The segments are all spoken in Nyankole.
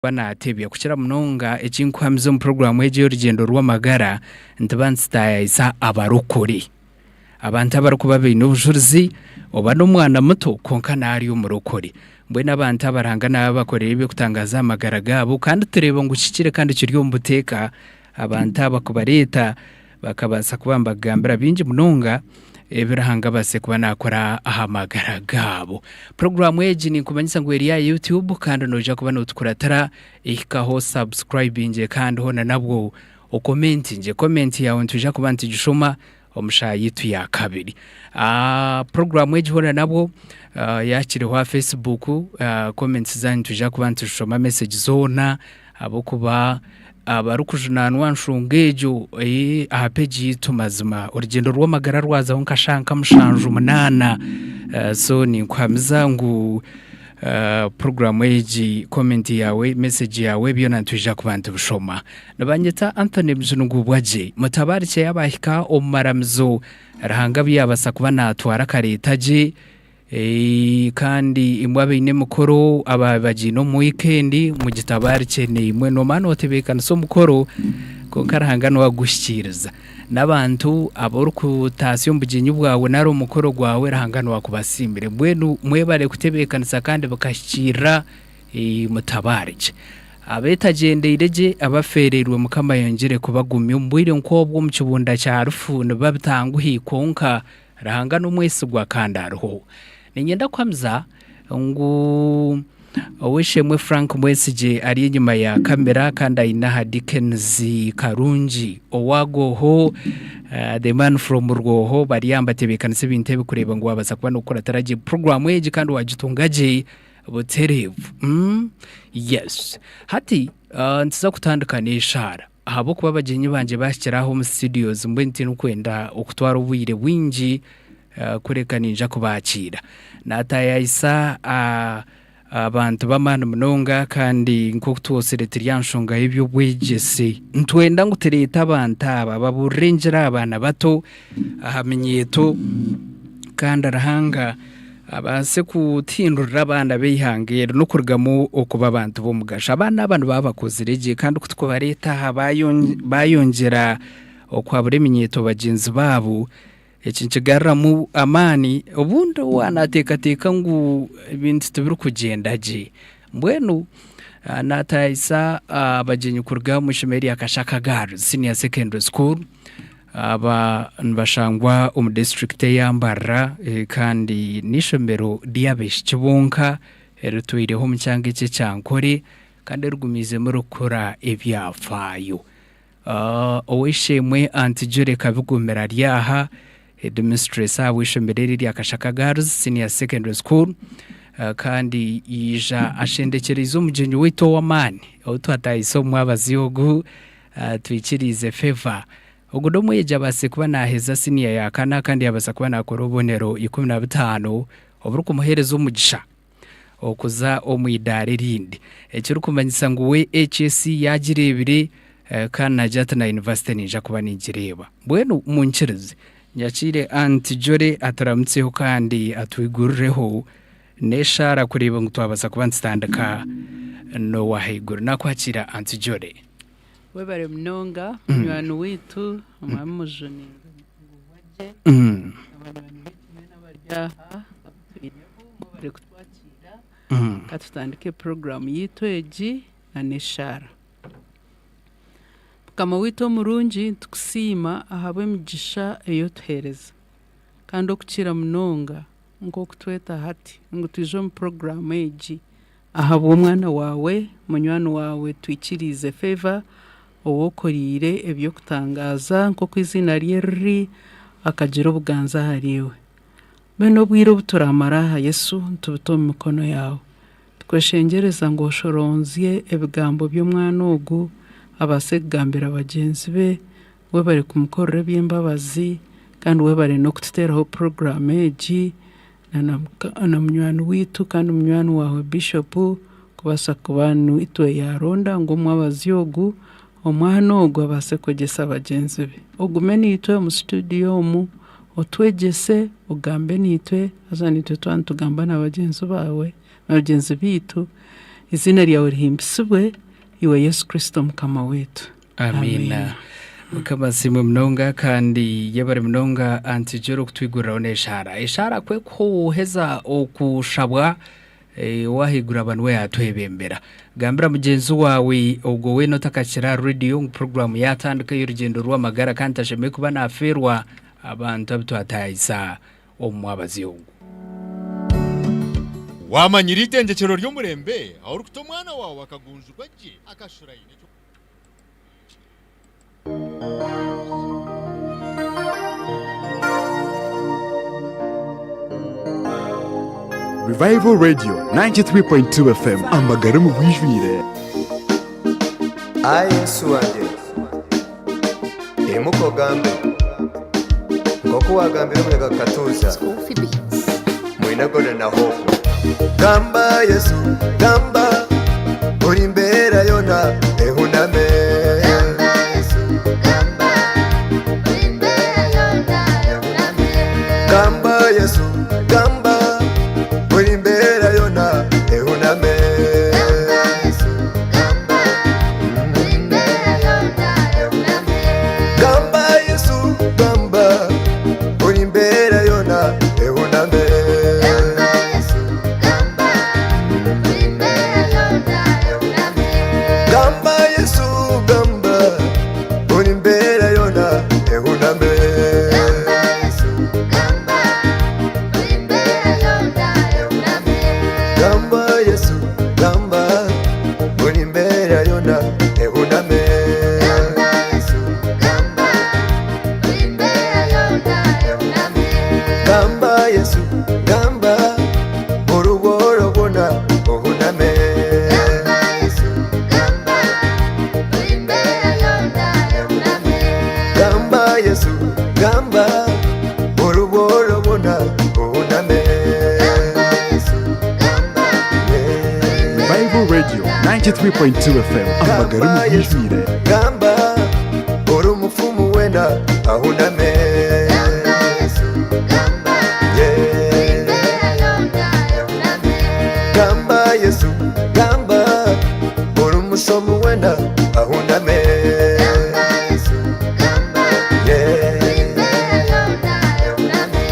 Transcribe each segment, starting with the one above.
Kuba naatebya. Kukira munonga eki nkuhamiza omu puroguraamu egi ey'orugyendo rw'amagara, nituba nitutaayayisa abarokore. Abantu abarikuba baine obujurizi oba n'omwana muto kwonka nawe ari omurokore. Mbwenu abantu aba Ruhanga naaba abakoreire eby'okutangaaza aha magara gaabo kandi tureeba ngu kihikire kandi kiri omu buteeka abantu aba kubareeta bakabaasa kuba nibakugambira bingi munonga ebi Ruhanga abaasize kuba naakora aha magara gaabo. Puroguraamu egi ninkumanyisa ngu eri aha YouTube kandi noija kuba nootukuratira ehikaho subscribingye kandi hoona nabwo okomentingye. Komenti yaawe nitwija kuba nitugishoma omu shaaha yaitu ya kabiri. Puroguraamu egi hoona nabwo yaakireho aha Facebook, comments zaanyu nitwija kuba nituzishoma message zoona ahabw'okuba abarikujunaanwa nshonga egyo aha peegi yaitu mazima orugyendo rw'amagara rwazaho nka shaaha nka mushanju munaana so ninkuhamiza ngu puroguraamu egi komenti yaawe mesegi yaawe byona nitwija kuba nitubishoma. Nibanyeta Anthony Mujuni-Ngubwagye mutabaarikye yaaba ahika omu maramizo Ruhanga abu yaabaasa kuba naatwara akareeta gye. Kandi imwe abaine emikoro abagiine omu wiikendi mugitabaarikye naimwe. Noomanya nootebeekanisa omukoro kwonka Ruhanga niwe aguhikiiriza. N'abantu abu orikutaasya omu bugyenyi bwawe nari omukoro gwawe Ruhanga niwe akubasiimire. Mbwenu mwebare kutebeekanisa kandi bikahikiirira mutabaarikye. Abeetagyendeire gye abafeereirwe Mukama ayongyere kubagumya omu bwire nk'obwo omu kibunda kya rufu nibiba bitanguhi kwonka Ruhanga n'omwesigwa kandi ariho. Niinyenda kuhamiza ngu ow'eishe-emwe Frank Mwesigye ari enyima ya kamera kandi aine aha Dickens Karungi owa Goho, the man from Rwoho bari aha nibatebeekanisa ebintu ebi kureeba ngu waabaasa kuba nookuratira gye puroguraamu egi kandi waagitunga gye butereevu. Yes. Hati nituza kutandika n'eshaara. Ahabw'okuba abagyenyi bangye baahikire aha omu studios mbwenu tindikukwenda okutwara obwire bwingi kureka niinyija kubaakiira. Naataayaayisa abantu b'amaani munonga kandi nk'oku twotsire turi aha nshonga y'eby'obwegyese. Nitwenda ngu tureete abantu aba babuurire engiri aha baana bato, aha minyeeto kandi Ruhanga abaase kutuhindurira abaana b'eihanga eri n'okurugamu okuba abantu b'omugasho. Abaana aba nibaba bakozire gye kandi ku turikubareeta aha bayongyera okuhabura eminyeeto bagyenzi baabo, eki nikigaruramu amaani obundi waaba naateekateeka ngu ebintu tibirikugyenda gye. Mbwenu naatayisa abagyenyi kuruga omu ishomero erya Kashaka Girls Senior Secondary School. Aba nibashangwa omu disiturikiti eya Mbarara kandi n'eishomero ry'abaishiki bonka eritwireho omu kyanga eki ekya Nkore kandi erigumiizemu ririkukora ebyafaayo. Ow'eishe-emwe Aunt Julie Kabigumira ari aha, headmistress ahabw'eishomero eri erya Kashaka Girls Senior Secondary School kandi yaija ashendekyereize omugyenyi waitu ow'amaani ou twatahisa omu mwabazyo ogu. Twikiriize Favour. Ogu n'omwegi abaasize kuba naaheza siniya ya kana kandi yaabaasa kuba naakora obubonero 15 oburikumuheereza omugisha okuza omu idaara erindi. Ekirikumanyisa ngu we HSC yaagireebire kandi naagira ati na yunivasite niija kuba ningireeba. Mbwenu munkirize nyakiire Aunt Jolly aturamutseho kandi atwigurireho n'eshaara kureeba ngu twabaasa kuba nitutandika n'ow'ahaiguru. Naakwakiira Aunt Jolly. Webare munonga munywani waitu omwami Mujuni Ngubwagye na banywani baitu beena abari aha abu twineho mwebare kutwakiira ka tutandike puroguraamu yaitu egi na n'eshaara. Mukama waitu omurungi nitukusiima ahabw'emigisha ei otuheereza kandi okukira munonga nk'oku tweta hati ngu twije omu puroguraamu egi ahabw'omwana waawe, munywani waawe Twikiriize Favour ou okoreire eby'okutangaaza nk'oku eiziina rye riri, akagira obuganzi ahariiwe. Mbwenu obwire obu turaamara aha Yesu nitubuta omu mikono yaawe. Tukweshengyereza ngu oshoronzye ebigambo by'omwana ogu abaase kugambira bagyenzi be, Webare kumukorera eby'embabazi kandi webare n'okututeeraho puroguraamu egi na munywani waitu kandi munywani waawe Bishop kubaasa kuba niitwe yaaronda ngu omwabazyo ogu, omwana ogu abaase kwegyesa bagyenzi be. Ogume naitwe omu situdiyo omu, otwegyese, ogambe naitwe haza naitwe twaba nitugamba na bagyenzi baawe, na bagyenzi baitu. Eiziina ryawe rihimbisibwe, Iwe Yesu Kristo Mukama waitu. Amiina. Mukama asiimwe munonga kandi yebare munonga Aunty Jolly okutwiguriraho n'eshaara. Eshaara ku ekuheza okushabwa eh, ow'ahaiguru aba niwe yaatwebembera. Gambira mugyenzi waawe ogwo weena otakakira aha rediyo ngu puroguraamu yaatandika ey'orugyendo rw'amagara kandi tashemereire kuba naafeerwa abantu abu twataayisa omu mwabazyo ogu. Waamanyire eitendekyero ry'omurembe ahu orikuta omwana waawe akagunjurwa gye akashura aine eky'okukoresa? Revival Radio 93.2 FM amagara omu bwijwire. Ai Yesu wangye, imuka ogambe, nk'oku waagambire omuyaga gukatuuza, mwine Gordon na Hope. Gamba Yesu, gamba, buri mbeera yoona ehuname. Gamba Yesu, gamba, buri mbeera yoona ehuname. Gamba Yesu, gamba, buri mbeera yoona ehuname. Gamba Yesu, gamba, buri mbeera yoona ehuname. Gamba Yesu, gamba, buri mbeera yoona ehuname. Gamba Yesu, gamba, buri mbeera yoona ehuname. Gamba Yesu, gamba, buri mbeera yoona ehuname. Gamba Yesu, gamba, buri mbeera yoona ehuname. Gamba Yesu, gamba, buri mbeera yoona ehuname. Gamba Yesu, gamba, buri mbeera yoona ehuname. Gamba Yesu, gamba, oruboro bwona ohuname. Gamba Yesu, gamba, buri mbeera yoona ehuname. Gamba Yesu, gamba, oruboro bwona ohuname. Gamba Yesu, gamba, Revival Radio 93.2 FM amagara omu bwijwire. Gamba, ori omufumu wena ahuname. Gamba Yesu, gamba, buri Yeah. mbeera yoona ehuname. Gamba Yesu, gamba, ori omushomi wena ahuname. Gamba Yesu, gamba, buri Yeah. mbeera yoona ehuname.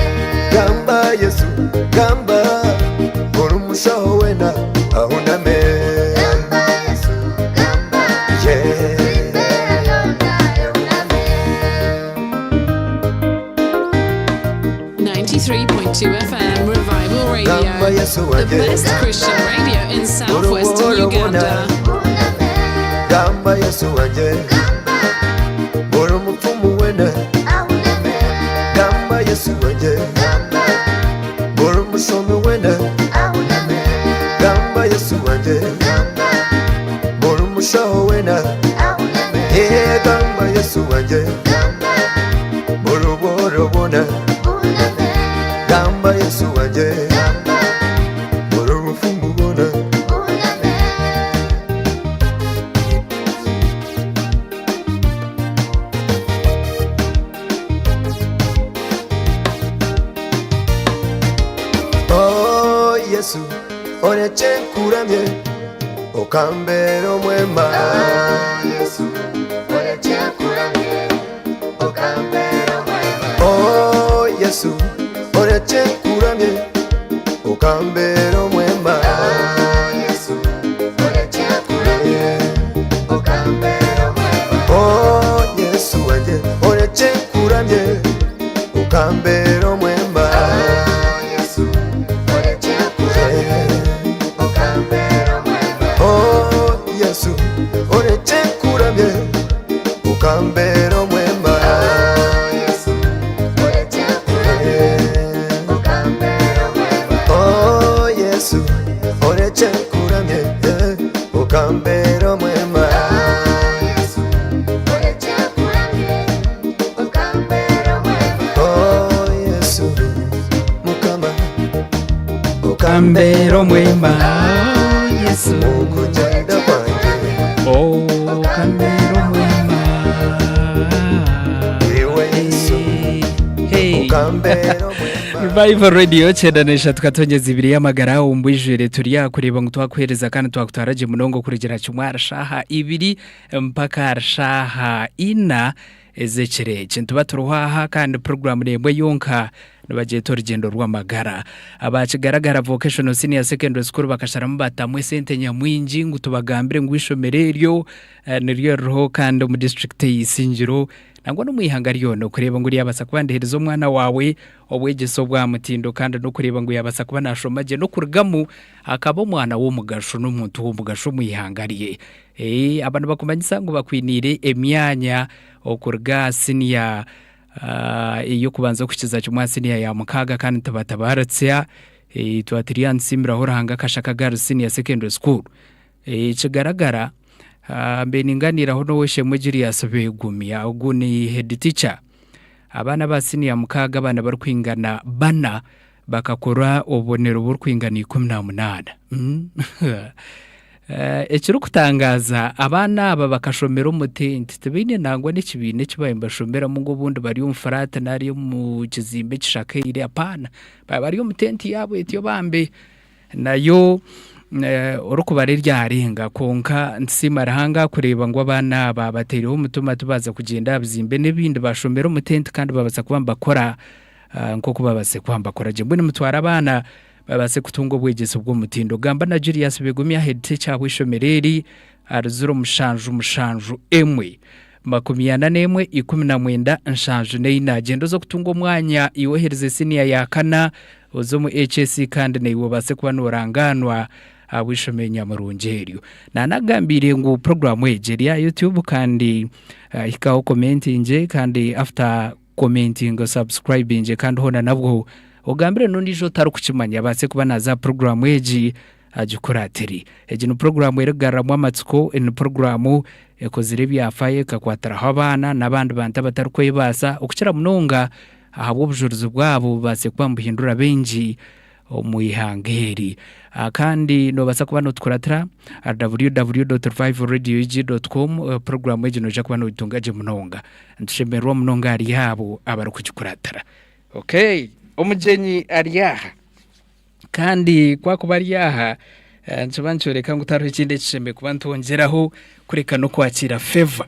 Gamba Yesu, gamba, ori omushaho wena ahuname. Gamba Yesu, gamba, buri Yeah. mbeera yoona ehuname. 93.2 FM Revival Radio. Gamba Yesu The wange, best Christian radio in southwestern Oro, oro, Uganda. gamba Yesu wange, ori omupfumu wena. Gamba Yesu wange, ori omushomi wena. Gamba Yesu wange, ori omushaho wena. Yeah, gamba Yesu wange, ori bworo bwona. Gamba Yesu wange, ori obufumu bwona. Oh Yesu, orekye nkuramye, okambera omwema. Yesu, orekye nkuramye, okambera omwema. Oh Yesu, orekye nkuramye, okambera omwema. Yesu, orekye nkuramye, okambera omwema. Oh Yesu wange, orekye nkuramye, okambera omwema. Yesu, orekye nkuramye, okambera omwema. Oh Yesu, orekye nkuramye, okambera omwema. Yesu, orekye nkuramye, okambera omwema. Oh Yesu, orekye nkuramye, okambera omwema. Yesu, orekye nkuramye, okambera omwema. Oh Yesu, Mukama, Kambera omwema Yesu Okugenda kwange, Oh kambera omwema Iwe Yesu, Hey. okambera omwema. Revival Radio 93 katonyeza ibiri y'amagara ombwijwire turi aha kureeba ngu twakuheereza kandi twakutwara gye munonga okurugira kimwe ahari shaaha ibiri mpaka ahari shaaha ina ez'ekiro eki. Nituba turiho aha kandi puroguraamu n'emwe yonka nibagyeta orugyendo rw'amagara. Aba Kigaragara Vocational Senior Secondary School bakasharamu batamu esente nyamwingi ngu tubagambire ngu eishomero eryo niryo ririho kandi omu disiturikiti ey'Isingiro nangwa n'omu ihanga ryona okureeba ngu ryabaasa kuba niriheereza omwana waawe obwegyese obwa mutindo kandi n'okureeba ngu yaabaasa kuba naashoma gye n'okurugamu akaba omwana w'omugasho n'omuntu w'omugasho omu ihanga rye. Aba nibakumanyisa ngu bakwiniire emyanya okuruga aha siniya ey'okubanza okuhikiza kimwe aha siniya ya mukaaga kandi nitubatabaaritsya twaba turi aha Nsiimiraho Ruhanga Kashaka Girls Senior Secondary School. Ekigaragara mbe ninganiiraho n'ow'eishe-emwe Julius Begumya, ogu ni head teacher. Abaana aba siniya mukaaga abaana barikwingana bana bakakora obubonero burikwingana 18. Ekirikutangaaza abaana aba bakashomera omu tenti tibaine nangwa n'ekibiina eki baabaire nibashomeramu ngu obundi bari omu furaati nari omu kizimbe ekishakaire apaana baaba bari omu tenti yaabo etyo bambe. Nayo orikubara eryarenga kwonka nitusiima Ruhanga kureeba ngu abaana aba bataireho omutima tibaaza kugyenda aha bizimbe n'ebindi baashomera omu tenti kandi babaasa kuba nibakora nk'oku babaasize kuba nibakora gye. Mbwenu mutware abaana babaase kutunga obwegyese bw'omutindo. Gamba na Julius Begumya head teacher w'eishomero eri ahari ziro mushanju mushanju emwe 41 19 74. Gyenda oze kutunga omwanya iwe ohereze siniya ya kana Oze omu HSC kandi naiwe obaase kuba noorangaanwa ahabw'eishomero nyamurungi eryo. Naanagambiire ngu puroguraamu egi eri aha YouTube kandi hikaho okomentingye kandi after komentinga osubscribingye kandi hoona nabwo ogambire n'ondiijo otarikukimanya abaase kuba naaza aha puroguraamu egi agikuratire. Egi ni puroguraamu erikugaruramu amatsiko, ni puroguraamu ekozire ebyafaayo ekakwatiraho abaana n'abandi bantu abatarikwebaasa okukira munonga ahabw'obujurizi bwabo bubaase kuba nibuhindura baingi omu ihanga eri. Kandi noobaasa kuba nootukuratira aha www.revivalradioug.com puroguraamu egi noija kuba noogitunga gye munonga. Nitushemererwa munonga ahari abo abarikugikuratira. Okay, omugyenyi ari aha. Kandi ku akuba ari aha, nikiba nikyoreka ngu tihariho ekindi ekishemereire kuba nitwongyeraho kureka n'okwakiira Favour.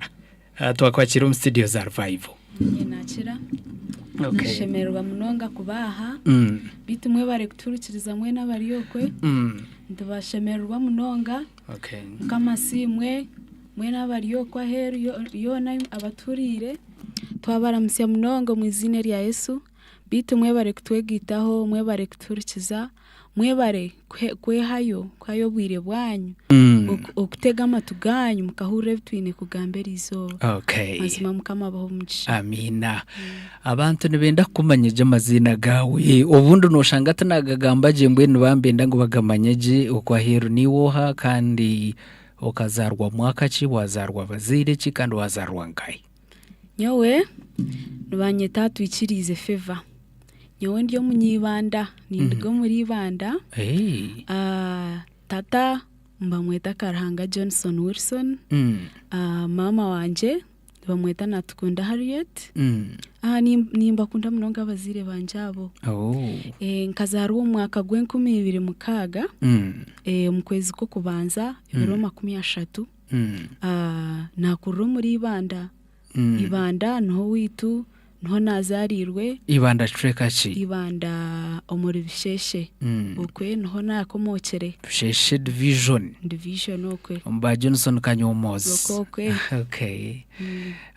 Twakwakira omu studio za Revival. Niinye naakira. Okay. Nashemererwa munonga kuba aha. Beitu mwebare kutuhurikiriza mwena abari okwe. Nitubashemererwa munonga. Okay. Mukama asiimwe mwena abari okwe aheeru yoona abatuhuriire. Twabaramutsya munonga omu iziina erya Yesu. Beitu mwebare kutwegaitaho, mwebare kutuhurikiza, mwebare kwehayo, kuhayo obwire bwanyu, okutega amatu ganyu mukahurira ebi twine kugamba eri izooba. Okay. Mazima Mukama abahe omugisha. Amiina. Abantu nibenda kukumanya gye amaziina gaawe. Obundi nooshanga tinagagamba gye mbwenu nibambenda ngu bagamanye gye okwo aheeru niiwe oha kandi okazaarwa mwaka ki, waazaarwa bazaire ki kandi waazaarwa nkahi? Nyowe nibanyeta Twikiriize Favour. Nyowe ndi omunyaibanda, ninduga omuri Ibanda. Tata nibamweta Karuhanga Johnson Wilson, maama wangye nibamweta Natukunda Harriet. Nimbakunda munonga abazaire bangye abo. Nkazaarwa omu mwaka gw'enkumi ibiri mukaaga, omu kwezi kw'okubanza ebiro 30. Naakurira omuri Ibanda. Ibanda niho owaitu, niho naazaariirwe. Ibanda kicweka ki? Ibanda omuri Bisheshe. Okwe niho naakomookire. Bisheshe division. Division okwe. Omu ba Johnson Kanyomozi. Okwe okwe. Okay.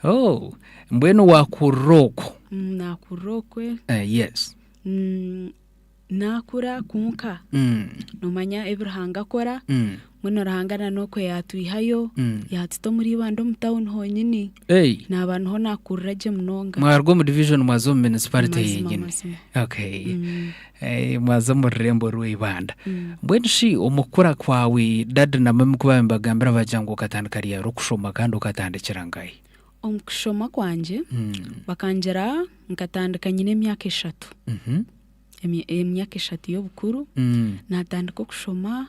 Oh, mbwenu waakurira okwo? Naakurira okwe. Yes. Naakura kwonka noomanya ebi Ruhanga akora, mbwenu Ruhanga na n'okwe yaatwihayo, yaatuta omuri Ibanda omu tawuni honyini, naaba niho naakurira gye munonga. Mwaruga omu division mwaza omu municipality Mazima, yenyini. mazima. Okay. Mwaza omu rurembo rw'Ibanda. Mbwenu shi omu kukura kwawe dadi na mami ku baabaire nibagambira bagira ngu okatandika ryari okushoma kandi okatandikira nkahi? Omu kushoma kwangye, bakangira nkatandika nyine emyaka eshatu. Emyaka eshatu y'obukuru, naatandika okushoma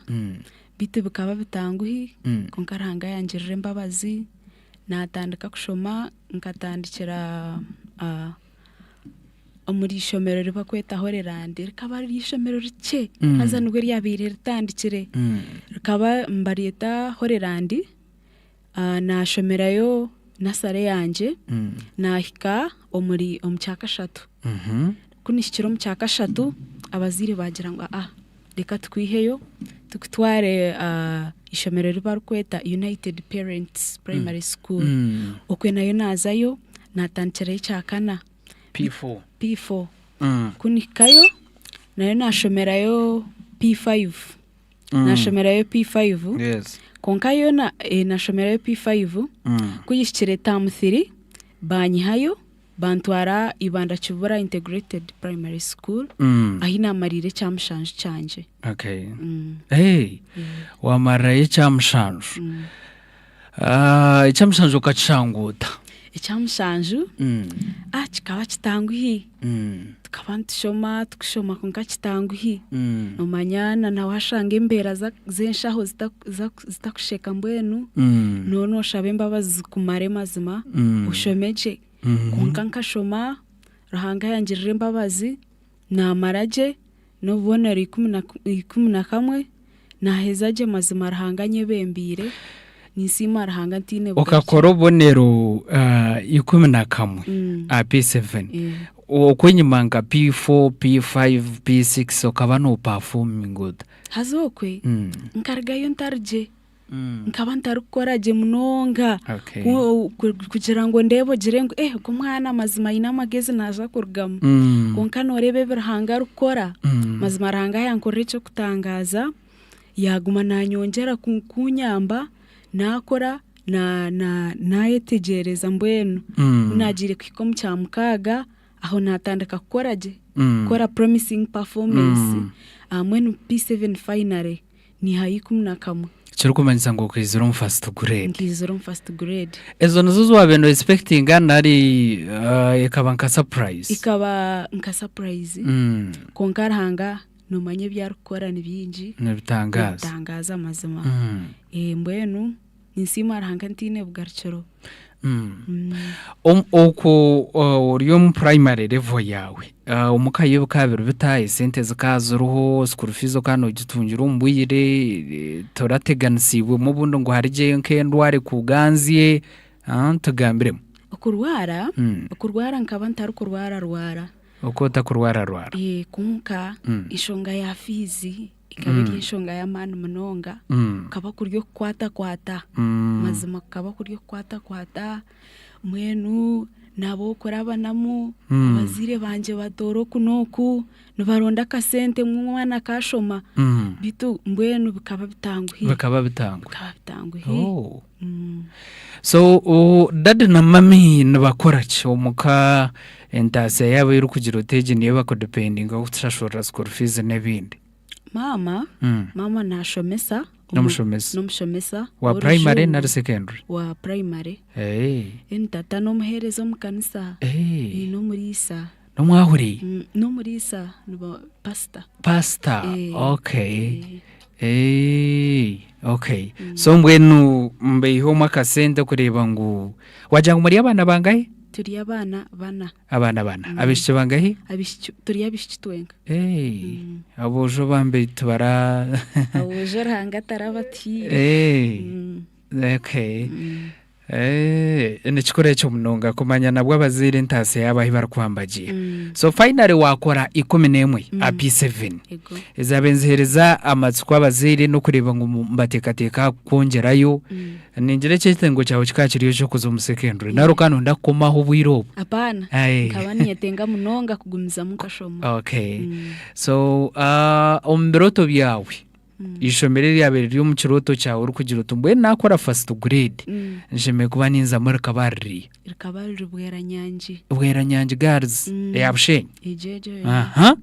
beitu bikaba bitanguhi kwonka Ruhanga yangirira embabazi naatandika kushoma nkatandikira. Omuri ishomero ribakweta Holyland rikaba riri ishomero rikye Mm. haza nibwo ryabaire ritandikire. Rikaba nibaryeta Holyland, naashomerayo nasare yangye naahika omuri omu kyakashatu. Ku nihikire omu kyakashatu abazaire baagira ngu aa reka tukwiheyo tukutware ishomero eri barikweta United Parents Primary School. Okwe nayo naazayo naatandikirayo ekyakana. P4. P4. Ku nihikayo nayo naashomerayo P5. Naashomerayo P5 Yes. kwonka yo na naashomerayo P5 ku yihikire term 3 baanyihayo bantwara Ibanda Kibura Integrated Primary School ahi naamariire ekyamushanju kyangye. Okay. Hey, waamarirayo ekyamushanju. Ah, ekyamushanju okakishanga ota? Ekyamushanju ah kikaba kitanguhi. Tukaba nitushoma tukushoma kwonka kitanguhi. Nomanya na na washanga embeera za- z'enshaho zita- za- zitakusheka mbwenu, nooba nooshaba embabazi zikumare mazima oshome gye. Kwonka nkashoma, Ruhanga yangirira embabazi, naamara gye n'obubonero 11, naaheza gye mazima Ruhanga anyebembeire, ninsiima Ruhanga ntaine bugarukiro. Okakora obubonero 11 aha P7, okwenyima nka P4, P5, P6 okaba nopafominga ota? Haza okwe nkarugayo ntari gye. Nkaba ntarikukora gye munonga Okay. kugira ngu ndeebe ogire ngu eh ogu omwana mazima aine amagezi naaza kurugamu. Kwonka nooreeba ebi Ruhanga arikukora, mazima Ruhanga yankorera eky'okutangaaza, yaaguma naanyongyera kunyamba, naakora, na- na- naayetegyereza mbwenu. Ku naagiire kuhika omu kyamukaaga, aho naatandika kukora gye, kukora promising performance, mbwenu P7 finally. Niihayo 11. Ekirikumanyisa ngu okaizire omu first grade. Nkaizira omu first grade. Ezo nizo ezi waabaire no expectinga nari ekaba nka surprise? Ekaba nka surprise kwonka Ruhanga noomanya ebi arikukora ni bingi. Nibitangaaza. Nibitangaaza mazima. Mbwenu ninsiima Ruhanga ntaine bugarukiro. Okwo ori omu primary level yaawe, omuka yo bikaba biri bita? Esente zikaba ziriho, school fees okaba nogitungira omu bwire, torateganisiibwemu obundi ngu harigyeyo nk'endwara ekuganzye, tugambiremu. Okurwara, okurwara nkaba ntarikurwara rwara. Okaba otakurwara rwara. Kwonka enshonga ya fiizi ekaba eri enshonga y'amaani munonga, kukaba kuri okukwatakwata, mazima kukaba kuri okukwatakwata, mbwenu n'ab'okurabanamu, abazaire bangye batoora oku n'oku, nibaronda akasente ngu omwana akashoma, beitu mbwenu bikaba bitanguhi. Bikaba bitanguhi. Bikaba bitanguhi. So dadi na mami nibakora ki omuka entaasya yaabo ei orikugira oti egi niyo bakudipendingaho kutushashurira school fees n'ebindi? Maama, maama naashomesa. N'omushomesa? N'omushomesa. Wa primary nari secondary? Wa primary. Then tata n'omuheereza omu kanisa. N'omuriisa. N'omwahuri? N'omuriisa, pasita. Pasita, okay. Okay. So mbwenu mbaihemu akasente kureeba ngu wagira ngu muri abaana bangahi? Turi abaana bana. Abaana bana. Abaishiki bangahi? Abaishiki, turi abaishiki twenka. Aboojo bambi tibara. Aboojo Ruhanga tarabatiire. Okay. Nikikuru ekyo munonga kumanya nabwo abazaire entaasya yaabo ahu barikwambagiira. So finally waakora 11 aha P7. Ezaabaire niziheereza amatsiko abazaire n'okureeba ngu nibateekateeka aha kukwongyerayo. Ningira ekyetengo kyawe kikaba kiri eky'okuza omu secondary nari okaba nooyenda kukoma aho obwire obwo? Apaana, nkaba ninyetenga munonga kugumizamu nkashoma. Okay. So omu birooto byawe, Eishomero eryabaire riri omu kirooto kyawe orikugira oti mbwenu naakora first grade nshemereire kuba ninzamu rikaba riri? Rikaba riri Bweranyangi. Bweranyangi Girls eya Bushenyi? Egyo egyo. Aha.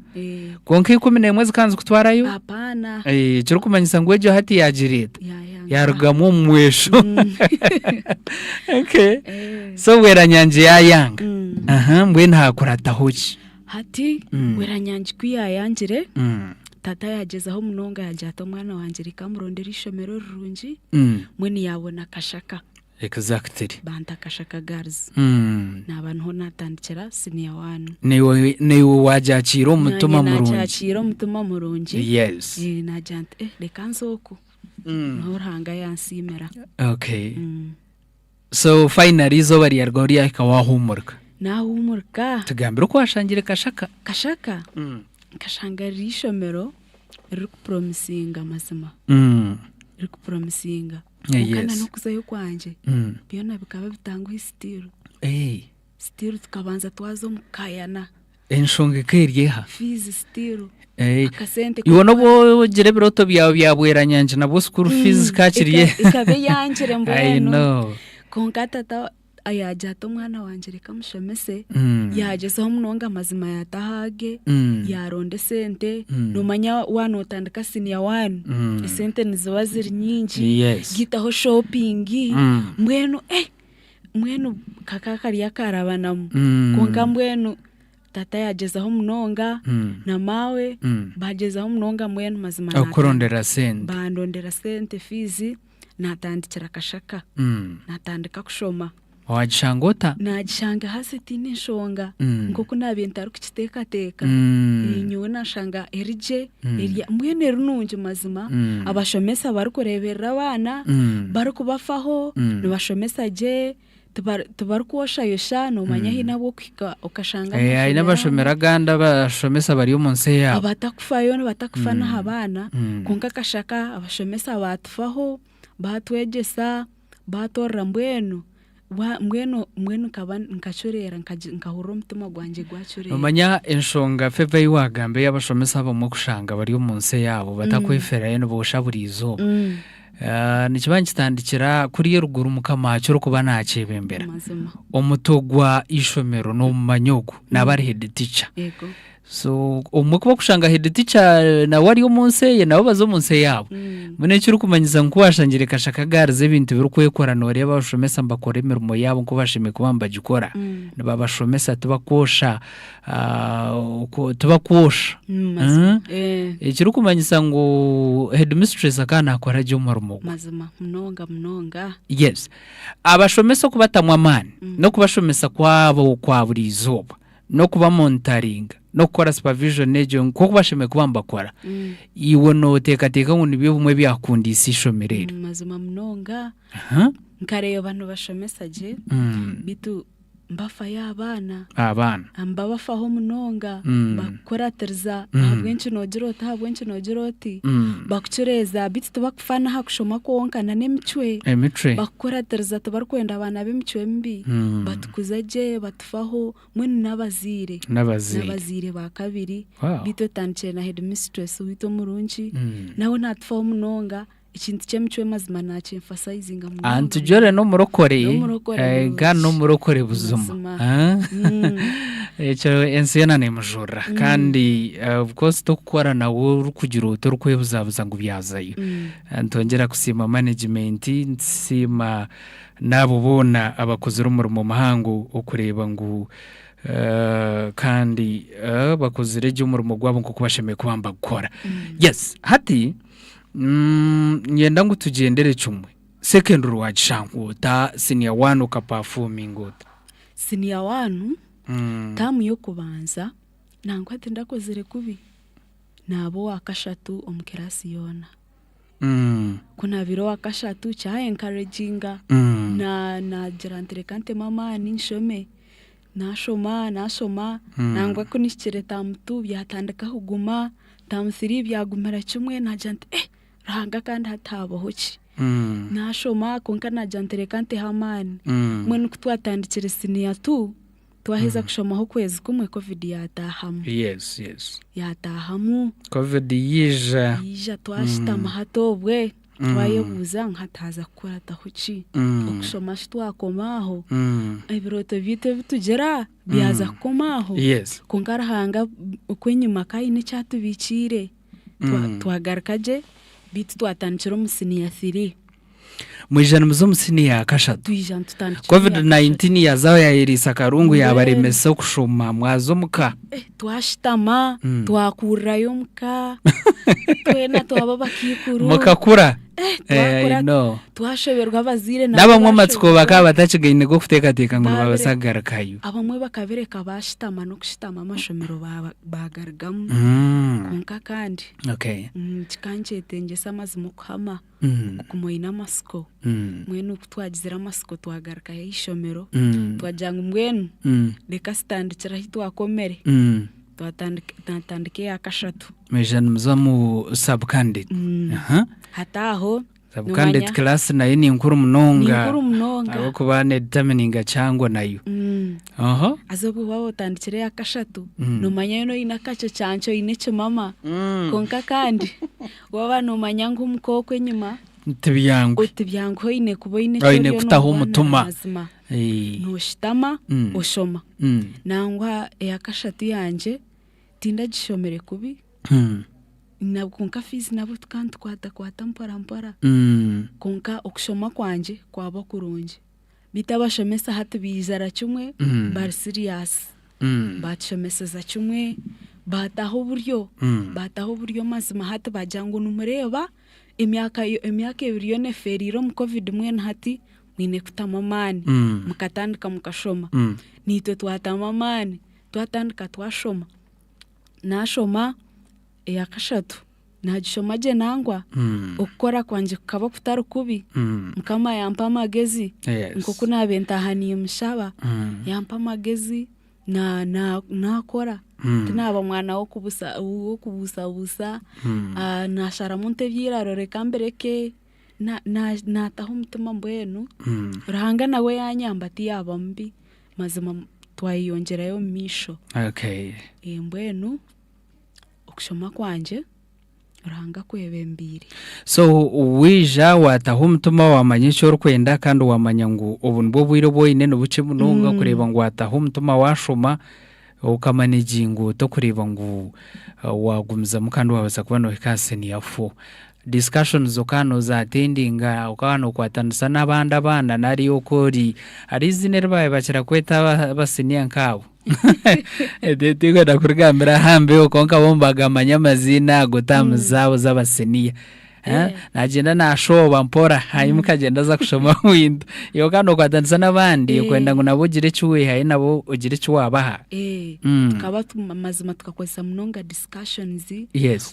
Kwonka 11 zikaba nizikutwarayo? Apaana. Ekirikumanyisa ngu egyo hati yaagira eta? Yaayanga. Yaarugamu omu mwesho. Okay. So Bweranyangi yaayanga. Aha, mbwenu haakurataho ki? Hati Bweranyangi ku yaayangire, Tata yaagyezaho munonga yaagira ati omwana wangye reka murondere eishomero rirungi, mbwenu yaabona Kashaka. Exactly. Banta Kashaka Girls. Naaba niho naatandikira siniya waani. Naiwe naiwe waagyakiira omu mutima Naanye murungi. naakyakiira omutima murungi. Yes. Eh, naagira nti eh, reka nze oku. Niho Ruhanga yansiimira. Okay. So finally eizooba ryarugaho ryahika waahuumurika. Naahuumurika. Tugambire oku waashangire Kashaka. Kashaka? Nkashanga riri eishomero ririkupromisinga mazima. Ririkupromisinga. Kwonka na n'okuzayo kwangye byona bikaba bitanguhi still. Still tukabanza twaza omu kukayana. Enshonga eka eri eha? Fees still. Akasente Iwe n'obu ogira ebirooto byawe bya Bweranyangi nabwo school fees kakiri Ekaba eyangire I mbwenu. know. Kwonka tata yaagira ati omwana wangye reka mushomese, yaagyezaho munonga amazima yaataho age, yaaronda esente, noomanya waaba nootandika siniya wani, esente niziba ziri nyingi, giitaho shopingi, mbwenu mbwenu kakaba kari akarabanamu, kwonka mbwenu tata yaagyezaho munonga na maawe baagyezaho munonga mbwenu mazima Okukurondera sente. Bandondera sente fiizi naatandikira Kashaka, naatandika kushoma. Waagishanga ota? Naagishanga haza etiine nshonga nk'oku naabaire ntarikukiteekateeka. Nyowe naashanga eri gye, mbwenu eri nungi mazima, abashomesa barikureeberera abaana, barikubafaho, nibashomesa gye, Tibarikwoshayosha noomanya haine abu orikuhika okashanga Eh, haine amashomero agandi abashomesa bari omu nsi eyaabo. Abatakufayo batakufa n'aha baana kwonka kashaka abashomesa baatufaho, baatwegyesa, baatworora mbwenu mbwenu mbwenu nkaba nkacureera nkahurira omutima gwangye gwacureera. Noomanya enshonga Favour ei waagamba ey'abashomesa abamwe kushanga bari omu nsi eyaabo batakwefeerayo niboosha buri izooba. Nikiba nikitandikira kuriya eruguru mukama wakyo orikuba nakyebembera. Omutwe gwa ishomero nomumanya ogwo naaba ari head teacher. So obumwe ku barikushanga head teacher nawe ari omu nsi eye nabo baza omu nsi eyaabo. Mbwenu ekirikumanyisa ngu ku washangire kashaka agaarize ebintu birikwekora noreeba abashomesa nibakora emirimo yaabo nku bashemereire kuba nibagikora. Nibabashomesa tibakwosha tibakwosha. Ekirikumanyisa ngu headmistress akaba naakora gye omurimo gwe. Mazima munonga munonga. Yes. Abashomesa okubatamu amaani n'okubashomesa kwabo kwa buri izooba n'okubamonitaringa n'okukora supervision egyo nk'oku bashemereire kuba nibakora, iwe nooteekateeka ngu nibyo bimwe ebyakundiise eishomero eryo? Mazima munonga. Nkareeba nibashomesa gye beitu Mbafayo abaana. Abaana. Mbabafaho munonga. Bakukuratiriza ahabw'enki noogira oti, ahabw'enki noogira oti. Bakucureeza beitu tibakufa n'aha kushoma kwonka na n'emicwe. Emicwe. Bakukuratiriza tibarikwenda abaana b'emicwe mibi. Batukuza gye, batufaho, mbwenu n'abazaire. N'abazaire. N'abazaire ba kabiri. Wow. Beitu otandikire na headmistress owaitu omurungi, nawe naatufaho munonga. Ekintu ky'emicwe mazima nakyemfasayizinga munonga. Antujore n'omurokore N'omurokore eh, murungi. kandi n'omurokore buzima Mazima. Ah? Ekyo ensi yoona nemujurira kandi eh, of course tokukora nawe orikugira oti orikwebuzabuza ngu byazayo. Eh, Nitwongyera kusiima management, nitusiima n'abo boona abakozire omurimo muhango okureeba ngu eh, kandi eh, bakozire gye omurimo gwabo nk'oku bashemereire kuba nibagukora. Yes, hati Niinyenda ngu tugyendere kimwe. Secondary waagishanga ota, senior one okapafominga ota? Senior one, taamu y'okubanza nangwa tindakozire kubi, naaba owaakashatu omu kiraasi yoona. Ku naabaire owaakashatu kyayenkareginga, naagira nti reka ntemu amaani nshome. Naashoma, naashoma, nangwa ku nihikire taamu tu byatandika kuguma, taamu three byagumira kimwe naagira nti eh Ruhanga kandi hati haabaho ki? Naashoma kwonka naagira nti reka nteho amaani. Mbwenu ku twatandikire siniya tu, twaheza kushomaho okwezi kumwe Covid yaataahamu. Yes, yes. Yaataahamu. Covid yaija. Yaija twashutama hati obwe. Twayebuuza ngu hati haaza kukurataho ki? Okushoma shi twakoma aho? Ebirooto byaitu ebi tugira byaza kukoma aho? Kwonka Ruhanga okw'enyima ka aine eki atubiikiire. Twagaruka gye beitu twatandikira omu siniya thiri. Mwija nimuza omu siniya ya kashatu. Twija nitutandikira omu ya Covid 19 yaaza yaayeriisa akarungu yaabaremesa okushoma mwaza omu ka. Twashutama, twakurirayo omu ka, twena twaba abakaikuru. Mukakura. Eh, Eh, I twakora know. twashoberwa abazaire nabo N'abamwe amatsiko bashoberwa. bakaba batakigaine g'okuteekateeka ngu Babire- nibabaasa kugarukayo. Abamwe bakabireka bashitama n'okushitama amashomero baba- bagarugamu. Kwonka kandi Okay. kikankyetengyesa amazima okuhama okuguma oine amatsiko. Mbwenu ku twagizire amatsiko twagarukayo ah'eishomero twagira ngu mbwenu reka tutandikire ahu twakomere. Twatandika natandika eya kashatu. Mwija nimuza omu sub candidate. Aha. Hati aho Sub nomanya candidate class nayo ni nkuru munonga. Ni nkuru munonga. Ahabw'okuba nedetermininga kyangwa nayo. Oho. Haza obwo waaba otandikire eya kashatu, noomanya yoona oine akakye kyankya oine ekimama. Kwonka kandi waaba noomanya ngu omuka okwo enyima Tibyanguhi. tibyanguhi oine kuba oine eki Oine oriyo kutaho noorwanira omutima. mazima. Nooshutama oshoma. Nangwa eya kashatu yangye tindagishomire kubi. Na kwonka fiizi nabwo tukaba nitukwatakwata mpora mpora. Kwonka okushoma kwangye kwaba kurungi. Beitu abashomesa hati baizira kimwe bari serious. Baatushomeseza kimwe, baataho oburyo, baataho oburyo mazima hati baagira ngu nimureeba emyaka emyaka ebiri yoona efeereire omu covid mbwenu hati mwine kutamu amaani mukatandika mukashoma. Naitwe twatamu amaani twatandika twashoma. Naashoma eya kashatu naagishoma gye nangwa, okukora kwangye kukaba kutari kubi, Mukama yampa amagezi nk'oku naabaire ntaaha niimushaba, yampa amagezi naakora, tinaaba mwana w'okubuusabuusa, naasharamu nti eby'eiraro reka mbireke, naataho omutima mbwenu, Ruhanga nawe yaanyamba tiyaaba mubi, mazima twayeyongyerayo omu maisho. Mbwenu okushoma kwangye Ruhanga akwebembeire. So waija waataho omutima waamanya eki orikwenda kandi waamanya ngu obu nibwo bwire obu oine nibukye munonga kureeba ngu waataho omutima waashoma okamanaginga ota okureeba ngu waagumizamu kandi waabaasa kuba noohika aha senior four. Discussions okaba noozatendinga okaba nookwatanisa n'abandi abaana nari oku ori hariho eiziina eri baabaire bakira kweta abasiniya nkaabo Tinkwenda kurigambira aha mbeho kwonka bo nibagamanya amaziina ago taamu zaabo z'abasiniya. Naagyenda naashooba mpora hanyuma akagyenda aza kushoma window. Iwe okaba nookwatanisa n'abandi okwenda ngu nabo ogire eki waihayo nabo ogire eki waabaha. Tukaba mazima tukakozesa munonga discussions.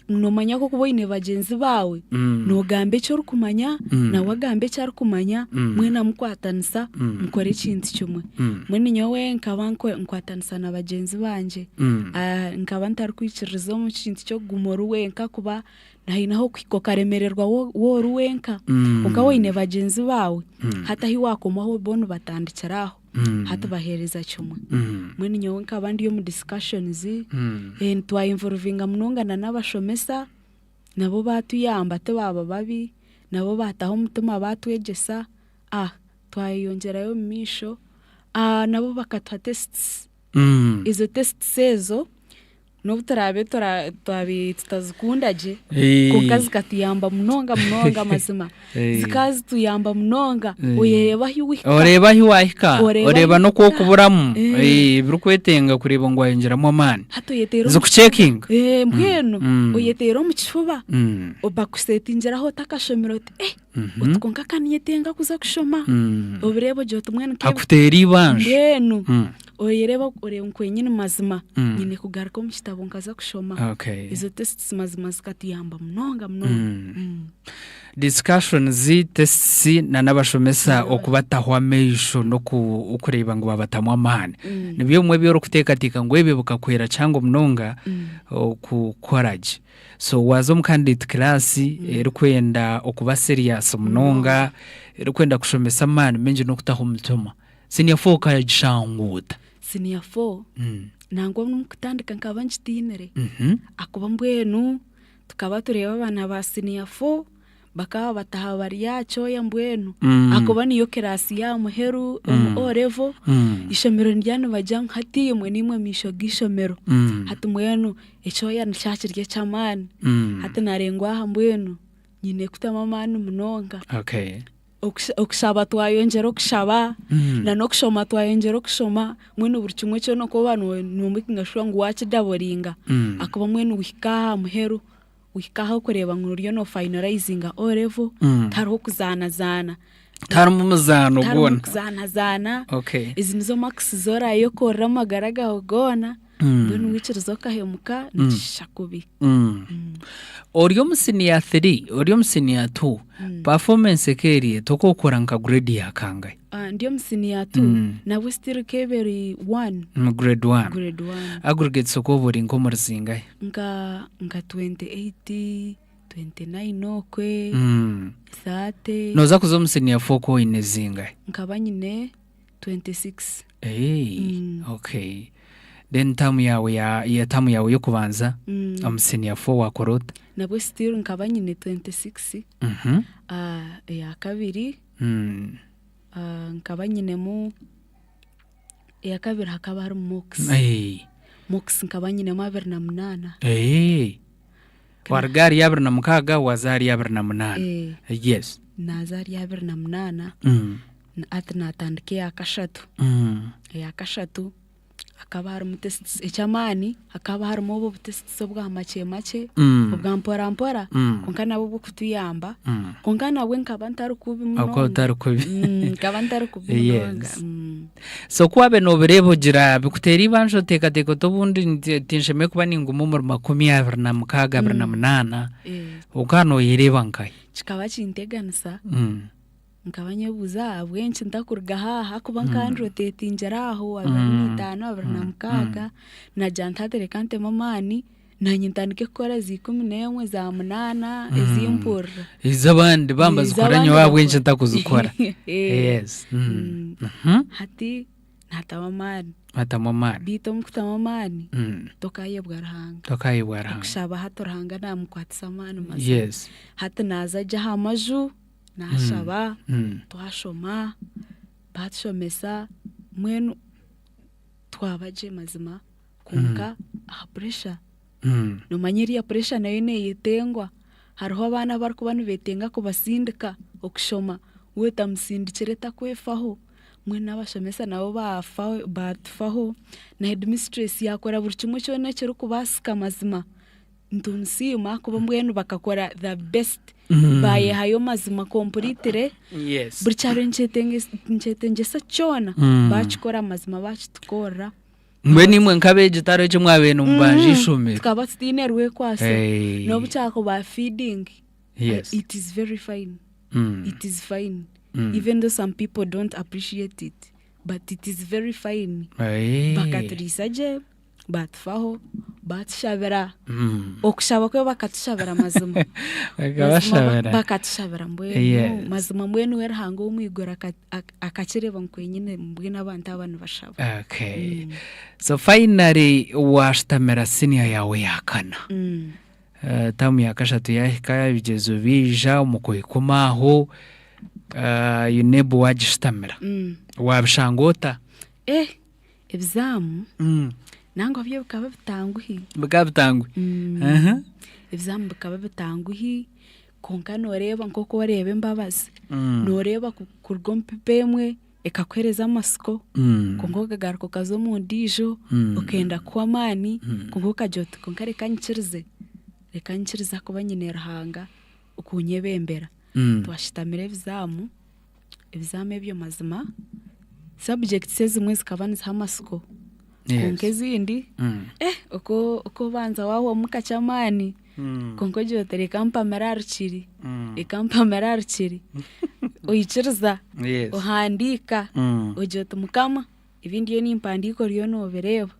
Noomanya ku orikuba oine bagyenzi baawe, noogamba eki orikumanya, nawe agamba eki arikumanya, mwena mukwatanisa mukora ekintu kimwe. Mbwenu nyowe nkaba nkwatanisa na bagyenzi bangye, nkaba ntarikwikiririza omu kintu ky'okuguma ori wenka kuba haine ah'okuhika okaremererwa waaba ori wenka. Kwonka waaba oine bagyenzi baawe, hati ahu waakomaho bo nibatandikira aho, hati baheereza kimwe. Mbwenu nyowe nkaba ndi omu discussions, twainvoluvinga munonga na n'abashomesa, nabo baatuyamba tibaaba babi, nabo baataho omutima baatwegyesa, twayeyongyerayo omu maisho, nabo bakatuha tests, ezo tests ezo n'obu turaabe twabaire tutazikunda gye, kwonka zikatuyamba munonga munonga mazima, zikaba zituyamba munonga, oreeba ahu wahika. Oreeba ahu wahika, oreeba n'oku orikuburamu, ebirikwetenga kureeba ngu wayongyeramu amaani. Hati oyeteera omu Zikucekinga. Mbwenu oyeteera omu kifuba, bakusetingiraho otakashomire oti eh oti kwonka ka ninyetenga kuza kushoma, obireeba ogira oti mbwenu ke Akuteera eibanja. mbwenu oyereeba oreeba ngu kwenyini mazima nyine kugaruka omu kitabo nkaza kushoma. Ezo tests mazima zikatuyamba munonga munonga. Discussions, tests na n'abashomesa okubataho amaisho n'okureeba ngu babatamu amaani. Nibyo bimwe ebi orikuteekateeka ngu ebyo bikakuhwera kihango munonga okukora gye. So waaza omu candidate class erikwenda okuba serious munonga, erikwenda kushomesa amaani maingi n'okutaho omutima, senior four okagishanguuta. Senior four, nangwa n'omukutandika nkaba ngitiinire, ahakuba mbwenu tukaba tureeba abaana ba senior four bakaba bataha bari aha kyoya mbwenu ahakuba niyo kiraasi y'aha muheru omu O level, ishomero niryo nibagira ngu hati imwe niimwe maisho g'eishomero, hati mbwenu ekyoya nikyaba kiri eky'amaani, hati narengwa aha mbwenu nyine kutamu amaani munonga. Okushaba twayongyera okushaba, na n'okushoma twayongyera okushoma, mbwenu buri kimwe kyona oku oba nomekinga shuwa ngu wakidaboringa ahakuba mbwenu wahika aha muheru. Ohika aho okureeba ngu oriyo nofinalizinga O level, tihariho kuzaanazaana. Tiharimu muzaano Tiharimu gwona. kuzaanazaana. Okay. Ezi nizo marks ezi oraayekorera amagara gaawe goona, mbwenu waikiriza okahemuka nikishisha kubi. Ori omu siniya 3, ori omu siniya 2, performance eka eri eta? Okokora nka grade ya kangahi? Ah, ndi omu siniya 2, nabwo still keeba eri 1. Mu grade 1. Grade 1. Aggregates okooba ori nk'omuri zingahi? Nka nka 28, 29 okwe, 30. Nooza kuza omu siniya 4 okaba oine zingahi? Nkaba nyine 26. Eeh, okay. Then term yaawe ya ya term yaawe y'okubanza omu siniya 4 waakora ota? Nabwo still nkaba nyine 26. Ah, eya kabiri ah, nkaba nyinemu eya kabiri hakaba harimu mocks. Mocks nkaba nyinemu 28. Waruga ahari 26 waaza ahari 28. Yes. Naaza ahari 28 hati naatandika eya kashatu. Eya kashatu hakaba harimu tests eky'amaani hakaba harimu obu obutests obwa makye makye obwa mpora mpora kwonka nabwo obw'okutuyamba kwonka nabwe nkaba ntari kubi Okaba munonga. otari kubi. Nkaba ntari kubi munonga. Yes. So ku waabaire noobireeba ogira bikuteera eibanja oteekateeka oti obundi tinshemereire kuba ninguma omuri 26, 28, okaba nooyereeba nkahi? Kikaba kinteganisa. Nkaba nyebuuza ahabw'enki ntakuruga aha ahakuba nkaba ndiroteetingira aho 25, 26, nagira nti hati reka nteme amaani naanye ntandike kukora za 11, za 8 ezi mpurira. Ez'abandi baaba nibazikora nyowe ahabw'enki ntakuzikora? Yes. Hati naatamu amaani. Watamu amaani. Beitu omu kutamu amaani, tokaayebwa Ruhanga. Tokaayebwa Ruhanga. Okushaba hati Ruhanga naamukwatisa amaani mazima. Yes. Hati naaza gye aha maju. Naashaba, twashoma, baatushomesa, mbwenu twaba gye mazima kwonka aha pressure, noomanya eriya pressure nayo neeyetengwa, hariho abaana abarikuba nibeetenga kubasindika okushoma, waaba otamusindikire takwefaho, mbwenu n'abashomesa nabo baafaho baatufaho, na headmistress yaakora buri kimwe kyona ekirikubaasika mazima. Nitumusiima ahakuba mbwenu bakakora the best bayehayo mazima completely Yes. buri kyabaire nikyetengyesa kyona bakikora mazima bakitukorera. Mbwenu imwe nk'abeegi tihariho eki mwabaire nimubanja eishomero. Tukaba tutaine rwekwaso Hey. n'obu kyakuba feeding Yes. it is very fine it is fine even though some people don't appreciate it but it is very fine Hey. bakaturiisa gye Baatufaho, baatushabira, okushaba kwe bakatushabira mazima. Mazima Bakabashabira. bakatushabira mbwenu, Yes. mazima mbwenu we Ruhanga ow'omu iguru aka- ak- akakireeba ngu kwenyine mbwenu abantu aba nibashaba. Okay. So finally waashutamira senior yaawe ya kana. Term ya kashatu yaahika, ebigyezo biija, omu kuhikuma aho, UNEB waagishutamira. Waabishanga ota? Eh, Ebizaamu nangwa byo bikaba bitanguhi. Bikaba bitanguhi? Ebizaamu bikaba bitanguhi kwonka nooreeba nk'oku oreeba embabazi, nooreeba kuruga omu pipa emwe ekakuheereza amatsiko kwonka okagaruka okaza omu ndiijo okenda kuhwa amaani kwonka okagira oti kwonka reka nyikirize, reka nyikirize ahakuba nyine Ruhanga okunyebembera. Twashutamire ebizaamu. Ebizaamu ebyo mazima, subjects ezimwe zikaba niziha amatsiko kwonka ezindi eh oku obanza waahwamu kakye amaani kwonka ogira oti reka mpamire aha rukiri, reka mpamire aha rukiri, oikiriza ohandiika ogira oti mukama ebi ndiyo nimpandiika oriyo noobireeba.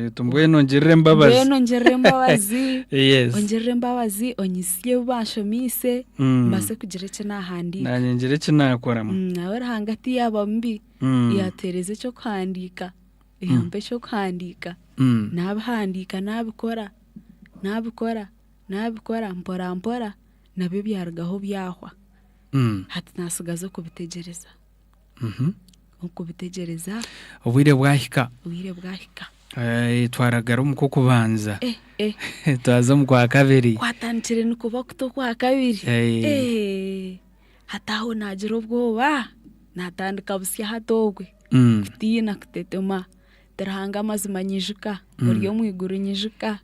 Oti mbwenu ongirire embabazi. Mbwenu ongirire embabazi, Yes. ongirire embabazi onyitsye ebi banshomiise mbaase kugira eki naahandiika. Naanye ngire eki naakoramu. Nawe Ruhanga tiyaaba mubi, yaatuheereza eky'okuhandiika, yampa eky'okuhandiika, naabihandiika naabikora, naabikora, naabikora mpora mpora nabyo byarugaho byahwa. Hati naatsigaza okubitegyereza. Okubitegyereza. Obwire bwahika. Obwire bwahika. Eh, twaragara omu kw'okubanza. Eh, eh. Twaza omu kwa kabiri. Kwatandikire nikuba kuta okwa kabiri. Eh. Eh, hati aho naagira obwoba, naatandika busya hati obwe. Kutiina kutetema, ti Ruhanga amazima nyijuka, ori omu iguru nyijuka,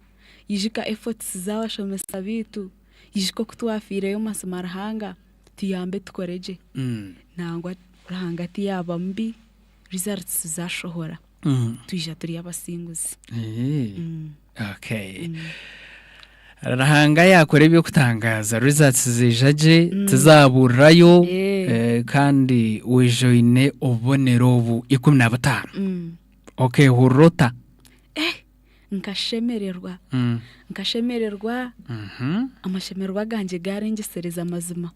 ijuka efforts z'abashomesa baitu. Ijuka oku twafiireyo mazima Ruhanga, tuyambe tukore gye. Nangwa Ruhanga tiyaaba mubi, results zaashohora, twija turi abasinguzi. Okay. Ruhanga yaakora eby'okutangaaza results ziija gye tizaburirayo kandi waija oine obubonero obu 15. Okeehurira ota? Nkashemererwa, nkashemererwa, amashemererwa gangye gaarengyesereza mazima.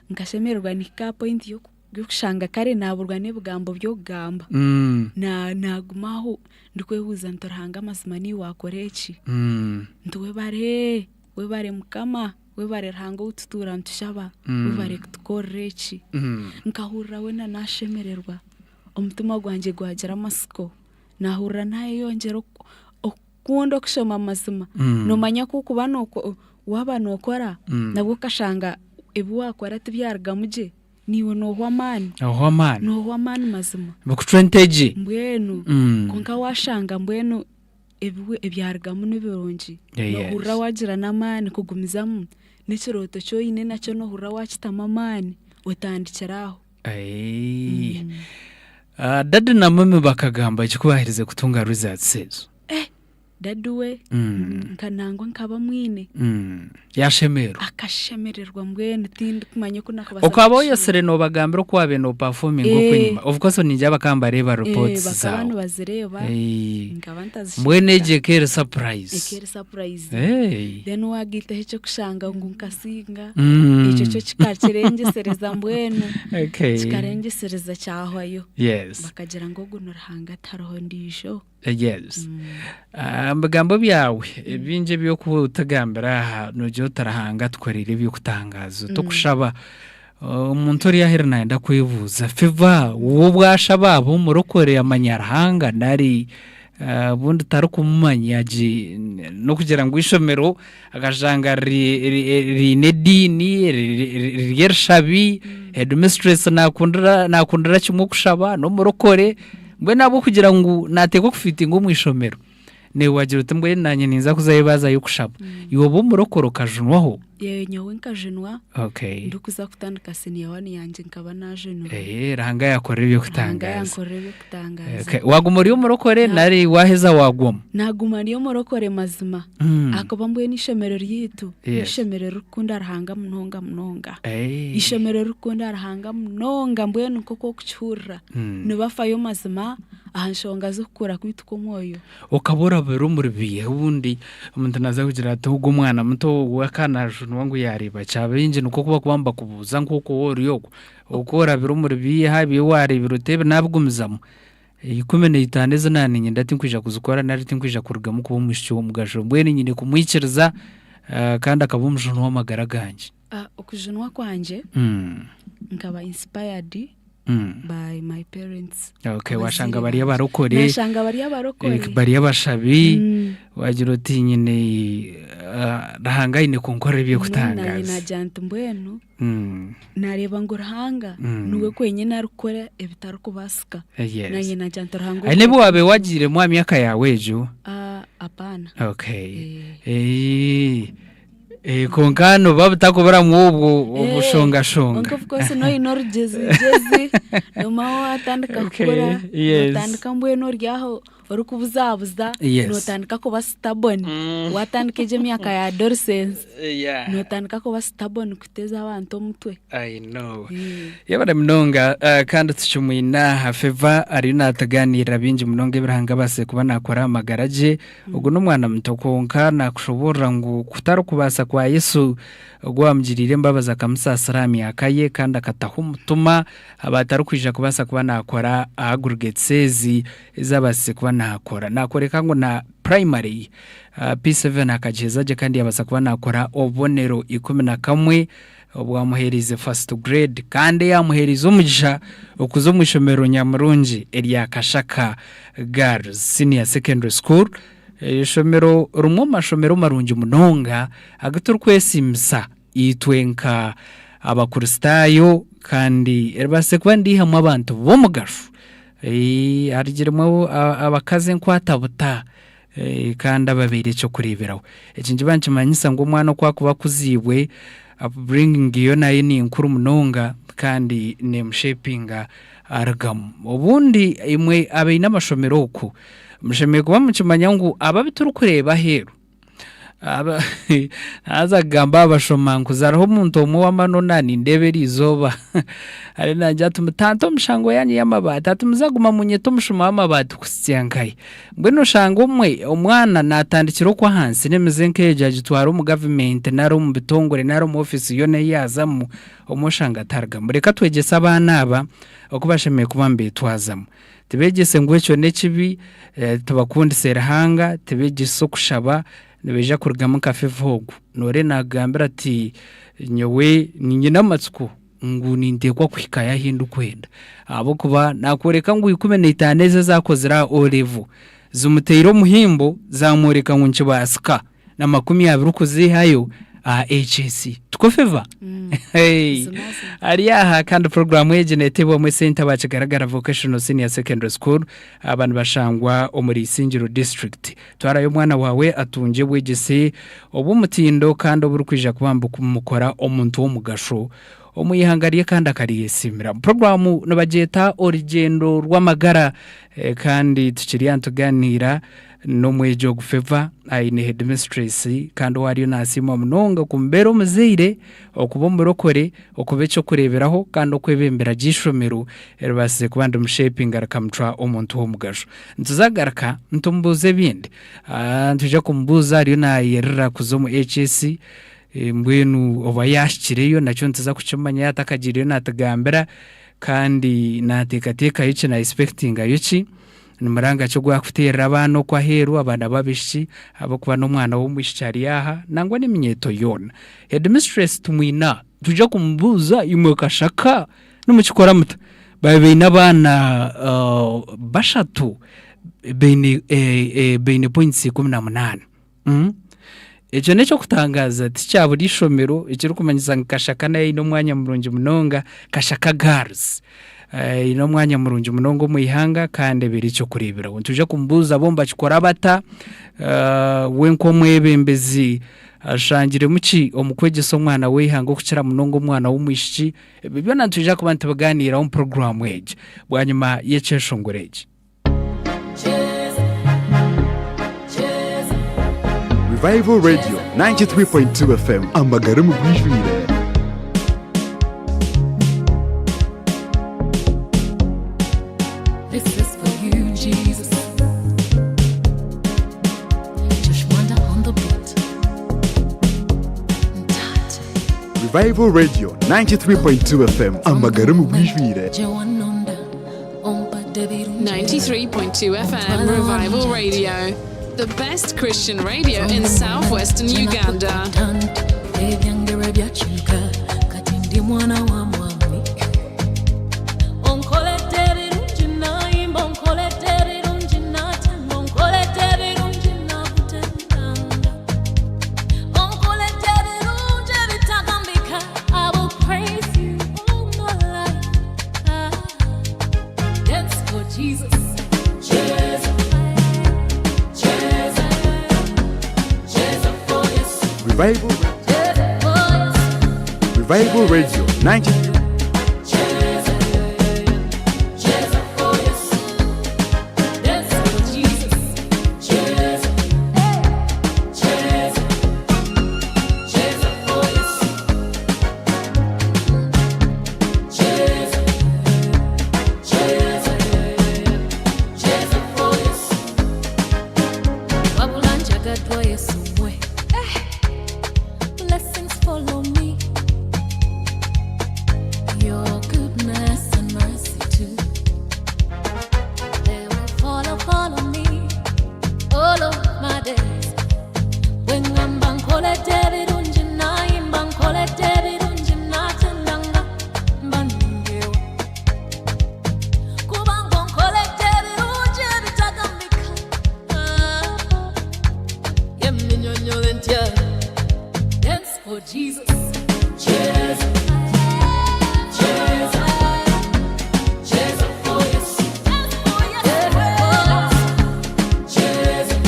Nkashemererwa nihika aha point y'okushanga kare naaburwa n'ebigambo by'okugamba. Naaguma aho ndikwebuuza nti Ruhanga mazima niiwe waakora eki? Nti webare, webare Mukama, webare Ruhanga ou tutuura nitushaba, webare kutukorera eki. Nkahurira weena naashemererwa, omutima gwangye gwagira amatsiko. Naahurira naayeyongyera okukunda okushoma amazima. Noomanya ku okuba waaba nookora nabwo okashanga ebi waakora tibyarugamu gye, naiwe noohwa amaani. Noohwa amaani. Noohwa amaani mazima. Bikucwa entegye. Mbwenu kwonka waashanga mbwenu ebyarugamu ni birungi, noohurira waagira n'amaani kugumizamu, n'ekirooto eki oine nakyo noohurira waakitamu amaani otandikira aho. Dadi na mami bakagamba ki ku baaherize kutunga results ezo? Dadi we nka nangwa nkaba mwine. Yaashemererwa? Akashemererwa mbwenu tindikumanya oku nakubaasa Okaba oyesire noobagambira oku waabaire noopafominga okwo enyima? Of course ningira bakaba nibareeba reports Bakaba zaawe. nibazireeba, nkaba ntazishereka. Mbwenu egyo eka eri surprise. Eka eri surprise. Then waagaitaho eky'okushanga ngu nkasinga, ekyo kyo kikakirengyesereza mbwenu. Kikarengyesereza kyahwayo. Bakagira ngu ogu ni Ruhanga tihariho ondiijo. Yes. Omu bigambo byawe ebingi eby'okutugambira aha noogira oti Ruhanga atukoreire eby'okutangaaza tokushaba omuntu ori aheeru naayenda kwebuuza Favor we obu ashaba aba omurokore amanya Ruhanga nari obundi tarikumumanya gye n'okugira ngu eishomero akashanga riine ediini riri erishabi headmistress naakundira kimwe okushaba n'omurokore Mbwenu ahabw'okugira ngu naateekwa kufiitinga omu ishomero, naiwe waagira oti mbwenu naanye ninza kuzayo baazayo kushaba. Iwe oba omurokore okajunwaho? Yee, nyowe nkajunwa Okay. ndikuza kutandika senior one yangye nkaba naajunirwe. Ee, Ruhanga yaakorera Ruhanga eby'okutangaaza. yankorera eby'okutangaaza. Okay. Waaguma ori omurokore Na- nari waaheza waagwoma? Naaguma ndi omurokore mazima ahakuba mbwenu eishomero ryaitu Yes. n'eishomero ririkukunda Ruhanga munonga munonga. Ee. Eishomero ririkukunda Ruhanga munonga mbwenu nk'oku orikukihurira. Nibafayo mazima aha nshonga z'okukura kwaitu kw'omwoyo. Okaba orabire omuri biiha obundi omuntu naaza kugira ati ogu omwana muto ogu akaba naajunwa ngu yaareeba ki? Abaingi nikwo barikuba nibakubuuza nk'oku ori okwo. Oku orabire omuri biiha ebi waareebire oti ebi naabigumizamu. 15 ezi naaba niinyenda tinkwija kuzikora nari tinkwija kurugamu kuba omwishiki w'omugasho. Mbwenu nyine kumwikiriza kandi akaba omujuni w'amagara gangye. Okujunwa kwangye nkaba inspired by my parents. Okay, washanga Abazaire bari bangye. abarokore Nashanga bari abarokore. bari abashabi wagira oti nyine Ruhanga aine kunkorera Mbwenu nanye eby'okutangaza. nagira nti mbwenu nareeba ngu Ruhanga niwe kwenyine arikukora ebitarikubaasika. Yes. Nanye nagira nti Ruhanga Haine ebi waabaire wagiiremu aha myaka yaawe egyo? Apaana. Okay. Kwonka noba butakuburamu obwo obushongashonga. Kwonka of course noine orugyezigyezi noomanya waatandika kukura, nootandika mbwenu ori aho orikubuzabuza, nootandika kuba stubborn, waatandika egyo emyaka ya adolescence, nootandika kuba stubborn kuteeza abantu omutwe. I know. Yebare munonga kandi tukimwine aha Favor ariyo naatugaaniirira bingi munonga ebi Ruhanga abaasize kuba naakora aha magara gye. Ogu n'omwana muto kwonka naakushoboorora ngu kutarikubaasa kwa Yesu ogu owaamugiriire embabazi akamusaasira aha myaka ye kandi akataho omutima aba atarikwija kubaasa kuba naakora aggregates ezi ezi abaasize kuba naakora. Naakworeka ngu na primary P7 akagiheza gye kandi yaabaasa kuba naakora obubonero 11 obwamuheereize first grade kandi eyaamuheereize omugisha okuza omu ishomero nyamurungi erya Kashaka Girls Senior Secondary School, eishomero rimwe omu mashomero marungi munonga agu turikwesiimisa itwe nka Abakristaayo kandi ribaasire kuba niriihamu abantu b'omugasho. Harugiremu abakazi enkwatabuta. Kandi ababaire eky'okureeberaho. Eki nikiba nikimanyisa ngu omwana oku akuba akuziibwe, upbringing yo nayo ni nkuru munonga kandi nemushepinga arugamu. Obundi imwe abaine amashomero oku, mushemereire kuba mukimanya ngu abo abu turikureeba aheeru, aba naaza kugamba aha bashomankuzi hariho omuntu omwe ow'amanona nindeeba eriizooba ariyo naagira ati mutante omushango yaanyu y'amabaati ati muzaguma munyete omushuma w'amabaati kuhitsya nkahi? Mbwenu oshanga omwe omwana naatandikira okwo ahansi n'emize nk'egyo agitwara omu gavumenti nari omu bitongore nari omu ofiisi yoona ei yaazamu, omwe oshanga atarugamu. Reka twegyese abaana aba oku bashemereire kuba nibeetwazamu. Tibeegyese ngu ekyo n'ekibi, tibakundise Ruhanga, tibeegyese okushaba, nibaija kurugamu nka Fifa ogu. Nooreeba naakugambira ati nyowe nyine amatsiko ngu ninteekwa kuhikayo ahu ndikwenda ahabw'okuba naakworeka ngu 15 ezi ezi akozire aha O level zimuteire omuhimbo zaamworeka ngu nikibaasika na 20 kuziihayo aha HSC. Tikwo Favour? Hey! Ari aha kandi puroguraamu egi neeteebwamu esente aba Kigaragara Vocational Senior Secondary School aba nibashangwa omuri Isingiro District. Twarayo omwana waawe atungye obwegyese obw'omutindo kandi oburikwija kuba nibumukora omuntu w'omugasho omu ihanga rye kandi akaryesiimira. Puroguraamu nibagyeta Orugyendo rw'Amagara kandi tukiri aha nitugaaniira n'omwegi ogu Favour aine headmistress kandi ou ariyo naasiimwa munonga kumubeera omuzaire, okuba omurokore, okuba eky'okureeberaho kandi okwebembera gye eishomero eribaasize kuba nirimushepinga rikamucwa omuntu w'omugasho. Nituza kugaruka nitumubuuza ebindi. Nitwija kumubuuza ariyo naayerera kuza omu HS, mbwenu oba yaahikireyo nakyo nituza kukimanya yaaba atakagiireyo naatugambira kandi naateekateekayo ki, na expectingayo ki, ni muranga ki ogu arikuteerera abaana okwo aheeru, abaana b'abaishiki ahabw'okuba n'omwana w'omwishiki ari aha nangwa n'eminyeeto yoona. Headmistress tumwine aha, nitwija kumubuuza imwe kashaka Nimukikora muta? Baabaire baine abaana bashatu baine baine points 18. Ekyo n'eky'okutangaaza tikya buri ishomero ekirikumanyisa ngu Kashaka nayo eine omwanya murungi munonga, Kashaka Girls eine omwanya murungi munonga omu ihanga kandi ebeire eky'okureeberaho. Nitwija kumubuuza bo nibakikora bata, we nk'omwebembezi ashangiremu ki omu kwegyesa omwana w'eihanga okukira munonga omwana w'omwishiki? Ebyo byona nitwija kuba nitubigaaniiraho omu puroguraamu egi bwanyima y'ekyeshongoro eki. Revival Radio 93.2 FM amagara omu bwijwire. This is for you, Jesus. Just wonder on the beat. Touch. Revival Radio 93.2 FM amagara omu bwijwire. 93.2 FM Revival Radio, the best Christian radio in southwestern Uganda. ebyange byakyuka kati ndi mwana wa mwami onkoledde ebirungi nayimba onkoledde ebirungi natanga onkoledde ebirungi nakutendanga onkoledde ebirungi ebitagambika I will praise you all my life ah, dance for Jesus Jesus Jesus Jesus for Yesu Revival Revival Radio 93 Wabula njagadwa Yesu mwe. Blessings follow me. Your goodness and mercy too. They will follow, follow me all of my days. Bwe ŋŋamba nkoledde ebirungi nayimba nkoledde ebirungi natendanga mba nnungewa. Kubanga onkoledde ebirungi ebitagambika. Ah, yemminyonnyola ntya. Dance for Jesus. Jesus. Jesus. Jesus for Yesu. Dance for Yesu. Jesus.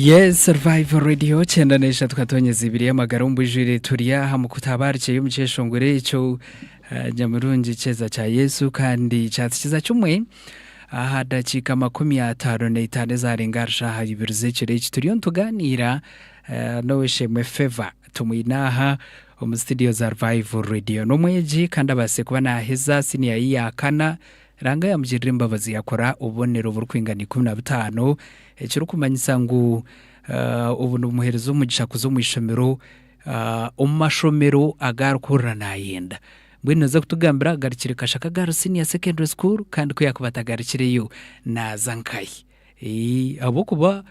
Yes, Survivor Radio 93 katonyeza ibiri y'amagara omu bwijwire turi aha mu kutabarikye omu kyeshongoro ekyo eh, nyamurungi kyeza kya Yesu kandi kyatukiza kimwe aha dakiika 55 ezarenga aha shaaha ibiri z'ekiro eki turiyo nituganiira eh, n'oweshemwe Favor tumwine aha omu studio za Revival Radio n'omwegi kandi abaase kuba naaheza siniya ye ya kana Ruhanga yamugirira embabazi yakora obubonero oburikwingana 15 ekirikumanyisa ngu obu nibumuheereza omugisha kuza omu ishomero omu mashomero agu arikuhurira naayenda. Mbwenu naaza kutugambira agarukire Kashaka Girls Senior Secondary School kandi ku yaakuba atagarukireyo naaza nkahi? Ahabw'okuba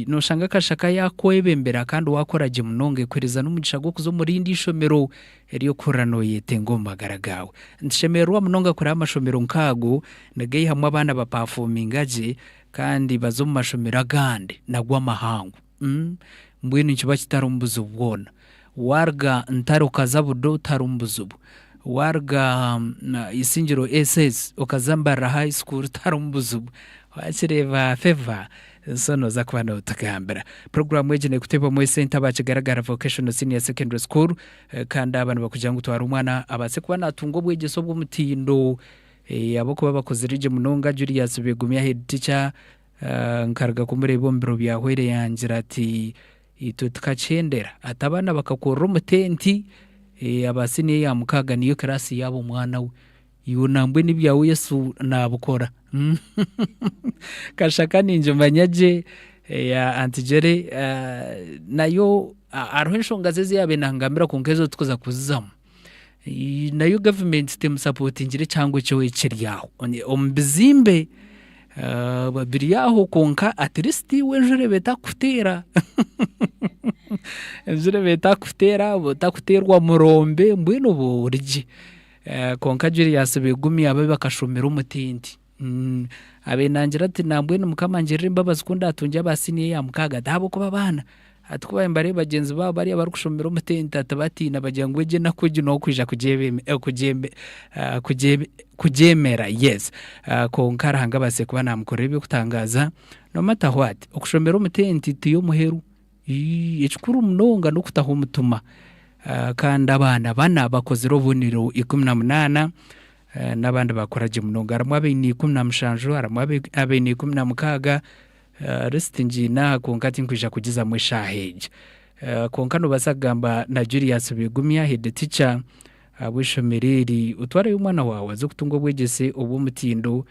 noshanga akashaka yakwebembera kandi wakora gye munonga ekuhereza n'omugisha gw'okuza omu rindi ishomero ery'okuhurira noyetenga omu magara gaawe. Nitushemererwa munonga kureba amashomero nk'ago nigaihamu abaana bapafominga gye kandi baza omu mashomero agandi nago amahango. Mbwenu nikiba kitarimu buzibu bwona. Waruga Ntare okaza Budo tiharimu buzibu, waruga Isingiro SS okaza Mbarara High School tiharimu buzibu. Wakireeba Favour so nooza kuba nootugambira. Puroguraamu egi neekuteebwamu esente aba Kigaragara Vocational Senior Secondary School kandi aba nibakugira ngu twara omwana abaase kuba naatunga obwegyese obw'omutindo ahabw'okuba bakozire gye munonga. Julius Begumya Head Teacher Nkaruga kumureeba omu biro byahweire yangira ati, Itwe tukakyendera. Ati abaana bakakurira omu tenti, aba siniya eya mukaaga niyo kiraasi yaabo mwana we. Iwe nambwenu ebyawe Yesu naabikora. Kashaka ningimanya gye eya Aunty Jerry nayo hariho enshonga ze ezi yaabaire nangambira kwonka ezo tikuza kuzizamu. Nayo gavumenti temusapotingire ekihango ekyo ekiri aho. Omu bizimbe biri aho kwonka at least iwe enjura eba etakukuteera. Enjura eba etakukuteera, otakuteerwa murombe mbwenu oba ori gye. Kwonka Julius Begumya abe bakashomera omu tenti. Abe nangira ati nambwenu Mukama angirire embabazi ku ndatungye aba siniya eya mukaaga ati ahabw'okuba abaana ati ku baabaire nibareeba bagyenzi baabo bariya barikushomera omu tenti ati batiina bagira ngu egi enaku egi n'okwija kugyemera yes kwonka Ruhanga abaasize kuba naamukorera eby'okutangaaza no matter what okushomera omu tenti tiyo muheru ekikuru munonga n'okutaho omutima kandi abaana bana bakozire obubonero 18. N'abandi baakora gye munonga. Harimu abaine 17, harimu abaine 16, lisiti ngiine aha kwonka tinkwija kugizamu eshaaha egi. Kwonka noobaasa kugamba na Julius Begumya, head teacher w'eishomero eri, otwareyo omwana waawe aze kutunga obwegyese obw'omutindo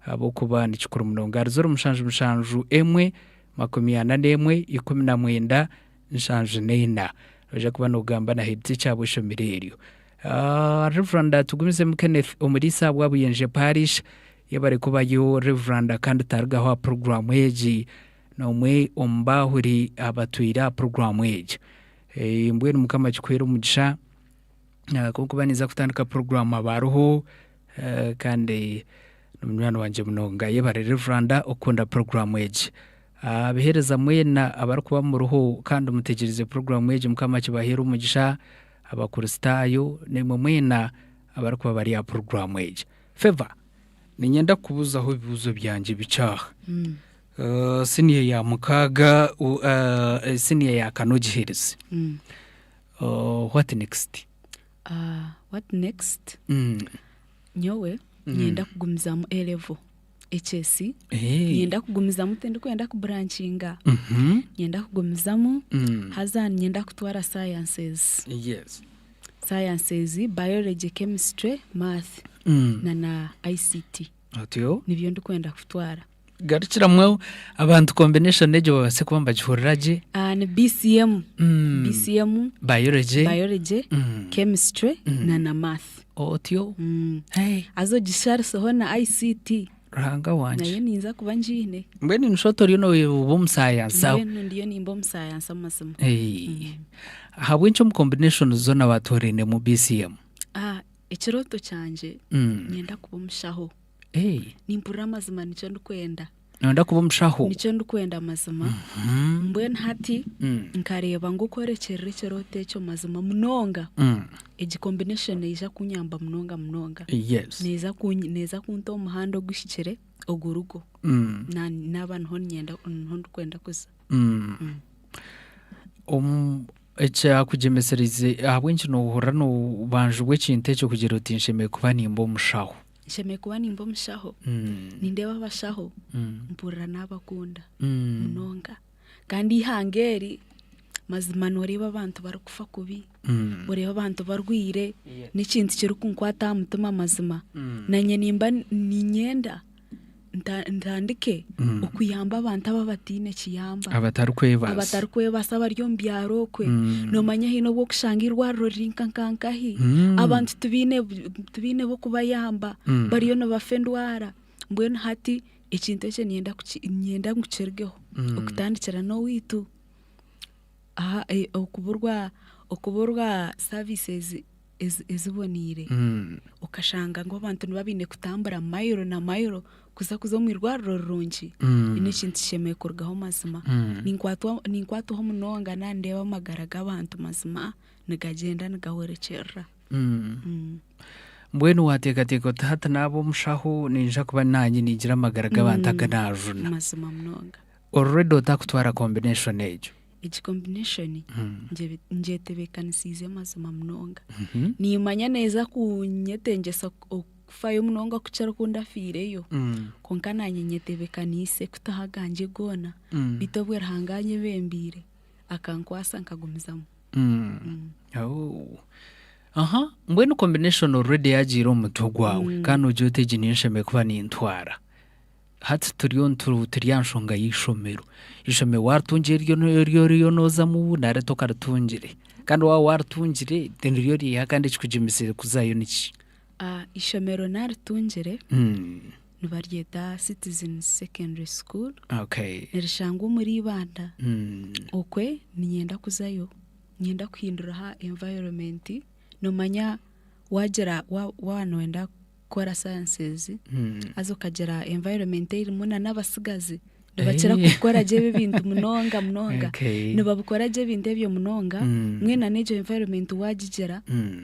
ahabw'okuba ni kikuru munonga. Ahari 0771 41 19 74. Noija kuba noogamba na head teacher w'eishomero eryo. Rev. Tugumizemu Kenneth Omuriisa wa Buyenje Parish yebare kubayo Rev kandi tarugaho aha puroguraamu egi n'omwe omu baahuri abatwire aha puroguraamu egi. Mbwenu Mukama akikuhere omugisha ahabw'okuba ninza kutandika puroguraamu aba ariho kandi ni munywani wangye munonga. Yebare Rev okukunda puroguraamu egi. Abaheereza mwena abarikuba muriho kandi mutegyereize puroguraamu egi Mukama akibaheere omugisha. Abakristaayo naimwe mwena abarikuba bari aha puroguraamu egi. Favour, niinyenda kukubuuzaho ebibuuzo byangye bikye aha. Siniya ya mukaaga, siniya ya kana ogiherize. What next? What next? Nyowe niinyenda kugumizamu A level. HS, niinyenda kugumizamu tindikwenda kuburankinga, niinyenda kugumizamu haza niinyenda kutwara sciences, sciences, biology, chemistry, math na na ICT Otyo. nibyo ndikwenda kutwara. Garukiramu abantu combination egyo babaase kuba nibagihurira gye. Ni BCM, BCM, Biology. biology, chemistry na na math. Otyo? Hey. Haza ogishariseho na ICT. Ruhanga wangye. Nayo ninza kuba ngiine. Mbwenu in short oriyo nooba omusayansa. Mbwenu ndiyo nimba omusayansa amazima. Hey. Ahabw'enki omu combination zoona waatoorainemu BCM? Ah, ekirooto kyangye niinyenda kuba omushaho. Hey. Nimpurira amazima nikyo ndikwenda. Nooyenda kuba omushaho? Nikyo ndikwenda mazima. Mbwenu hati nkareeba ngu okworekyerera ekirooto ekyo mazima munonga, egi combination neija kunyamba munonga munonga. Yes. Neeza neeza kunta omu muhanda oguhikire ogurugo. Naaba niho niinyenda niho ndikwenda kuza. Ekyakugyemesereize ahabw'enki noohurira noobanjibwa ekintu ekyo kugira oti nshemereire kuba nimba omushaho? Nshemereire kuba nimba omushaho? Nindeeba abashaho mpurira naabakunda munonga. Kandi eihanga eri mazima nooreeba abantu barikufa kubi, oreeba abantu barwaire, n'ekintu kirikunkwata aha mutima mazima. Naanye nimba niinyenda ntandike okuyamba abantu aba abataine kiyamba. Abatarikwebaasa. Abatarikwebaasa abari omu byaro okwe. Noomanya haine obu orikushanga eirwariro riri nka nkahi, abantu tibaine tibaine b'okubayamba, bariyo nibafa endwara. Mbwenu hati ekintu ekyo niinyenda niinyenda ngu kirugeho, okutandikira n'owaitu. Aha okuburwa okuburwa services eziboniire okashanga ngu abantu nibaba baine kutambura mayiro na mayiro kuza kuza omu irwariro rirungi n'ekintu kishemereire kurugaho mazima. Ninkwatwaho munonga naandeeba amagara g'abantu mazima nigagyenda nigahwerekyerera. Mbwenu waateekateeka oti hati naaba omushaho niinyija kuba naanye ningira amagara g'abantu agu naajuna. Mazima munonga. Already otakutwara combination egyo. Egi combination ngyetebeekanisiize mazima munonga. Niimanya neeza kunyetengyesa okufayo munonga kukira oku ndafiireyo, kwonka naanye nyetebeekaniise kutaho agangye goona, beitu obwe Ruhanga anyebembeire akankwasa nkagumizamu. Aha, mbwenu combination already yaagiire omu mutwe gwawe kandi noogira oti egi niyo nshemereire kuba nintwara. Hati turiyo nitu turi aha nshonga y'eishomero. Eishomero waaritungire ryo ryo oriyo noozamu nari tokaritungire? Kandi waaba waaritungire niryo riiha kandi ekikugyemesire kuzayo niki? Eishomero naaritungire nibaryeta Citizens Secondary School Okay. nirishangwa omuri Ibanda. Okwe niinyenda kuzayo, niinyenda kuhindura aha environment, noomanya waagira waaba nooyenda kukora sciences haza okagira environment erimu na n'abatsigazi nibakira kukora gye ebi ebintu munonga munonga Okay. nibabikora gye ebintu ebyo munonga mbwenu na n'egyo environment waagigira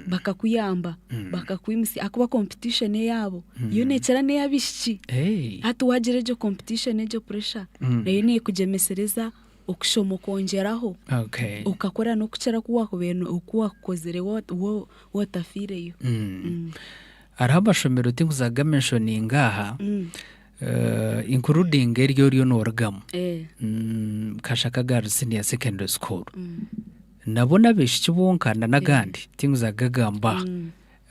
bakakuyamba bakakwimutsya ahakuba competition eyaabo yo neekira n'ey'abaishiki Hey. hati waagira egyo competition egyo pressure nayo neekugyemesereza okushoma okongyeraho Okay. okakora n'okukira oku waakubaire oku waakukozire wootafiireyo. Hariho amashomero tinkuza kugamenshoninga aha including eryo oriyo noorugamu Kashaka Girls Senior Secondary School. Nabo n'abaishiki bonka na n'agandi tinkuza kugagamba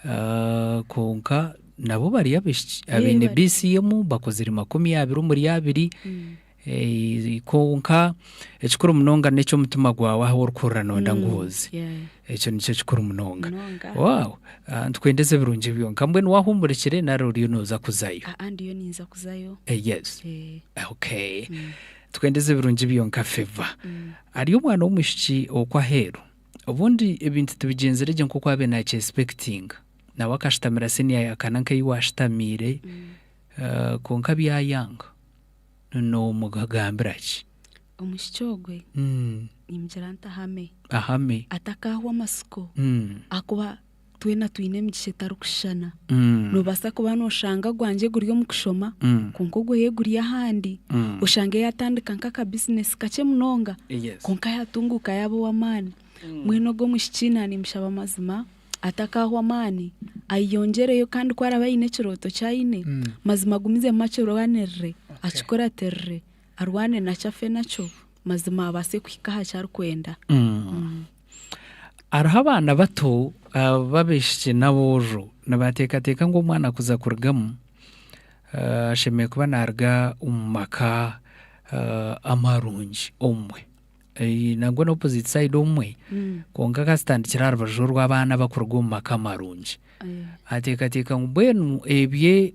aha. Kwonka nabo bariyo abaishiki abaine BCM bakozire 20 omuri abiri. Kwonka ekikuru munonga n'eky'omutima gwawe ahu orikuhurira nooyenda ngu oze. Ekyo nikyo kikuru munonga. Munonga. Wow! Nitukwendeza ebirungi byonka. Mbwenu waahumurikire nari oriyo nooza kuzayo? Aa ndiyo ninza kuzayo. Yes. Okay. Tukwendeze ebirungi byonka Favor. Hariyo omwana w'omwishiki okwo aheeru, obundi ebintu tibigyenzire gye nk'oku abaire naakyeesipekitinga. Nawe akashutamira siniya ya kana nk'ei waashutamiire, kwonka byayanga. Noomugambira ki? Omwishiki ogwe nimugira nti ahame. Ahame. Atakaahwa amatsiko ahakuba twena twine emigisha etarikushushana. Noobaasa kuba nooshanga ogwangye guri omu kushoma kwonka ogweye guri ahandi. Oshange yaatandika nk'akabizinesi kakye munonga kwonka yaatunguuka yaaba ow'amaani. Mbwenu ogwo omwishiki naanimushaba amazima atakaahwa amaani ayeyongyereyo kandi ku araabe aine ekirooto ki aine, mazima agumizemu akirwanirire, akikuratirire, arwane nakyo afe nakyo, mazima abaase kuhika aha ki arikwenda. Hariho abaana bato b'abaishiki n'aboojo nibateekateeka ngu omwana kuza kurugamu ashemereire kuba naaruga omu maka amarungi obumwe. Nangwa na opposite side obumwe kwonka akazitandikira aha rubaju orw'abaana abakuruga omu maka marungi. Ateekateeka ngu mbwenu ebye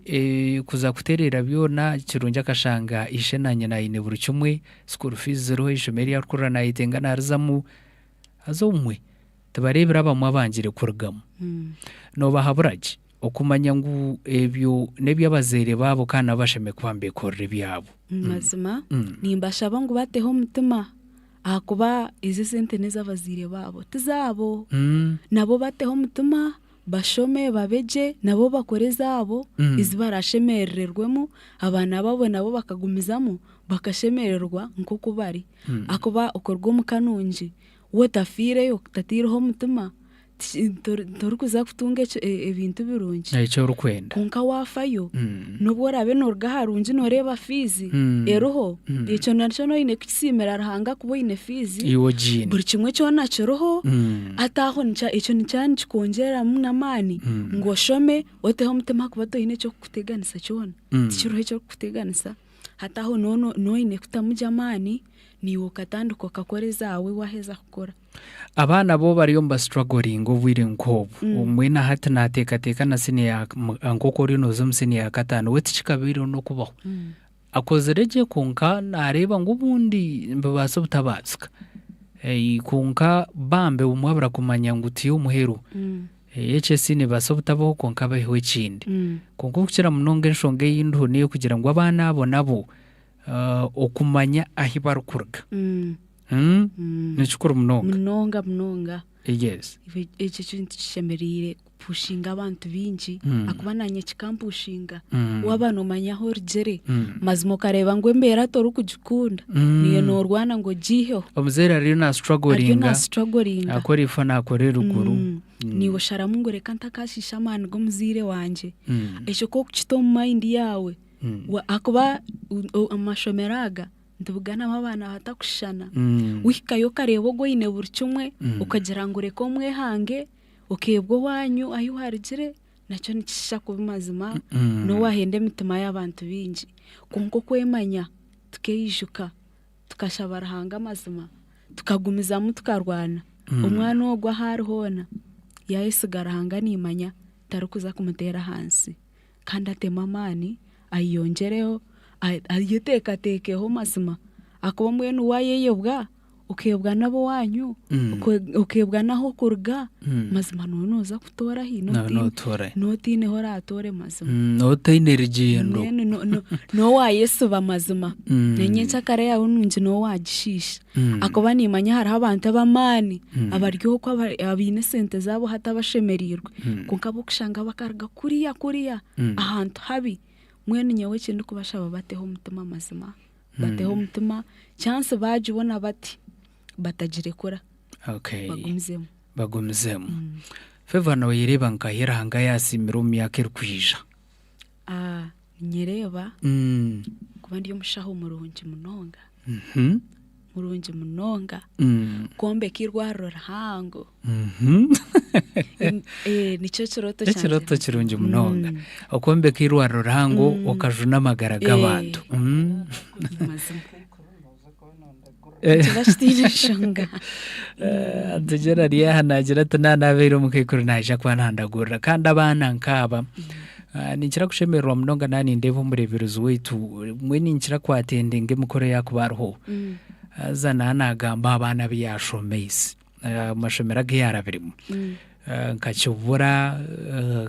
kuza kutereera byona kirungi akashanga ishe na nyina aine buri kimwe, school fees ziriho, eishomero eri arikurira naayetenga naarizamu, haza obumwe tibareebire abamwe abangire kurugamu. Noobahabura ki okumanya ngu ebyo n'eby'abazaire baabo kandi nabo bashemereire kuba nibeekorera ebyabo? Mazima nimbashaba ngu bateho omutima ahakuba ezi esente n'ez'abazaire baabo tizaabo. Nabo bateho omutima bashome babe gye nabo bakore ezaabo ezi barashemerererwemu abaana baabo nabo bakagumizamu. Bakashemererwa nk'oku bari. Ahakuba okuruga omu ka nungi waaba otafiireyo otataireho omutima, torikuza kutunga ebintu birungi. Eki orikwenda. Kwonka waafayo, n'obu oraabe nooruga aharungi nooreeba fiizi eriho, ekyo nakyo oine kukisiimira Ruhanga kuba oine fiizi. Iwe ogiine. Buri kimwe kyona kiriho, hati aho ekyo nikiba nikikwongyeramu n'amaani ngu oshome oteho omutima ahakuba toine eky'okukuteganisa kyona, tikiriho eky'okukuteganisa. Hati aho nooba oine kutamu gye amaani, naiwe okatandika okakora ezaawe waaheza kukora. Abaana bo bariyo nibasituragoringa obwire nk'obu. Obumwe na hati naateekateeka na siniya ya nk'oku oriyo nooza omu siniya ya kataano we tikikabaireho n'okubaho. Akozire gye kwonka naareeba ngu obundi nibibaasa obutabaasika. Kwonka bambi obumwe abura kumanya ngu tiyo muheru. Ekyo esi neebaasa obutabaho kwonka habeho ekindi. Kwonka okukira munonga enshonga ei ndiho n'ey'okugira ngu abaana abo nabo okumanya ahu barikuruga ni kikuru munonga. Munonga munonga. Yes. Ekyo ekintu kishemereire kupushinga abantu baingi ahakuba naanye kikampushinga. Waaba noomanya ahu orugire, mazima okareeba ngu embeera torikugikunda, naiwe noorwana ngu ogiiheho. Omuzaire ariyo Ariyo naasituragoringa, naasituragoringa. akora ifo naakora eruguru. Naiwe osharamu ngu reka ntakaashiisha amaani g'omuzaire wangye. Ekyo ku orikukita omu mayindi yaawe, ahakuba amashomero aga nitubuganamu abaana batakushushana, wahikayo okareeba ogu oine buri kimwe, okagira ngu reka omwehange, okeebwa owaanyu ahu warugire, nakyo nikishisha kubi mazima, n'owaahenda emitima y'abantu baingi. Kwonka okwemanya tukeijuka, tukashaba Ruhanga amazima, tukagumizamu tukarwana, omwana ogwo ahu ari hoona yaayesiga Ruhanga niimanya tarikuza kumuteera ahansi. Kandi atemu amaani, ayeyongyereho, ayeteekateekeho mazima ahakuba mbwenu waayeyebwa, okeebwa n'ab'owaanyu, okeebwa n'ah'okuruga, mazima nooba nooza kutoora hi? Nooba otaine ahu oraatoore mazima. Nooba otaine rugyendo. Mbwenu nooba waayesiba mazima, na nyenkyakara yaawe nungi nooba waagishiisha. Ahakuba niimanya hariho abantu ab'amaani abari okwo abaine esente zaabo hati abashemereirwe, kwonka ab'okushanga bakaruga kuriya kuriya ahantu habi. Mbwenu nyowe eki ndikubashaba bateho omutima mazima, bateho omutima, chance baagibona bati batagirekura, Okay. bagumizemu. Bagumizemu. Favour nooyereeba nkahi Ruhanga yaasiimire omu myaka erikwija? Ninyereeba kuba ndi omushaho murungi munonga, murungi munonga, kwombeka eirwariro rihango. Nikyo kirooto kyangye. Ekirooto kirungi munonga. Okwombeka eirwariro rihango okajuna amagara g'abantu. Mazima. Nikiba kitaine nshonga. Tegyera ari aha naagira ati naaba naabaire omukaikuru naija kuba nandagurira. Kandi abaana nk'aba ninkira kushemererwa munonga naaba nindeeba omureeberezi waitu, mbwenu ninkira kwatendinga emikoro yaakuba ariho, haza naaba naagamba abaana abu yaashomeise, omu mashomero agu yaarabiremu nka Kibura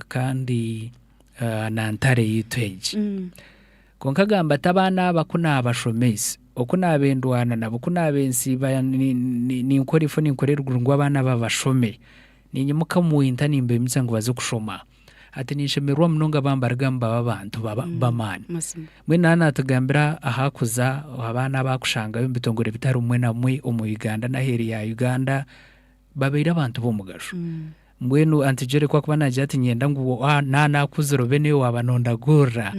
kandi na Ntare yaitu egi. Kwonka agamba ati, Abaana aba ku naabashomeise, oku naabaire ndwana nabo, ku naabaire nsiiba ninkora ifo ninkora eruguru ngu abaana aba bashome, niinyimuka omu winta nimbeemutsya ngu baze kushoma. Ati ninshemererwa munonga baaba nibarugamu baba abantu b'amaani. Mbwenu naaba naatugambira aha kuza abaana abu arikushangayo omu bitongore bitari bimwe na bimwe omu Uganda n'aheeru ya Uganda, babaire abantu b'omugasho. Mbwenu Aunty Jolly ku akuba naagira ati niinyenda ngu naaba naakuzire obe niiwe waaba nondagurira,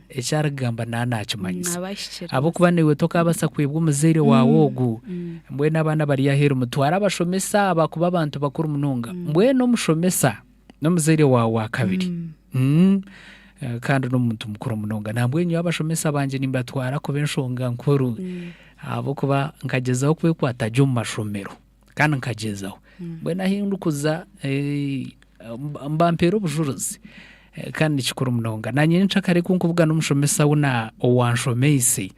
eki arikugamba naaba naakimanyisa. Ahabw'okuba naiwe tokaabaasa kwebwa omuzaire waawe ogu. Mbwenu abaana abari aheeru mutware abashomesa aba kuba abantu bakuru munonga. Mbwenu omushomesa n'omuzaire waawe wa kabiri. Kandi n'omuntu mukuru munonga. Nambwenu nyowe abashomesa bangye nimbatwara kuba enshonga nkuru ahabw'okuba nkagyezaho kwekwata gye omu mashomero. Kandi nkagyezaho. Mbwenu ahu ndikuza mba mpeera obujurizi kandi ni kikuru munonga. Naanye nyenkyakare ku nkubugana omushomesa ou owanshomeise,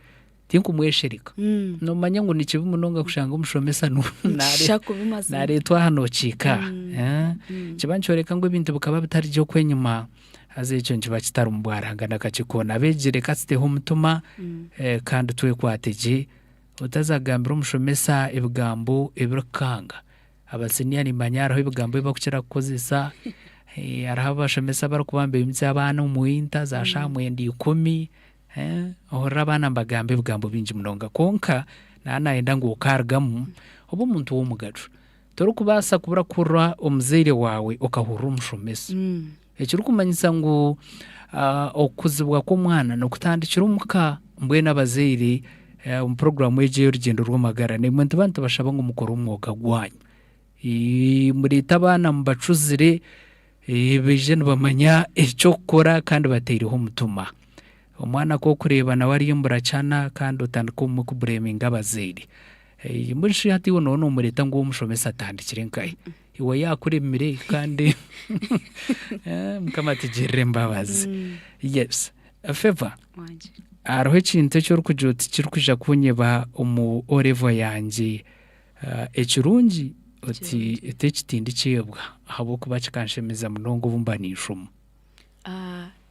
tinkumweshereka. Noomanya ngu ni kibi munonga kushanga omushomesa Nikisha kubi mazima. naareetwa aha nookiika aha. Nikiba nikyoreka ngu ebintu bikaba bitari gye okwenyima, haza ekyo nikiba kitarimu bwaranga na kakye koona. Abeegi reka tuteho omutima kandi twekwate gye. Otazagambira omushomesa ebigambo ebirikukanga. Abasiniya nimanya hariho ebigambo ebi barikukira kukozesa, hariho abashomesa abarikuba nibeimukya abaana omu winta za shaaha mwenda ikumi. Eh, ohurira abaana nibagamba ebigambo bingi munonga kwonka naaba naayenda ngu okaarugamu obe omuntu w'omugasho. Torikubaasa kubura kuhurira omuzaire waawe okahurira omushomesa. Ekirikumanyisa ngu okukuzibwa kw'omwana nikutandikira omu ka. Mbwenu abazaire omu puroguraamu egi ey'orugyendo rw'amagara naimwe nituba nitubashaba ngu mukore omwoga gwanyu. Mureete abaana mubacuzire baije nibamanya eky'okukora kandi bataireho omutima. Omwana ku orikureeba nawe ari emburakyana kandi otandika obumwe kubureeminga abazaire. Mbwenu shi hati iwe nooba noomureeta ngu omushomesa atandikire nkahi? Iwe yaakuremire kandi Mukama atugirire embabazi. Yes. Favour, Wangi. hariho ekintu eki orikugira oti kirikwija kunyeba omu O level yangye ekirungi oti oti eki tindikyebwa ahabw'okuba kikanshemeza munonga obu mba ninshoma.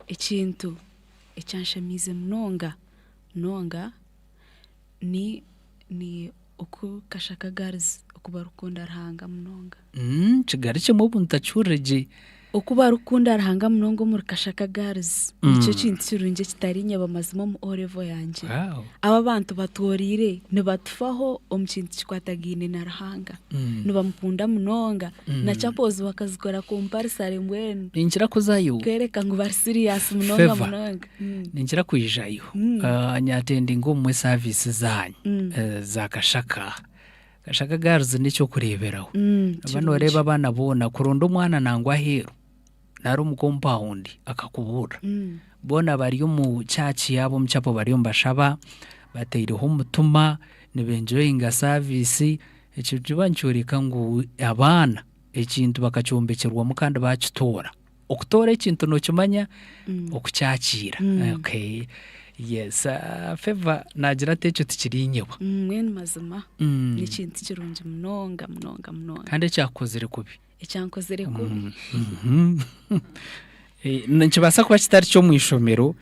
Ekintu ekyanshemiize munonga munonga ni ni oku Kashaka Girls oku barikukunda Ruhanga munonga. Kigarukyemu obu ntakihurire gye. Oku barikukunda Ruhanga munonga omuri Kashaka Girls nikyo kintu kirungi ekitarinyeba mazima omu O level yangye. Wow. Aba abantu batworeire nibatufaho omu kintu kikwatagaine na Ruhanga. Nibamukunda munonga na chapels bakazikora compulsory mbwenu. Ninkira kuzayo. Kwereka ngu bari serious munonga Favor. munonga. Ninkira kwijayo nyatendinga obumwe service zaanyu za Kashaka. Kashaka Girls n'eky'okureeberaho. Noba nooreeba abaana boona kuronda omwana nangwa aheeru nari omu compound akakubuurira. Boona bari omu church yaabo omu chapel bariyo nibashaba, bataireho omutima, nibenjoyinga service, ekyo nikiba nikyoreka ngu abaana ekintu bakakyombekyerwamu kandi baakitoora. Okutoora ekintu nookimanya, okukyakiira. Okay, yes, Favour naagira ati ekyo tikirinyebwa. Mbwenu mazima n'ekintu kirungi munonga munonga munonga. Kandi ekyakukozire kubi? Ekyankozire kubi. Nikibaasa kuba kitari ky'omu ishomero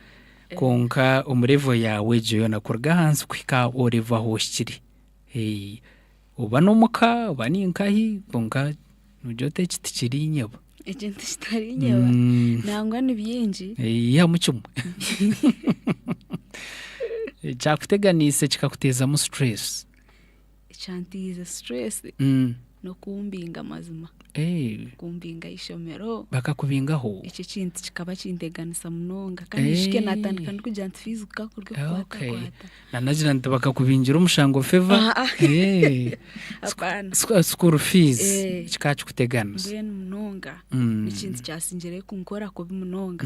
kwonka omu level yaawe egyo yoona kuruga ahansi kuhika aha O level ahu ohikire. Oba n'omuka oba ni nkahi kwonka noogira oti eki tikirinyeba. Ekintu kitarinyeba nangwa ni bingi. Ihamu kimwe. Ekyakuteganiise kikakuteezamu stress. Ekyantiize stress n'okumbinga mazima. Kumbinga aha ishomero. Bakakubingaho? Ekyo ekintu kikaba kinteganisa munonga kandi nshushe natandika ndikugira nti fees kukakurya Okay. okukwatakwata. Nanagira nti bakakubingira omushango Favor. Ah, ah. Apaana. School fees Eh. kikaba kikuteganisa. Mbwenu munonga. Ekintu kyasingireyo kunkora kubi munonga.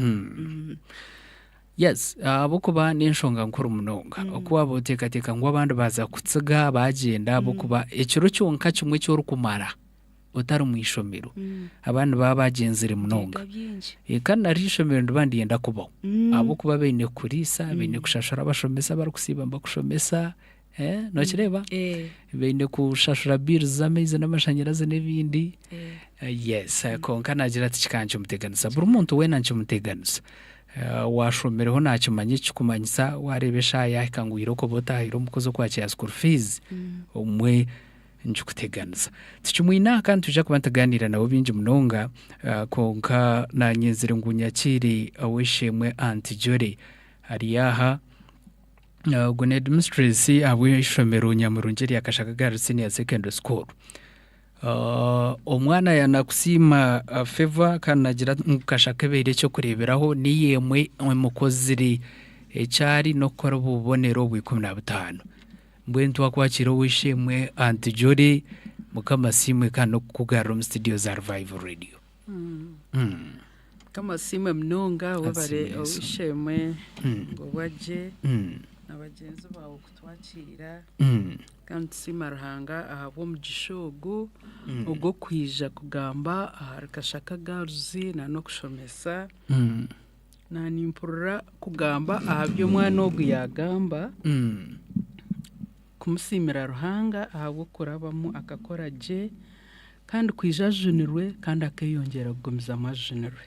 Yes, ahabw'okuba n'enshonga nkuru munonga. Oku waaba oteekateeka ngu abandi baaza kutsiga baagyenda ahabw'okuba ekiro kyonka kimwe eki orikumara otari mu ishomero, abandi nibaba baagyenzire munonga. Ndeega bingi. Eh, Kandi naryo ishomero niba niryenda kubaho ahabw'okuba baine kuriisa, baine kushashura abashomesa abarikusiiba nibakushomesa, eh, nookireeba? Eh, Baine kushashura bills z'amaizi n'amashanyarazi n'ebindi. eh. Yes, kwonka naagira ati kikaba nikimuteganisa. Buri muntu weena nikimuteganisa. Waashomireho naakimanya ekikumanyisa waareeba eshaaha yaahika ngu oine kuba otaahire omukozi okwakira school fees, obumwe nikikuteganisa. Tukimwine aha kandi nitwija kuba nitugaaniira nawe bingi munonga, kwonka naanyenzire ngu nyakiire ow'eishe-emwe Aunt Jolly ari aha. Ogu ni headmistress ahabw'eishomero nyamurungi erya Kashaka Girls Senior Secondary School. Omwana yanakusiima Favour kandi nagira ngu Kashaka ebaire eky'okureeberaho niyo emwe emukozire eki ari n'okukora obubonero bw'ikumi na butaano. Mbwenu twakwakiira ow'eishe-emwe Aunt Jolly, Mukama asiimwe kandi n'okukugarura omu studio za Revival Radio. Mukama asiimwe munonga webare Asiimwe Yesu. ow'eishe-emwe ngu obwagye na bagyenzi baawe kutwakiira. Kandi nitusiima Ruhanga ahabw'omugisha ogu ogw'okwija kugamba ahari Kashaka Girls na n'okushomesa. Na nimpurira kugamba aha by'omwana ogu yaagamba, kumusiimira Ruhanga ahabw'okurabamu akakora gye kandi kwija ajunirwe kandi akeeyongyera kugumizamu ajunirwe.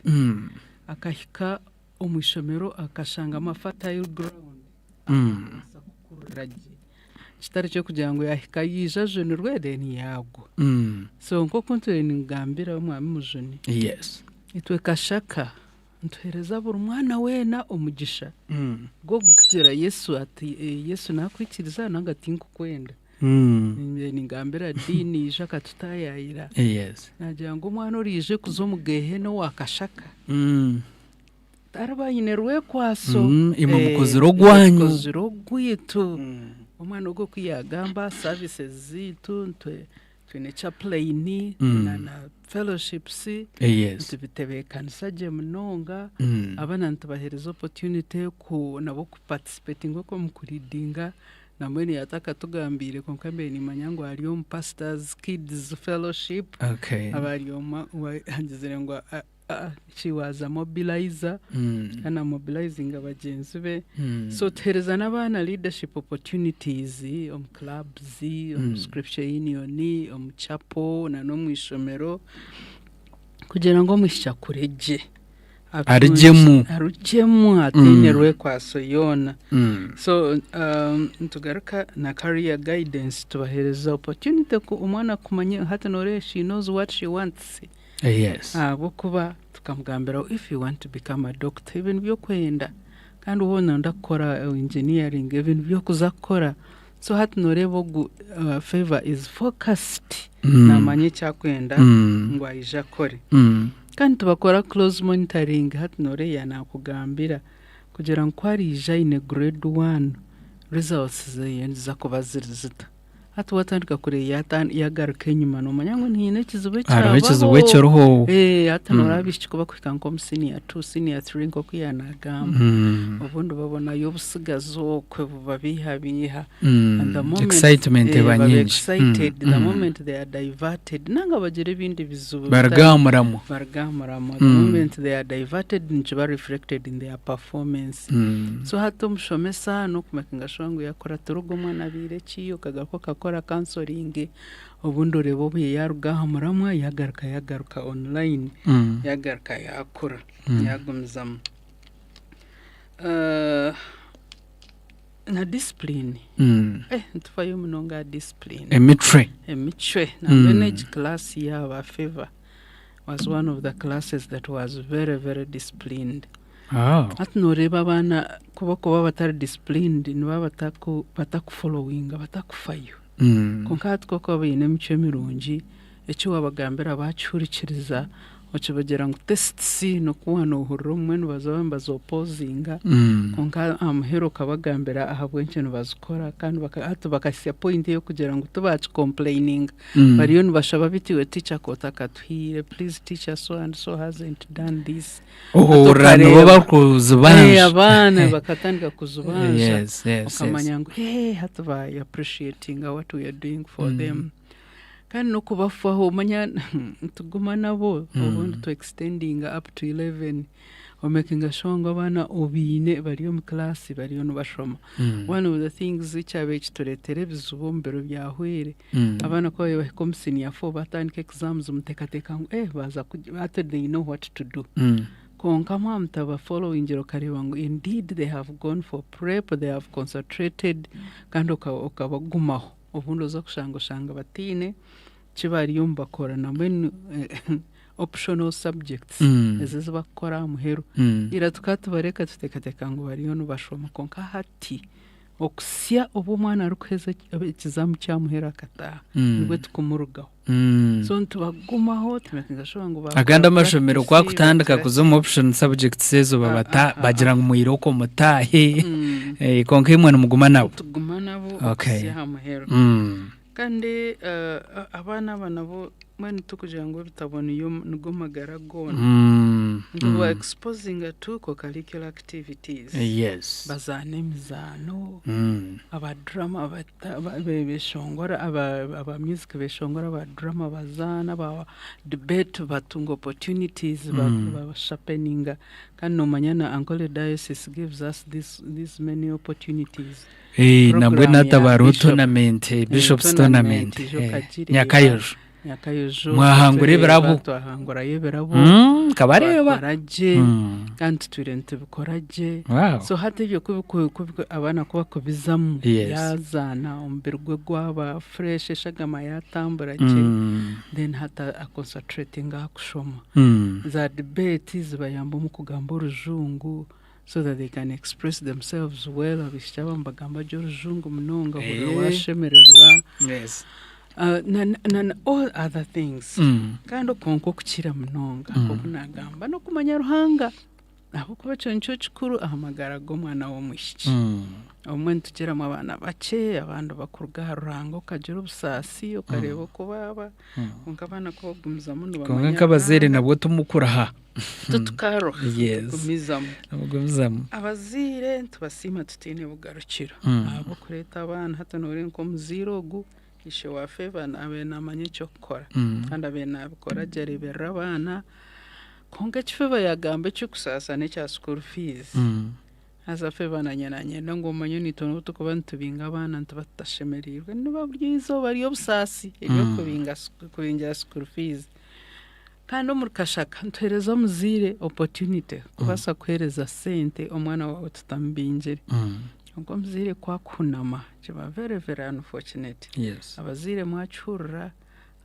Akahika omu ishomero akashangamu fertile ground akabaasa kukurira gye. Kitari ky'okugira ngu yaahika yaija ajunirwe then yaagwa. So nk'oku ntwire ningambira omwami Mujuni, Yes. itwe Kashaka. Nituheereza buri mwana weena omugisha gw'okugira Yesu ati Yesu nakwikiriza nanga tinkukwenda. Nyowe ningambira Dean yaija akatutaayaayira naagira ngu omwana oraije kuza omu geehena owa kashaka tariba aine rwekwaso. Imwe mukozire ogwanyu. Tukozire ogwaitu. Omwana ogwo ku yaagamba services zaitu Twine chaplain na na fellowships nitubitebeekanisa gye munonga abaana nitubaheereza opportunity ku nabo ku participatinga okwo omu kuleadinga nambwenu yatakatugambiire kwonka mbaire nimanya ngu ari omu pastors kids fellowship aba ari omu agizire ngu She was a mobilizer kandi na mobilizinga bagyenzi be. So tuheereza n'abaana leadership opportunities omu clubs, omu scripture union, omu chapel na n'omu ishomero kugira ngu omwishiki akure gye. Arugyemu. Arugyemu ataine rwekwaso yoona. So nitugaruka na career guidance tubaheereza opportunity omwana kumanya hati nooreeba she knows what she wants. Yes. Ahabw'okuba tukamugambira ngu if you want to become a doctor ebintu by'okwenda kandi waaba nooyenda kukora engineering ebintu by'okuza kukora so hati nooreeba ogu Favour is focused naamanya eki arikwenda ngu aije akore. Kandi tubakora close monitoring hati nooreeba yaaba naakugambira kugira ngu ku ariija aine grade one results ze niziza kuba ziri zita. Hati waatandika kureeba yaagaruka enyima noomanya ngu haine ekizibu Hariho ekizibu ekiriho. Hati nooreeba abaishiki ku barikuhika nk'omu siniya tu, siniya turi nk'oku yaanaagamba, obundi babonayo obutsigazi okwe bubabeihabeiha. And the moment Excitement eba baba nyingi. excited, the moment they are diverted nanga bagira ebindi bizibu Baruga aha muramwa. Baruga aha muramwa. The moment they are diverted nikiba reflected in their performance. So hati omushomesa n'okumakinga sure ngu yakuratira ogu omwana abaire ki, okagaruka okakora counselling, obundi oreeba obu yaaruga aha muramwa yaagaruka yaagaruka online, yaagaruka yaakura, yaagumizamu. Na discipline, nitufayo munonga aha discipline. Emicwe. Emicwe, nambwenu egi class yaaba Favour was one of the classes that was very very disciplined. Hati nooreeba abaana ku barikuba batari disciplined nibaba batakufollowinga batakufayo. Kwonka hati ku orikuba baine emicwe mirungi, eki waabagambira baakihurikiriza, okibagira ngu tests n'oku waaba noohurira obumwe nibaza nibazi-opposinga kwonka aha muheru okabagambira ahabw'enki nibazikora kandi hati bakahitsya point ey'okugira ngu tibaakicomplaininga. Bariyo nibashaba biti iwe teacher ku otakatuhaire, please teacher so and so hasn't done this. Ohurira nibo barikuzibanja. Abaana bakatandika kuzibanja okamanya ngu hati ba appreciatinga what we are doing for them. Kandi n'okubafaho omanya nituguma nabo obundi tu extendinga up to 11 omakinga sure ngu abaana obaine bari omu class bariyo nibashoma. One of the things ekyabaire kitureetera ebizibu omu biro byahweire, abaana ku baabaire bahika omu senior four batandika exams muteekateeka ngu baaza hati they know what to do. Kwonka mwaba mutabafollowingire okareeba ngu indeed they have gone for prep, they have concentrated kandi okabagumaho, obundi oza kushanga oshanga bataine ki bariyo nibakora nambwenu optional subjects ezi ezi barikukora aha muheru. Ira tukaba tubareka tuteekateeka ngu bariyo nibashoma kwonka hati okuhitsya obu omwana arikuheeza ekizamu ky'aha muheru akataaha nibwo tukumurugaho. So nitubagumaho tumakinga sure ngu baakora Agandi amashomero practice, ku akutandika bagira kuza omu option subjects ezo babata bagira ngu mwirooko mutaahe kwonka imwe nimuguma nabo. Nituguma nabo okuhitsya aha muheru. Kandi abaana aba nabo mbwenu tikugira ngu ebitabo niyo nigo magara goona. Nituba exposinga to co-curricular activities. Bazaana emizaano, aba drama beshongora, aba music beshongora, aba drama bazaana, aba debate batunga opportunities basharpeninga kandi noomanya na Ankole Diocese gives us these many opportunities. Nambwenu Program hati ya hariho Bishop. tournament, Bishop's Tournament tournament, ija okagireeba. Nyakayojo. Nyakayojo Mwahangura ebirabo. Twahangurayo ebirabo. Nkabareeba. Twakora gye kandi tutwire nitubikora gye. Wow. So hati ebyo abaana ku bakubizamu yaazaana omubiri gwe gwaba fresh eshagama yaatambura gye then hati aconcentratinga aha kushoma. Za debate zibayamba omu kugamba orujungu so that they can express themselves well. Abaishiki aba nibagamba gye orujungu munonga ohurira waashemererwa. Na na all other things. Kandi kwonka okukira munonga nk'oku naagamba n'okumanya Ruhanga ahabw'okuba ekyo nikyo kikuru aha magara g'omwana w'omwishiki. Obumwe nitugiramu abaana bakye abandi bakuruga aha Ruhanga okagira obusaasi okareeba oku baaba kwonka abaana ku bakugumizamu Kwonka nibamanya nk'abazaire Ruhanga. nabwo timukuraha. Titukaruha, Yes. tugumizamu. Mugumizamu. Abazaire nitubasiima tutaine bugarukiro ahabw'okureeta abaana hati noreeba nk'omuzaire ogu Ishe wa Favor abaire naamanya eky'okukora kandi abaire naabikora gye areeberera abaana. Kwonka eki Favor yaagamba ekirikusaasa n'ekya school fees. Haza Favor naanye nanyenda ngu omanye naitwe n'obu turikuba nitubinga abaana nituba tutashemereirwe. Niba buri eizooba ry'obusaasi ery'okubinga kubingira school fees. Kandi omuri kashaka nituheereza omuzaire opportunity kubaasa kuheereza sente omwana waawe tutamubingire. Kwonka omuzaire ku akuhunama kiba very very unfortunate. Yes. Abazaire mwakihurira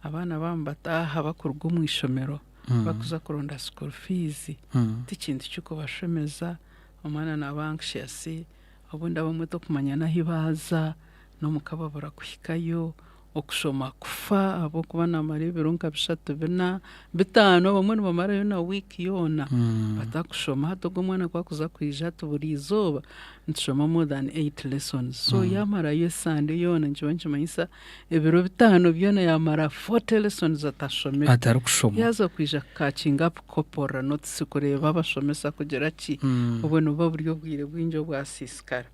abaana baanyu bataaha bakuruga omu ishomero bakuza kuronda school fees ti kintu kirikubashemeza, omwana naaba anxious, obundi abamwe tokumanya n'ahi baaza, n'omuka babura kuhikayo, okushoma kufa ahabw'okuba naamara ebiro nka bishatu bina, bitaano abamwe nibamarayo na wiiki yoona batakushoma. Hati ogwo omwana ku akuza kwija hati buri izooba nitushoma more than eight lessons so yaamarayo esande yoona nikiba nikimanyisa ebiro bitaano byona yaamara forty lessons atashomire. Atarikushoma. Yaaza kwija kukakinga up kukoporora notes kureeba abashomesa kugira ki, obwo nibuba buri obwire bwingi obwasiisikara.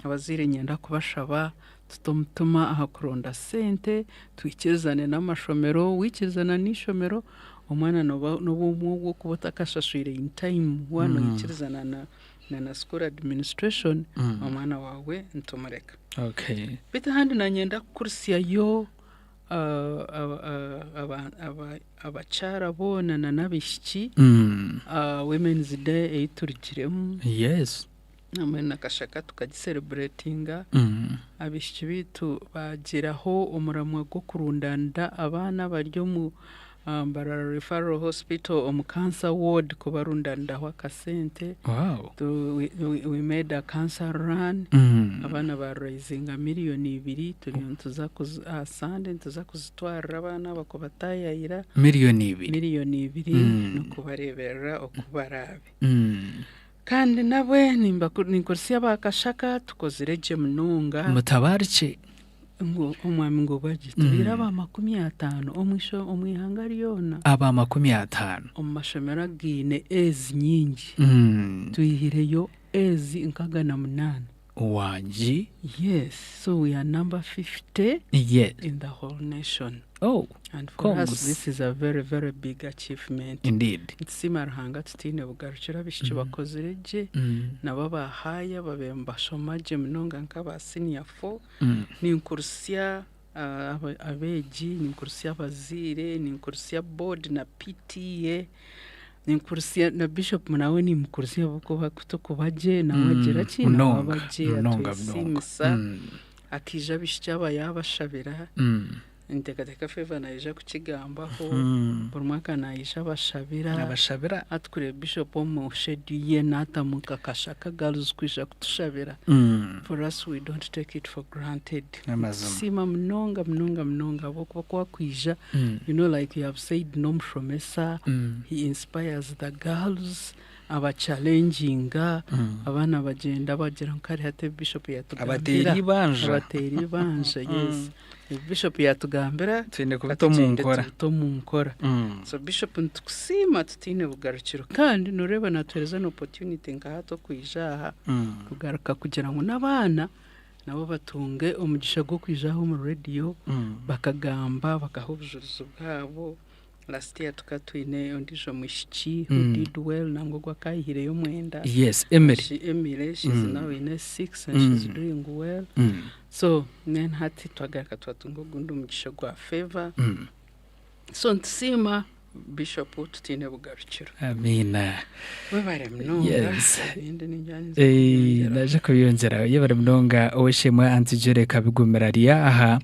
Abazaire niinyenda kubashaba Tute omutima aha kuronda sente, twikirizane n'amashomero, waikirizana n'eishomero, omwana nooba n'obu obumwe orikuba otakashashwire in time waaba noikirizana na na school administration, omwana waawe nitumureka. Okay. Beitu ahandi naanye ndakukurisyayo abakyara boona na n'abaishiki, Women's Day ei turugiremu. Yes. Hamwe na Kashaka tukagisereburetinga. Abaishiki baitu baagiraho omuramwa gw'okurundanira abaana abari omu Mbarara Referral Hospital omu Cancer Ward kubarundaniraho akasente. Wow. We made a cancer run. Abaana baaraizinga miriyoni ibiri turiyo nituza aha Sande nituza kuzitwarira abaana aba kubataayaayira. Miriyoni ibiri. Miriyoni ibiri n'okubareeberera oku baraabe. Kandi nabwe ninkoresa aba kashaka tukozire gye munonga. Mutabaarikye. Ngu omwami ngu obwagye tubaire aba 50 omu ihanga ryona. Aba 50. Omu mashomero againe A's nyingi twihireyo A's nkaga na munaana. Wangi. Yes, so we are number 50 Yes. in the whole nation. Oh, And for us congs. this is a very very big achievement. Indeed. Nitusiima Ruhanga tutaine bugarukiro abaishiki bakozire gye nabo aba higher babaire nibashoma gye munonga nk'aba senior four. Ninkurutsya abeegi, ninkurutsya abazaire, ninkurutsya board na PTA, ninkurutsya na bishop nawe nimukurutsya ahabw'okuba ku turikuba gye nawe agira ki nawe aba Munonga, gye munonga, munonga. atwesiimisa akaija abaishiki aba yaabashabira. Ninteekateeka Favor naija kukigambaho, buri mwaka naija abashabira. Abashabira. Hati kureeba Bishop omu schedule ye naatamu nka Kashaka Girls kwija kutushabira, for us we don't take it for granted. N'amazima. Nitusiima munonga munonga munonga ahabw'okuba ku akwija, you know like you have said n'omushomesa, he inspires the girls, abachallenginga, abaana bagyenda bagira ngu kare hati ebi Bishop yatugambira. Abateera eibanja. Abateera eibanja, yes. Ebi Bishop yatugambira, Twine ka kubita omu tugyende nkora. tubite omu nkora. So Bishop nitukusiima tutaine bugarukiro kandi noreeba natuheereza na opportunity nka hati okwija aha kugaruka kugira ngu n'abaana nabo batunge omugisha gw'okwija aha omu radio bakagamba bakaha obujurizi bwabo. Last year tukaba twine ondiijo mwishiki who did well nangwa ogwo akaayihireyo omwenda. Yes, Emily. She, Emily, she's now in S6 and she's doing well. So then hati twagaruka twatunga ogundi omugisha gwa Favor. So nitusiima Bishop tutaine bugarukiro. Amiina. Webare munonga. Yes. Ebindi ningira ninza Eh, kubyongyeraho. naija kubyongyeraho yebare munonga oweshemwe Aunty Jere Kabigumira ari aha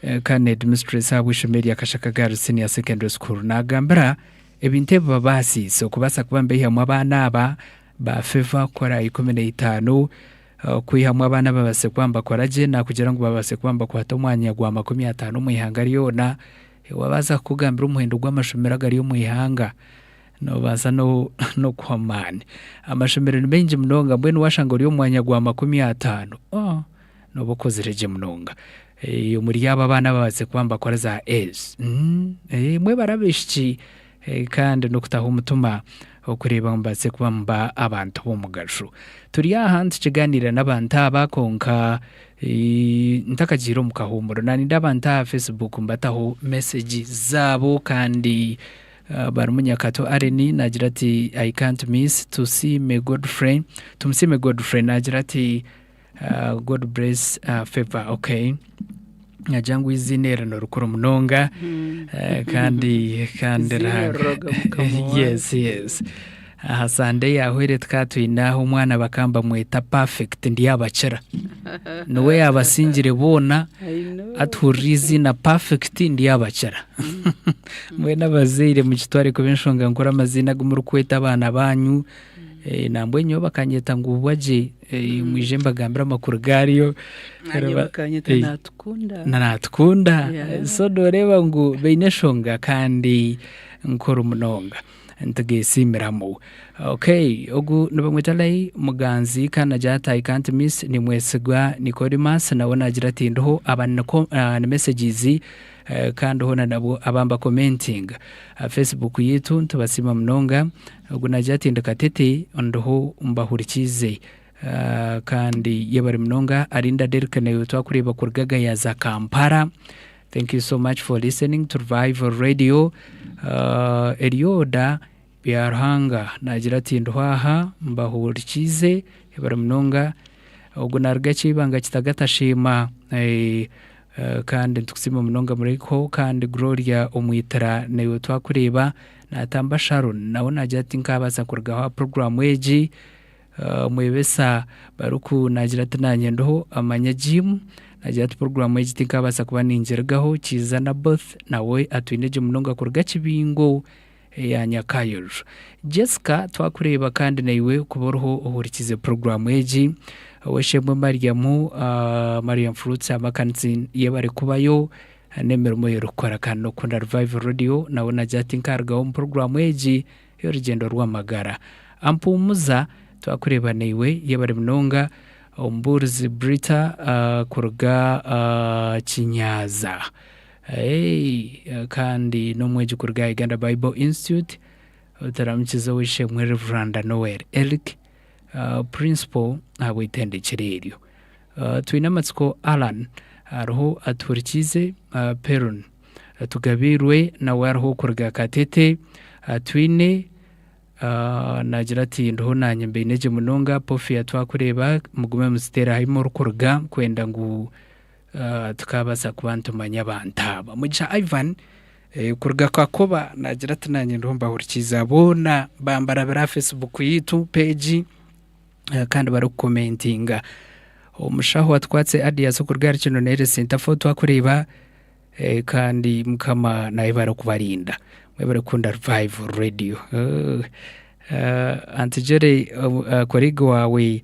eh, kandi headmistress ahabw'eishomero rya Kashaka Girls Senior Secondary School nagambira ebintu ebi babaasiise okubaasa kuba nibaihamu abaana aba ba Favor kukora 15 Okwihamu abaana ababaasize kuba nibakora gye nakugira ngu babaase kuba nibakwata omwanya gwa 50 omu ihanga ryona. Waabaasa kukugambira omuhendo gw'amashomero agari omu ihanga noobaasa n'okuhwa amaani. Amashomero ni maingi munonga mbwenu waashanga ori omu mwanya gwa 50 nooba okozire gye munonga. Omuri abo abaana ababaasize kuba nibakora za A's, mwebare abaishiki kandi n'okutaho omutima okureeba ngu mubaase kuba muba abantu b'omugasho. Turi aha nitukigaaniira n'abantu aba kwonka ntakagiire omu kahuumuro naninda abantu aha Facebook mbataho message zaabo kandi barimu Nyakato Allen naagira ati I can't miss Tusiime Godfrey, Tumusiime Godfrey naagira ati God bless Favor okay. Nagira ngu eiziina eri nirikuru munonga kandi kandi Eiziina riroga Mukama wange. Yes yes. Aha Sunday eyahweire tukaba twine aho omwana bakaba nibamweta Perfect Ndyabakira. Niwe yaabasingire boona I know. atuhurira eiziina Perfect Ndyabakira. Mbwenu abazaire mukitware kuba enshonga nkuru amaziina agu murikweta abaana baanyu. Nambwenu nyowe bakanyeta ngu Bwagye mwije mbagambire amakuru gaaryo. Nanye bakanyeta Natukunda. Natukunda. Yeah. So nooreeba ngu baine enshonga kandi nkuru munonga. Nitugeesiimiramu. Okay, ogu nibamweta Lai Muganzi kandi naagira ati I can't miss Nimwesigwa Nicodemus nawe naagira ati ndiho aba ni messages kandi hoona nabwo aba nibakomentinga. Aha Facebook yaitu nitubasiima munonga. Ogu naagira ati ndi Katete ndiho mbahurikiize kandi yebare munonga. Arinda Derrick naiwe twakureeba kuruga Gayaza Kampala. Thank you so much for listening to Revival Radio. Elioda Byaruhanga naagira ati ndiho aha mbahurikiize yebare munonga. Ogu naaruga Kyebanga Kitagata Sheema kandi nitukusiima munonga murahikaho kandi Gloria Omwitira naiwe twakureeba. Naatamba Sharon nawe naagira ati nkaabaasa kurugaho aha puroguraamu egi. Mwebesa Baruku naagira ati naanye ndiho amanya Jim naagira ati puroguraamu egi tinkaabaasa kuba ningirugaho. Kiiza Naboth nawe atwine gye munonga kuruga Kibingo eya Nyakayojo. Jessica twakureeba kandi naiwe kuba oriho ohurikiize puroguraamu egi. Ow'eishe-emwe Mariam, Mariam Fruits Amakansi yebare kubayo n'emirimo ei orikukora kandi n'okukunda Revival Radio nawe naagira ati nkarugaho omu puroguraamu egi y'orugyendo rw'amagara. Ampumuza twakureeba naiwe yebare munonga Omubuurizi Brita kuruga Kinyaza kandi n'omwegi kuruga Uganda Bible Institute otaramukize ow'eishe-emwe Rev. Noel Eric Principal ahabw'eitendekyero eryo. Twine amatsiko Allan ariho atuhurikiize, Peron Tugabiirwe nawe ariho kuruga Katete, Twine naagira ati ndiho naanye mbaine gye munonga, Pofia twakureeba mugume muziteere ahu murikuruga kwenda ngu tukaabaasa kuba nitumanya abantu aba. Mugisha Ivan kuruga Kakoba naagira ati naanye ndiho mbahurikiize boona bambarabira aha Facebook yaitu page kandi barikukomentinga. Omushaho Atukwatse Adias okuruga ahari Kinoni Health Centre 4 twakureeba kandi Mukama nayebare kubarinda. Mwebare kukunda Revival Radio. Aunty Jerry colleague waawe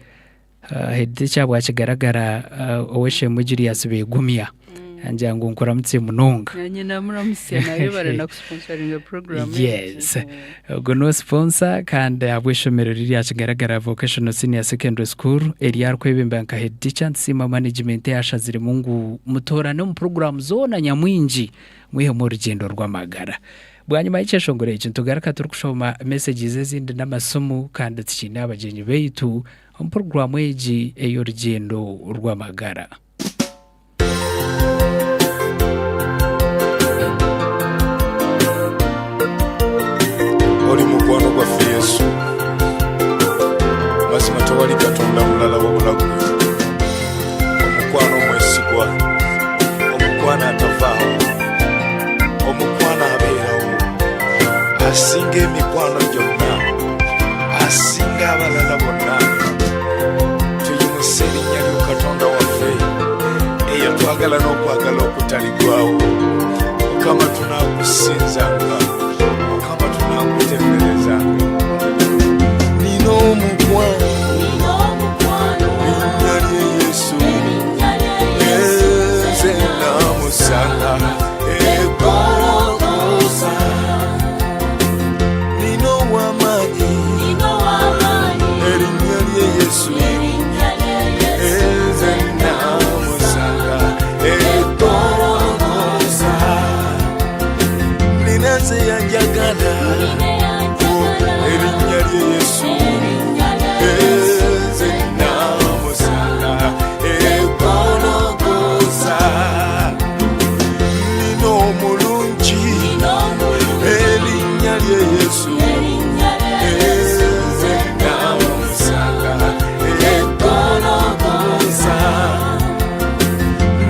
Head teacher bwakigaragara ow'eishe-emwe Julius Begumya ngira ngu nkuramutse munonga. Nanye namuramutsya nayebare na kusponsoringa program egi. Yes. Ogwo niwe sponsor kandi ahabw'eishomero riri rya Kigaragara Vocational Senior Secondary School eri arikwebembera nka head teacher nitusiima management eyashaziremu ngu mutoorane omu program zoona nyamwingi mwihemu orugyendo rw'amagara. Bwanyima y'ekyeshongoro eki nitugaruka turikushoma messages ezindi n'amasimu kandi tukiine abagyenyi baitu omu puroguraamu egi ey'orugyendo rw'amagara. Oli mukwano gwaffe Yesu, mazima tewali Katonda mulala wabula gwe, omukwano omwesigwa, omukwano atavaawo, omukwano abeerawo. Yatwagala n'okwagala okutaligwawo. Mukama tunakusinzanga, Mukama tunakutenderezanga. Nina omukwano, erinnya lye Yesu, nze namusanga egologosa. Nina ow'amaanyi, erinnya lye Yesu, nze namusanga egologosa. Nina nze yanjagala, erinnya lye Yesu, nze namusanga egologosa. Nina omulungi, erinnya lye Yesu, nze namusanga egologosa.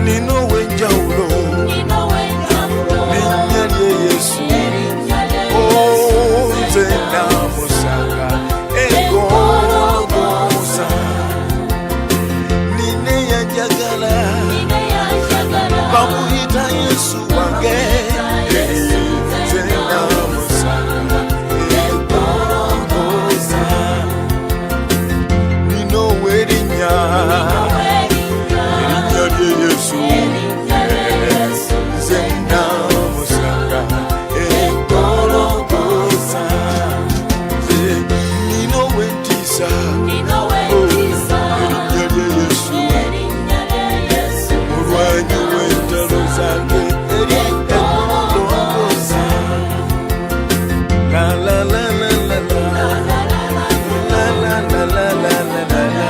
Nina ow'enjawulo, linnya lye Yesu, oh, nze namusanga egologosa. Nina eyanjagala, bamuyita Yesu wange, nze namusanga egologosa. Nina ow'erinnya, erinnya lye Yesu, nze namusanga egologosa. Nina ow'entiisa, erinnya lye Yesu, mulwanyi w'entalo zange, eri egologosa. La la la la la la la la la la la la la la.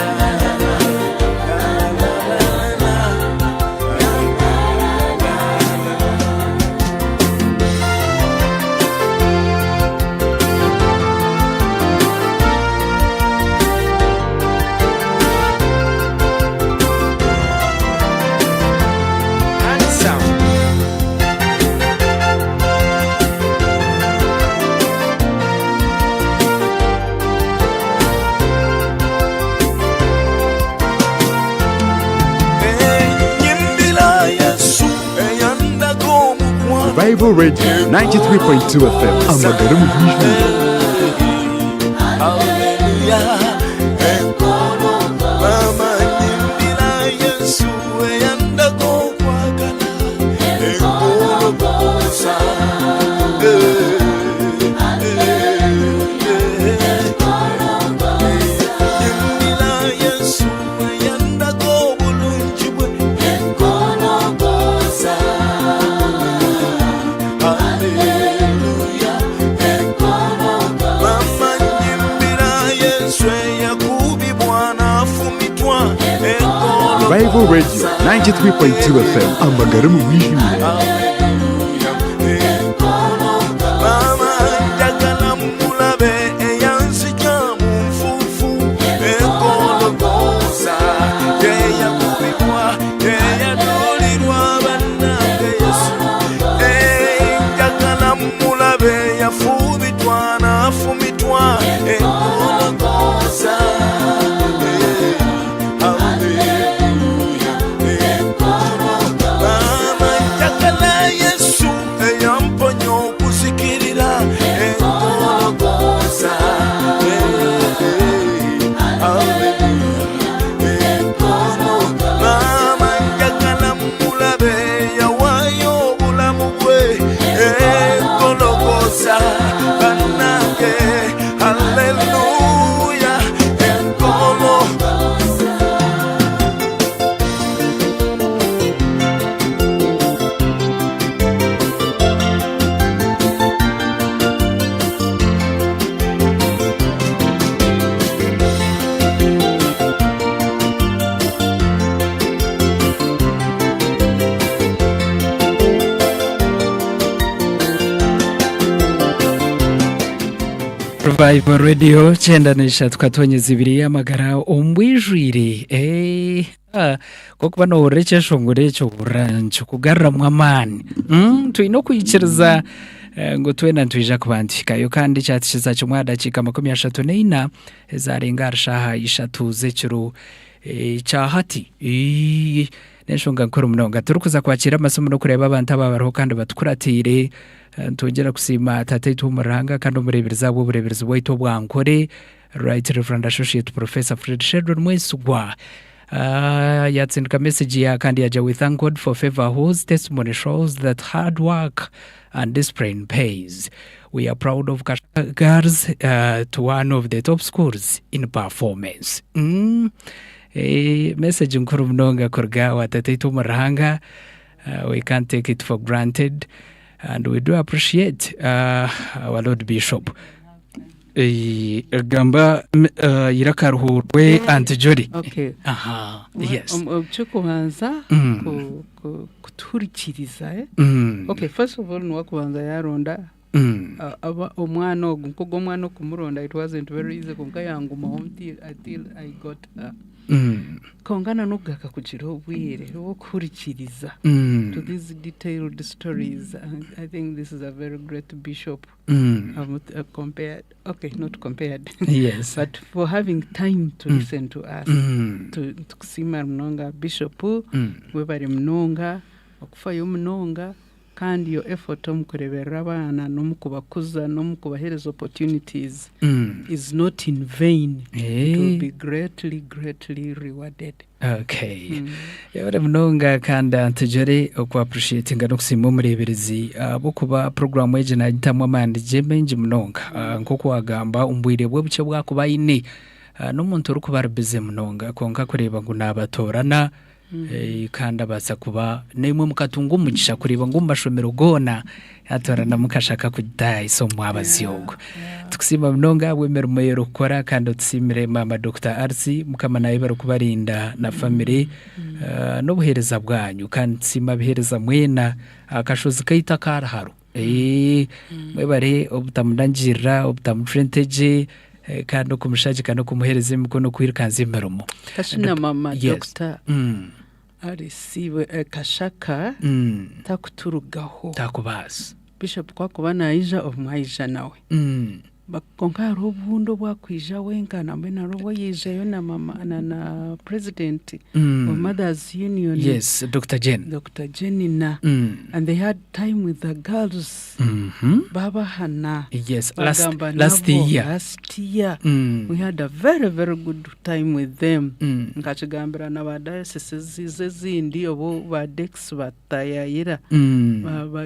Nyimbira Yesu eyandaga omukwano. Revival Radio 93.2 FM amagara mu bwijwire. Haleluya. Mama nyimbira Yesu eyandaga okwagala egologosa. Nyimbira Yesu eyandaga obulungi bwe egologosa. Haleluya. Mama nyimbira Yesu eyakubibwa n'afumitwa. Revival Radio 93.2 FM amagara mu bwijwire. Mama njagala mulabe eyanzija mu nfuufu egologosa, eyakubibwa eyatulirwa bannange Yesu. Eh, njagala mulabe yafumitwa n'afumitwa egologosa. Eh, haleluya. Mama njagala Yesu eyamponya okuzikirira egologosa. Mama njagala mulabe yawaayo obulamu bwe egologosa bannange. Haleluya. Egolo Revival Radio 93 katonyeza ibiri y'amagara ombwijwire. Eh, ah, kokuba nohurira ekyeshongoro ekyo ohurira nikikugaruramu amaani. Twine okwikiriza eh, ngu twena nitwija kuba nituhikayo kandi kyatukiza kimwe aha dakiika 34 ezarenga ahari shaaha 3 z'ekiro eh, kya hati. Ii, N'enshonga nkuru munonga. Turikuza kwakira amasimu n'okureeba abantu aba bariho kandi batukuratiire. Nitwongyera kusiima Tataitwe omu Ruhanga kandi omureeberezi ahabw'obureeberezi bwaitu obwa Nkore, Right Reverend Associate Professor Fred Sheldon Mwesigwa. Uh, yatsindika message ya kandi yagira we thank God for favor whose testimony shows that hard work and discipline pays. We are proud of Kashaka girls uh, to one of the top schools in performance. Mm. Eh, message nkuru munonga kuruga wa tataitwe omu Ruhanga. Uh, we can't take it for granted and we do appreciate uh, our Lord Bishop. Eh, gamba uh, irakaruhurwe Auntie Jolly. Okay. Aha, yes. Ekyokubanza kutuhurikiriza eh? Okay, first of all niwe akubanza yaronda aba omwana ogu nk'ogu omwana okumuronda it wasn't very easy kwonka yangumaho until I got her. Kwonka na n'okugaruka kugira obwire bw'okuhurikiriza to these detailed stories. I think this is a very great bishop. Compared, okay, not compared. But for having time to listen to us. Tukusiima munonga bishop, webare munonga, okufayo munonga, kandi your effort omu kureeberera abaana n'omu kubakuza n'omu kubaheereza opportunities is not in vain. It will be greatly, greatly rewarded. Okay. Yebare munonga kandi Auntie Jolly oku appreciatinga n'okusiima omureeberezi ahabw'okuba puroguraamu egi naagitamu amaani gye maingi munonga. Nk'oku waagamba omu bwire bwe bukye obu arikuba aine, n'omuntu orikuba ari busy munonga kwonka kureeba ngu naabatoorana kandi abaasa kuba naimwe mukatunga omugisha kureeba ngu omu mashomero goona yatooranamu Kashaka kugitaayisa omu mwabazyo ogwo. Tukusiima munonga ahabw'emirimo ei orikukora kandi otusiimire maama Dokita Artsi, Mukama naayebare kubarinda na famire n'obuheereza bwanyu kandi tusiima abaheereza mwena aha kashozi kaitu aka Ruharo. Mwebare obutamunangirira, obutamucwa entegye kandi okumushagika n'okumuheereza emikono kwirukanzya emirimo. Kashi na mama Dokita Arisiibwe Kashaka takuturugaho. Takubaasa. Bishop ku akuba naija obumwe aija nawe. Kwonka hariho obundi obu akwija wenka nambwenu hariho obu yaijayo na mama na na president of mothers union. Yes, Dokita Jane. Dokita Jenina. And they had time with the girls. Babahana. Yes, last, Bagamba last nabo, year. Last year. We had a very, very good time with them. Nkakigambira na ba dioceses ezindi obu ba dex batayayira.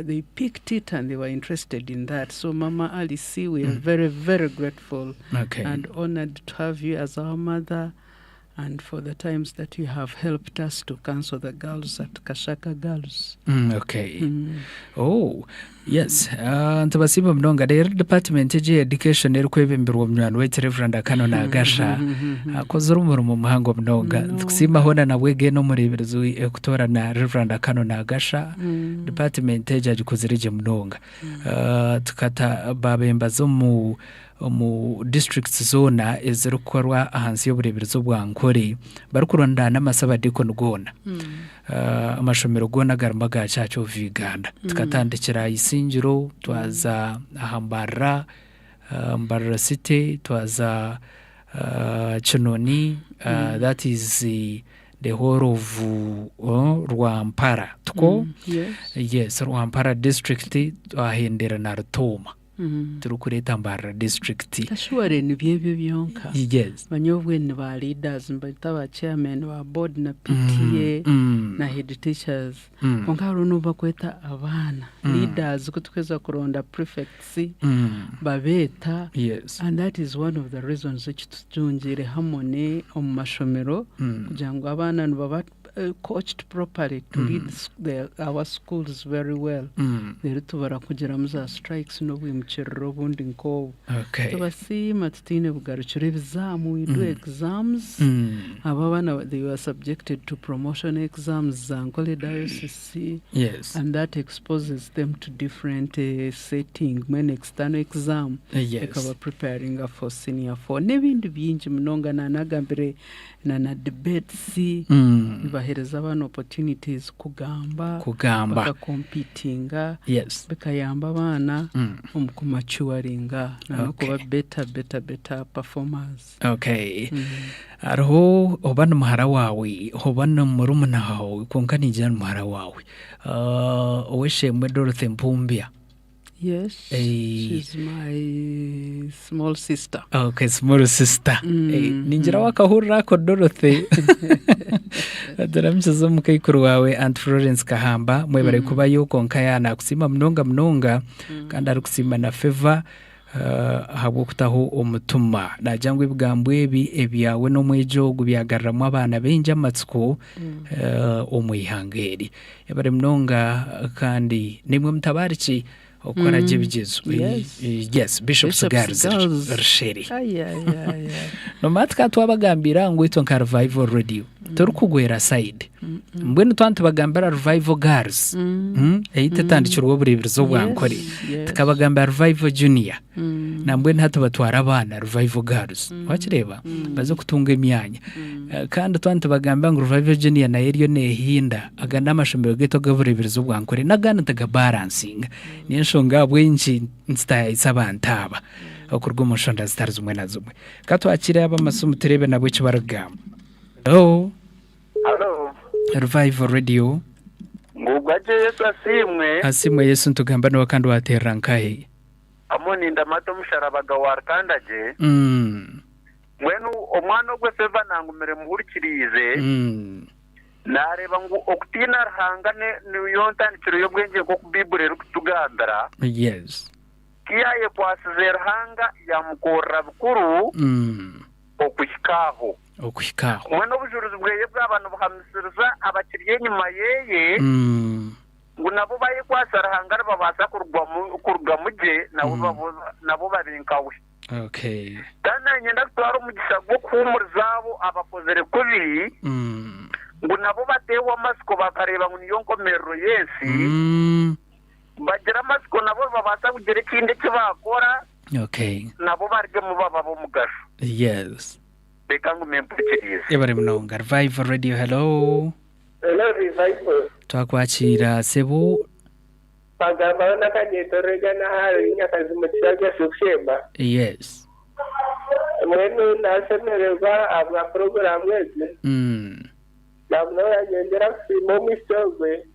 They picked it and they were interested in that. So Mama Alice, we are very, very grateful and honored to have you as our mother and for the times that you have helped us to counsel the girls at Kashaka Girls. Okay. Oh, yes. Nitubasiima munonga. Reero department egi ya education erikwebemberwa munywani waitu Reverend Akano Nagasha akozire omurimo muhango munonga. Nitukusiima hoona nabwe n'omureeberezi kutoorana Reverend Akano Nagasha. Department egi agikozire gye munonga. Tukata babembaza omu omu districts zoona ezirikukorwa ahansi y'obureeberezi obwa Nkore barikurondana n'amasabadiikoni goona. Amashomero goona agarimu aga Church of Uganda. Tukatandikira aha Isingiro, twaza aha Mbarara, Mbarara City, twaza Kinoni, that is the whole of Rwampara, tikwo? Yes, Rwampara district twahendera na Rutooma. Turikureeta Mbarara district. Kashuware nibyo ebyo byonka. Yes. Manya obwe ni ba leaders nibaita ba chairman ba board na PTA na head teachers. Kwonka hariho n'obu bakweta abaana leaders ku tukuheza kuronda prefects babeeta and that is one of the reasons eki tutungire Harmony omu mashomero kugira ngu abaana nibaba coached properly to lead our schools very well. Reero tubura kugiramu za strikes n'obwimukiriro obundi nk'obwo. Tubasiima tutaine bugarukiro ebizaamu we do exams. Abo abaana they were subjected to promotion exams za Nkole Diocese. And that exposes them to different setting mbwenu external exam ekaba preparinga for senior four n'ebindi bingi munonga naanagambire na na debates. nibaheereza abaana opportunities kugamba, Kugamba. bakakompitinga, Yes. bikayamba abaana omu kumaturinga na n'okuba better better better performers. Okay. Hariho oba ni muhara waawe oba ni murumuna waawe kwonka ningira ni muhara waawe. Ah, Ow'eishe-emwe Dorothy Mpumbya. Yes, Eh. she's my small sister. Okay, small sister. Eh, ningira wakahurira ako Dorothy. Turamukiza omukaikuru wawe Aunt Florence Kahamba mwebare kubayo konka ya nakusiima munonga munonga kandi arikusiima na Favor ahabw'okutaho omutima. Nagira ngu ebigambo ebi ebyawe n'omwegi ogu byagaruramu abaana baingi amatsiko omu ihanga eri. Mwebare munonga kandi naimwe mutabaariki okukora gye ebigyezo. Yes. Yes, Bishop's Bishop's Girls Girls. Rushere. Ai, ai, ai, ai. Nomanya tukaba twabagambira ngu itwe nka Revival Radio torikugwera side. Mbwenu twaba nitubagambira Revival Girls ei tetandikirwe obureeberizi obwa Nkore. Yes. Tukabagambira Revival Junior. Nambwenu hati batwara abaana Revival Girls. Wakireeba? Baze kutunga emyanya. Kandi twaba nitubagambira ngu Revival Junior nayo eriyo neehinda. Aga n'amashomero gaitu ag'obureeberizi obwa Nkore n'agandi nitugabaransinga. Niyo enshonga ahabw'enki nitutayaayisa abantu aba okuruga omu nshonda zitari zimwe na zimwe. Ka twakire ab'amasimu tureebe nabo eki barikugamba. Hello? Halo. Revival Radio. Ngugwa gye Yesu asiimwe. Asiimwe Yesu nitugamba niwe kandi wateerera nkahi? Amoni Ndamata omusharabaga wa Rukandagye. Mbwenu omwana ogwe Favor nangumire muhurikiriize. Naareeba ngu okutiina Ruhanga niyo ntandikiro y'obwengye nk'oku Baiburi erikutugambira. Yes. Ku yaayekwasize Ruhanga yaamukorera bikuru okuhika aho. Okuhika aho. Mbwenu obujurizi bweye bwaba nibuhamisiriza abakiri enyima yeye ngu nabo bayekwasa Ruhanga nibabaasa kurugamu gye nabo babe nkawe. Okay. Kandi naanye ndakutwara omugisha gw'okuhuumuriza abo abakozire kubi ngu nabo bateehwe amatsiko bakareeba ngu niyo nkomerero y'ensi, bagire amatsiko nabo nibabaasa kugira ekindi eki baakora Okay. nabo barugemu babe ab'omugasho. Yes. Reka ngume mpurikiriize. Yebare munonga. Revival Radio, hello. Hello Revival. Twakwakira sebo. Bagambaho n'akanyeto Reagan ahari Nyakazi mu kishaayi ky'okushemba. Yes. Mbwenu nashemererwa ahabwa puroguraamu egi. Namunonga niinyongyera kusiima omwishiki ogwe.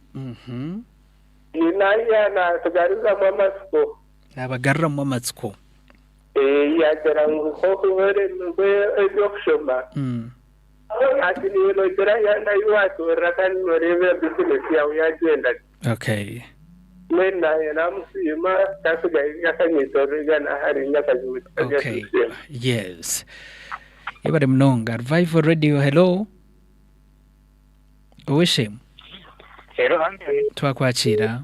Naija naatugaruzamu amatsiko. Naabagaruramu amatsiko. Yaagira ngu nk'oku oremirwe eby'okushoma, hati niiwe noogira yaana ahi waatuurira kandi nooreeba bizinesi yaawe yaagyenda gye. Okay. Mbwenu naanye naamusiima nkatsigayo nkakanyeeta Reagan ahari Nyakazi mu kika kya Okay. Sisemu. Yes. Yebare munonga. Revival Radio, hello. Oweshemu. Hello, Anthony. Twakwakira.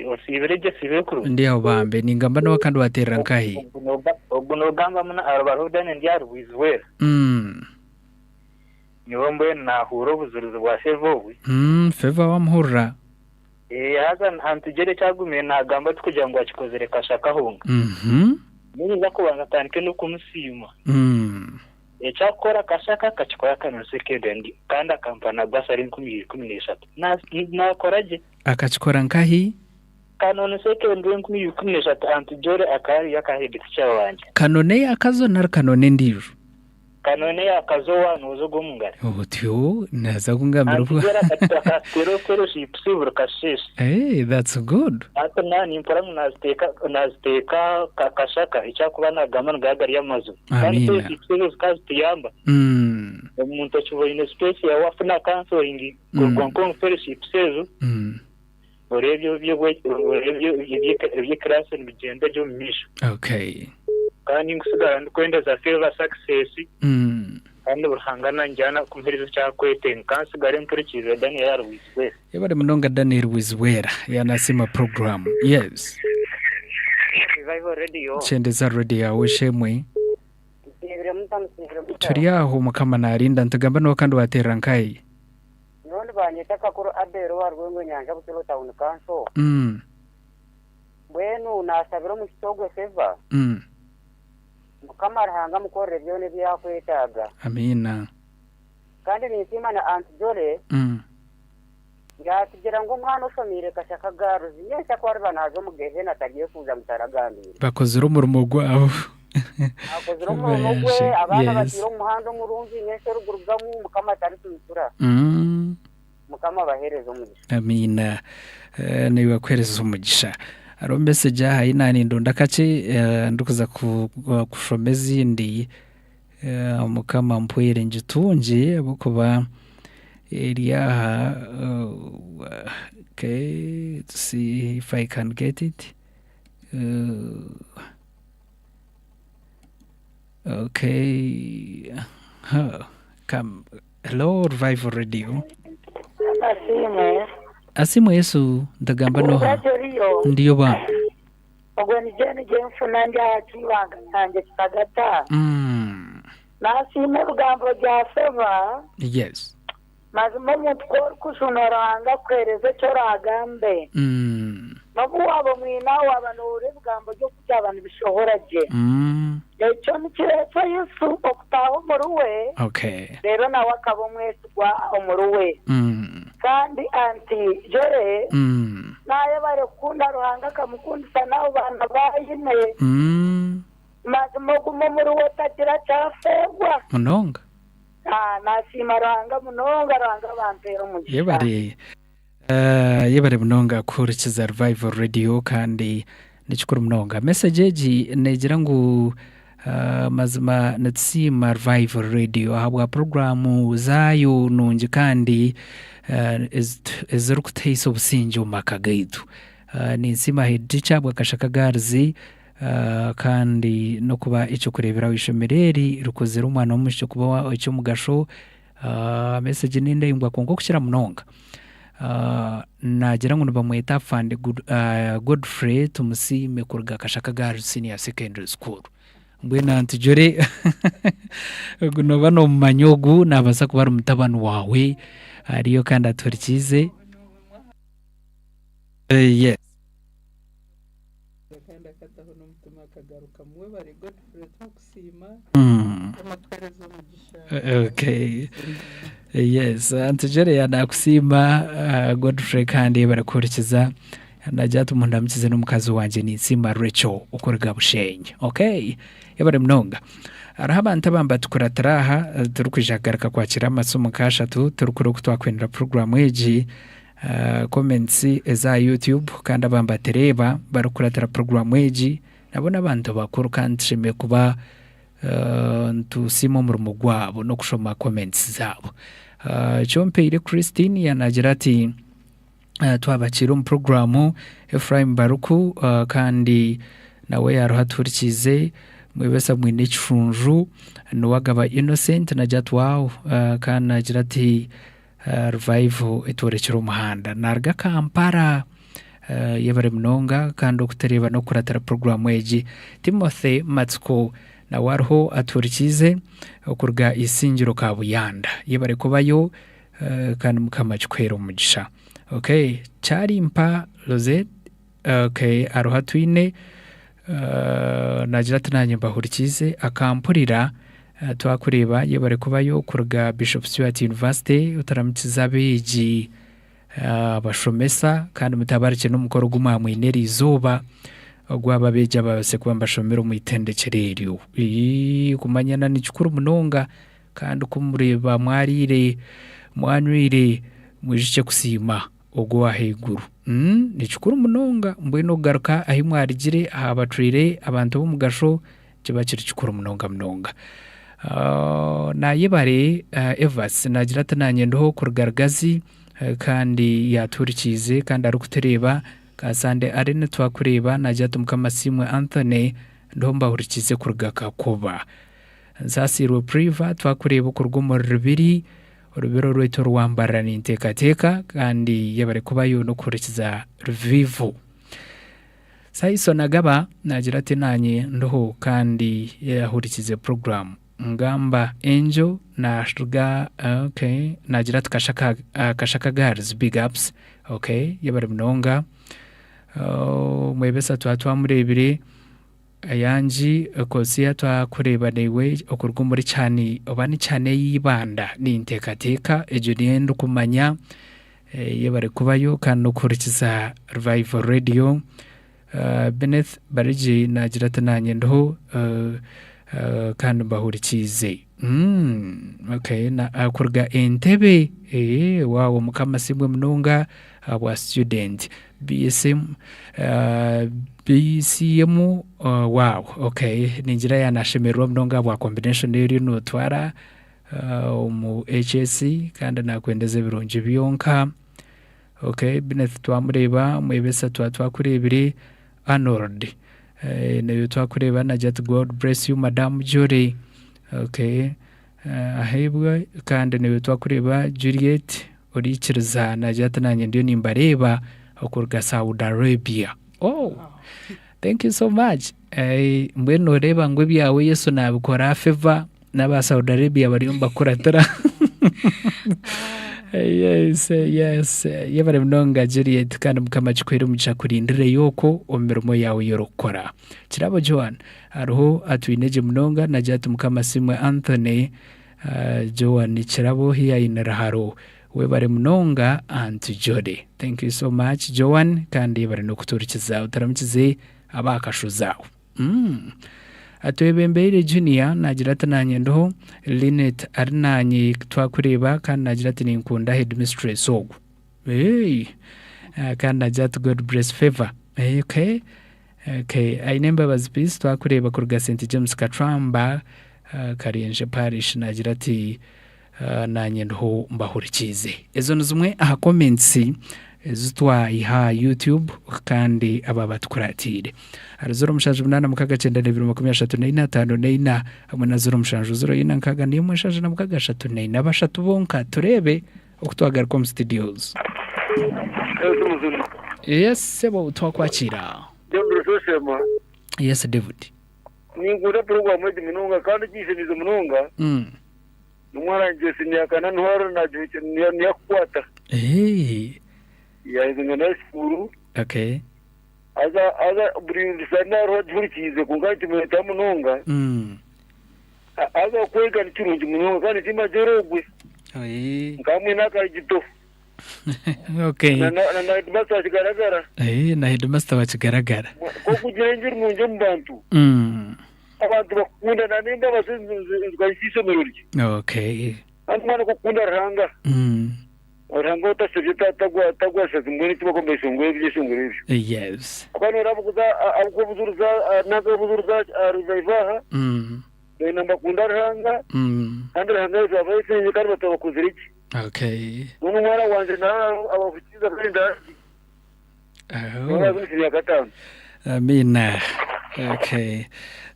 Osiibire gye siibire kurungi. Ndi aho bambe ningamba nowa kandi waterera nkahi. Ogu nogamba muno arubaruho Daniel ndi ahari Bwizwera. Nyowe mbwenu naahuura obujurizi bwa Favor obwe. Favor wamuhurira. Eh, haza Antugere eki agumire naagamba tikugira ngu akikozire kasha akahunga. Niinyija kubanza ntandike n'okumusiima. Eki akukora kashaka akakikora akanoza second kandi akampa na bursary 2013. Naakora gye. Akakikora nkahi? Kanoni secondary 2013 Antugere akaba ariyo aka head teacher wangye. Kanoni eya Kazo nari Kanoni endiijo? Kanoni eya Kazo wa nooza ogw'omungaro. Otyo naaza kungambira obu. Antugere akatuteeraho fellowships buri kasheeshe. Hey, that's good. Hati na nimpurira ngu naaziteeka naaziteeka Kashaka eki arikuba naagamba nigaba gari amazima. Kandi Amiina. fellowships ezo zikaba zituyamba. Omuntu okiba oine space yaawe wafuna counseling kuruga nk'omu fellowships ezo oreeba oreeba eby'ekiraasi nibigyenda gye omu maisho. Okay. Kandi nkusigara ndikwendeza Favor success kandi Ruhanga nangye kumuhereza eki arikwetenga. Ka nsigare mpurikirize Daniel ahari Bwizibwera. Yebare munonga Daniel Bwizibwera yanasiima program. Yes. Revival Radio. Kyendeza radio yawe shemwe. Nsiibire muta musiibire muta. Turi aho mukama narinda nitugamba niwe kandi waterera nkahi? Nyowe nibanyeta Kakuru Abel owa Rwengo Nyanja Bucholo Town Council. Mbwenu nasabira omwishiki ogwe Favor. Mukama Ruhanga amukorere byona ebi akwetaaga. Amiina. Kandi ninsiima na Aunt Jolly yaatugira ngu omwana oshomeire Kashaka Girls nyentsya ku ariba naaza omu Gehena ataryefuuza ngu taragambiire. Bakozire omurimo gwabo. Akozire omurimo gwe, abaana bataire omu muhanda omurungi, nyentsya origurugamu Mukama atarituitura. Mukama abaheereze omugisha. Amiina. Naiwe akuheereze omugisha. Hariho message aha ei naanindonda kakye ndikuza kushoma ezindi. Mukama ampwere ngitungye ahabw'okuba eri aha okay let's see if I can get it. Okay huh. Come. Hello Revival Radio. Asiimwe. Asiimwe Yesu ndagamba noha? Radio riyo. Ndiyo ba. Ogwe ni Jane Gyenfuna ndi aha Kiibanga kyangye Kitagata. Nasiima ebigambo bya Favour. Yes. Mazima omuntu ku orikujunwa Ruhanga akuheereza eki oraagambe. N'obu waaba omwine aho waaba noohurira ebigambo bye oku byaba nibishohora gye. Ekyo nikireetwa Yesu okutaaha omuri we, Okay. reero nawe akaba omwesigwa omuri we. Kandi Auntie Jolly naayebare kukunda Ruhanga akamukundisa n'abo baana bu aine. Mazima ogume omuri we otagira kyafeerwa. Munonga. Nasiima Ruhanga munonga, Ruhanga abampeere omugisha. Yebare. Yebare munonga kuhurikiza Revival Radio kandi nikikuru munonga. Message egi negira ngu mazima nitusiima Revival Radio ahabwa puroguraamu zaayo nungi kandi ezirikutuhaisa obusingye omu maka gaitu. Ninsiima head teacher ahabwa Kashaka Girls kandi n'okuba eky'okureeberaho eishomero eri rikozire omwana w'omwishiki kuba eky'omugasho. Message n'endaingwa kwonka okukira munonga naagira ngu nibamweta Afande Godfrey Tumusiime kuruga Kashaka Girls Senior Secondary School. Mbwenu antujure ogu nooba noomumanya ogu naabaasa kuba ari mutabani waawe ariyo kandi atuhurikiize. Yes. Kandi akataho n'omutima akagarukamu. Webare Godfrey twakusiima. Mukama akuhereze omugisha. Okay. Yes, Aunty Julia nakusiima Godfrey kandi barikuhurikiza nagira ati mundamukize n'omukazi wangye ninsiima Rachel okuruga Bushenyi. Okay. Yebare munonga. Hariho abantu abamwe batukuratira aha turikwija kugaruka kwakira amasimu nk'ashatu turikureeba oku twakwendera puroguraamu egi. Comments eza YouTube kandi abamwe batureeba barikukuratira puroguraamu egi nabo n'abantu bakuru kandi tushemereire kuba nitusiima omurimo gwabo n'okushoma comments zaabo. Kyompeire Christine yaanagira ati twabakiira omu puroguraamu Ephraim Baruku kandi nawe yaaruho atuhurikiize mwebesa mwine ekishunju Nuwagaba Innocent naagira ati wow kandi naagira ati Revival etworekire omuhanda. Naruga Kampala. Yebare munonga kandi okutureeba n'okukuratira puroguraamu egi. Timothy Matsiko nawe ariho atuhurikiize okuruga Isingiro Kabuyanda. Yebare kubayo kandi Mukama akikuheere omugisha. Okay, Kyarimpa Rosette okay, ariho atwine Naagira ati naanye mbahurikiize akampurira twakureeba yebare kubayo kuruga Bishop Stuart University otaramukize abeegi abashomesa kandi mutabarikye n'omukoro ogu mwamwine eriizooba ogw'abo abeegi ababaasize kuba nibashomera omu itendekyero eryo. Kumanyana ni kikuru munonga kandi ku muriba mwariire mwanywire mwijukye kusiima. Ogwo ow'ahaiguru. Ni kikuru munonga mbwenu okugaruka ahi mwarugire aha batwire abantu b'omugasho kiba kiri kikuru munonga munonga. Nayebare Evas naagira ati naanye ndiho kuruga Rugazi kandi yaatuhurikiize kandi arikutureeba. Kasande Allen twakureeba naagira ati Mukama asiimwe Anthony ndiho mbahurikiize kuruga Kakoba. Nsaasiirwe Priva twakureeba okuruga omuri Rubiri. Orubiro rwaitu orwambarira ninteekateeka kandi yebare kubayo n'okuhurikiza Revival. Saison Agaba naagira ati naanye ndiho kandi ahurikize puroguraamu. Ngamba Angel naaruga okay naagira ati Kashaka Kashaka Girls big ups okay yebare munonga. Mwebesa twaba twamureebire. Ayangi Kosiya twakureeba naiwe okuruga omuri Kyani oba ni Kyani ey'eibanda ninteekateeka egyo niyo ndikumanya yebare kubayo kandi n'okuhurikiza Revival Radio. Beneth Barigye naagira ati naanye ndiho kandi mbahurikiize. Okay, na kuruga Entebbe waawo Mukama asiimwe munonga ahabwa student. BSM, BCM wow okay ningira yanashemererwa munonga ahabwa combination ei oriyo notwara omu HS kandi nakwendeza ebirungi byonka. Okay Bineth twamureeba, Mwebesa twaba twakureebire, Arnold naiwe twakureeba nagira ati God bless you madam Jolly. Okay aheebwe kandi naiwe twakureeba Juliet Oriikiriza naagira ati naanye ndiyo nimbareeba okuruga Saudi Arabia. Oh, thank you so much. Eh, mbwenu nooreeba ngu ebyawe Yesu naabikora favor n'aba Saudi Arabia bariyo nibakuratira. Yes, yes. Yebare munonga Juliet kandi Mukama akikuhere omugisha akurindireyo okwo omu mirimo yaawe ei orikukora. Kirabo Joan hariho atwine gye munonga naagira ati Mukama asiimwe Anthony. Joan Kirabo here in Ruharo webare munonga Aunt Jolly. Thank you so much Joan kandi yebare n'okutuhurikiza oturamukize abakashozi aho. Mm. Atwebembeire Junior nagira ati nanye ndiho, Linet ari nanye twakureeba kandi nagira ati ninkunda headmistress ogu. Hey. Kandi nagira ati God bless favor. Okay. Okay, aine embabazi Peace twakureeba kuruga St James Kacwamba Karenje Parish nagira ati nanye ndiho mbahurikiize. Ezo ni zimwe aha comments ezi twayiha aha YouTube kandi aba batukuratiire. Ahari 07 6 92 34 54 hamwe na 07 04 6 1 6 34 bashatu bonka tureebe Oku twagaruka omu studios. Yes sebo twakwakira. David Rushema. Yes David. Ninkunda puroguramu egi munonga kandi ekinshemiize munonga n'omwana wangye siniya kana niho ari niyo akukwata. Yaheza ngu nahi sikuuru. Okay. Haza haza buri sande hariho agihurikiize kwonka nikimwetaho munonga. Haza okwega ni kirungi munonga kandi nikimbagyera ogwe. Nka mwine akarigito. Okay. Na na na headmaster wa kigaragara. Eh, na headmaster wa kigaragara. Ku okugira engiri nungi omu bantu. Abantu bakukunda na n'embabazi nzikanyisa eishomero rye. Okay. Kandi omwana ku okukunda Ruhanga. Ruhanga otashebya tagwa shazi mbwenu eki bakwamba eshongoro ebyeshongoro ebyo. Yes. Kuba noreeba abukuza abukubuzuruza nanka obuzuruza aha revive aha. Boona nibakunda Ruhanga kandi Ruhanga yaitu abeesengye kandi batabakuzire gye. Okay. Mbwenu omwana wangye nawe abahukiize kandi ndazi. Oh. Amiina. Okay.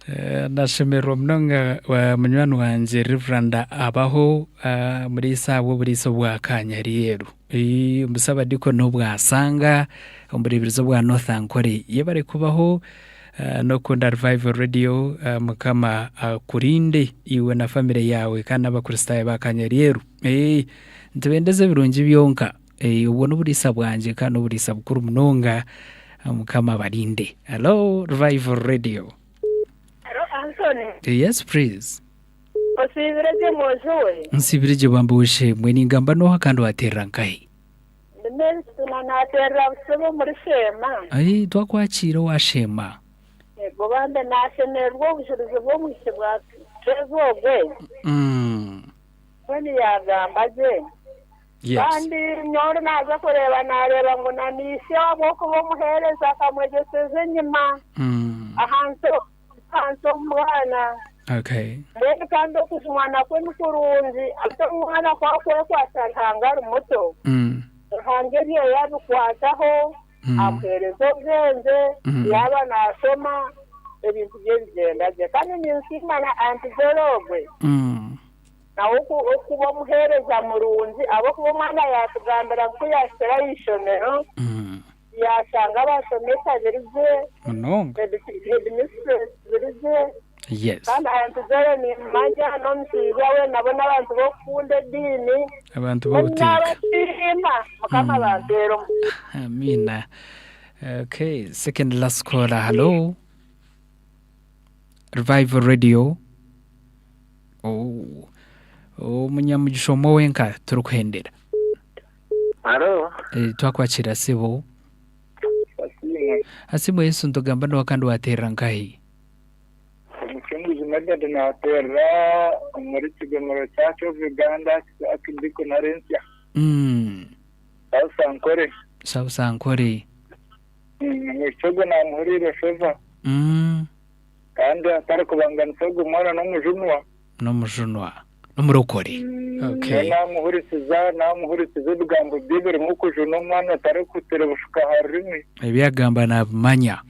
Eh, ndashemererwa munonga wa munywani wangye Reverend abaho ah, muriisa ahabw'oburiisa obwa Kanyarieru. Eh, omusabadikoni obwasanga omureeberezi obwa North Ankole. Yebare kubaho ah, n'okukunda Revival Radio. Ah, Mukama akurinde iwe na famire yaawe kandi n'abakristaayo ba Kanyarieru. Eh, nitubendeza ebirungi byonka. Eh, obwo n'oburiisa bwangye kandi n'oburiisa bukuru munonga. Mukama abarinde. Hello, Revival Radio. Hello, Anthony. Yes, please. Osiibire gye mwojo we? Nsiibire gye bambi w'eishe-emwe. Ningamba n'oha kandi wateerera nkahi? Ndi Mary Kituna naateerera Busibo omuri Sheema. Ai, twakwakiira owa Sheema. Eego bambi naashemererwa obujurizi bw'omwishiki bwa Trevor ogwe. Mbwenu yaagamba gye. Yes. Kandi nyowe naaza kureeba naareeba ngu na n'ishe ahabw'okuba omuheereza akamwegyeseza enyima ahansi ahansi omu bwana. Okay. Mbwenu kandi okujumwa nakwo ni kurungi ate omwana ku akwekwatsa Ruhanga ari muto, Ruhanga ebyo yabikwataho amuheereza obwengye yaaba naashoma ebintu bye bigyenda gye. Kandi ninsiima na Aunty Jolly ogwe. Nawe okuba omuheereza murungi ahabw'okuba omwana yaatugambira ngu ku yaahikire aha ishomero yaashanga abashomesa biri gye, Munonga. headmistress biri gye. Yes. Kandi Aunty Jolly nimmanya n'omushaija we nabo n'abantu b'okukunda ediini. Abantu Mbwenu b'obuteeka. naabasiima, Mukama abampeere omugisha. Amiina. Okay, second last caller. Hello. Revival Radio. Oh, omunyamugisha omwe wenka turikuhendera. Alo. Eh, twakwakira sebo. Asimwe Yesu ntugamba nowa kandi waterera nkahi? Omucunguzi Medard naterera omuri Kigomero Church of Uganda Archdeaconry ensya. South Ankole. South Ankole. Omwishiki ogwo namuhuriire Favour. Kandi atari kubanganisa ogwo mwana n'omujunwa. N'omujunwa. N'omurokore. Okay. Namuhurikiza namuhurikiza ebigambo bye birimu okujuna omwana atarikutira bushuka aha rurimi. Ebi agamba nabimanya.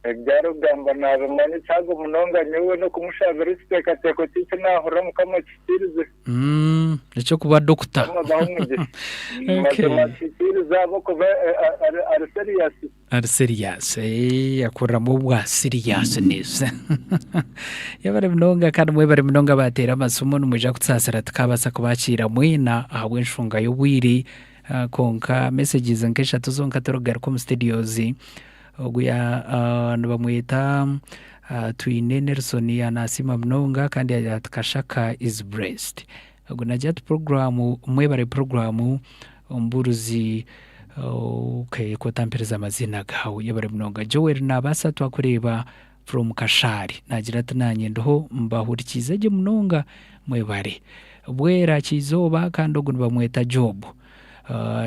Ebi arikugamba nabimanya ekyago munonga nyowe n'okumushabira ekiteekateeko kye eki naahurira Mukama akihikiirize. Eky'okuba dokita. Mukama abahe omugisha. Mazima akihikiirize ahabw'okuba ari serious. Ari serious akuriramu obwa seriousness. Yebare munonga kandi mwebare munonga abateera amasimu nimwija kutusaasira tukabaasa kubakiira mwena ahabw'enshonga y'obwire kwonka messages nk'eshatu zonka turikugaruka omu studios. Ogu nibamweta Twine Nelson nasiima munonga kandi yagira ati Kashaka is blessed. Ogu nagira ati puroguraamu mwebare puroguraamu omubuurizi okay kotampereza amaziina gaawe yebare munonga. Joel nabaasa twakureeba from Kashari nagira ati nanye ndiho mbahurikiize gye munonga mwebare. Bwera Kyizooba kandi ogu nibamweta Job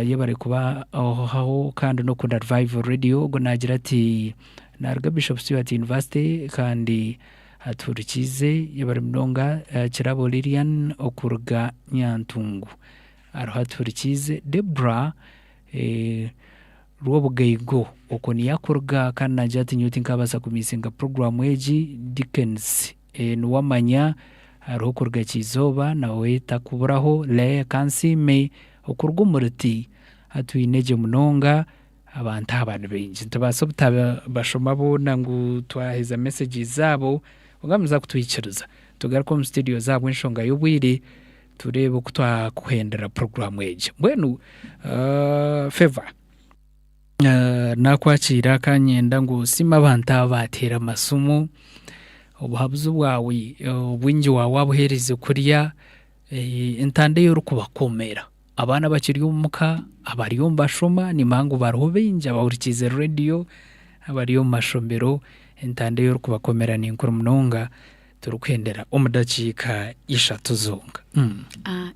Yebare kuba aho kandi n'okunda Revival Radio. Ogwo naagira ati naaruga Bishop Stuart University kandi atuhurikiize. Yebare munonga Kirabo Lilian okuruga Nyantungu ariho atuhurikiize. Debra Rwobugaigo okwo niyo akuruga kandi naagira ati nyowe tinkabaasa kumisinga puroguraamu egi. Dickens Niwamanya hariho okuruga Kyizooba nawe takuburaho Leah Kansiime okuruga omu Ruti atwine gye munonga abantu aba ni baingi nitubaasa obutabashoma boona ngu twaheza messages zaabo kwonka nimuza kutwikiriza tugaruke omu studios ahabw'enshonga y'obwire tureebe oku twakuhendera puroguraamu egi. Mbwenu Favour Naakwakiira ka nyenda ngu osiime abantu aba baateera amasimu, obuhabuzi bwawe obwingi waaba waabuheereza kuriya, entanda ei orikubakomera. Abaana abakiri omu ka, abari omu bashoma, niimanya ngu bariho baingi abahurikiize reediyo, abari omu mashomero, entanda ei orikubakomera ni nkuru munonga turikuhendera omu dakiika ishatu zonka.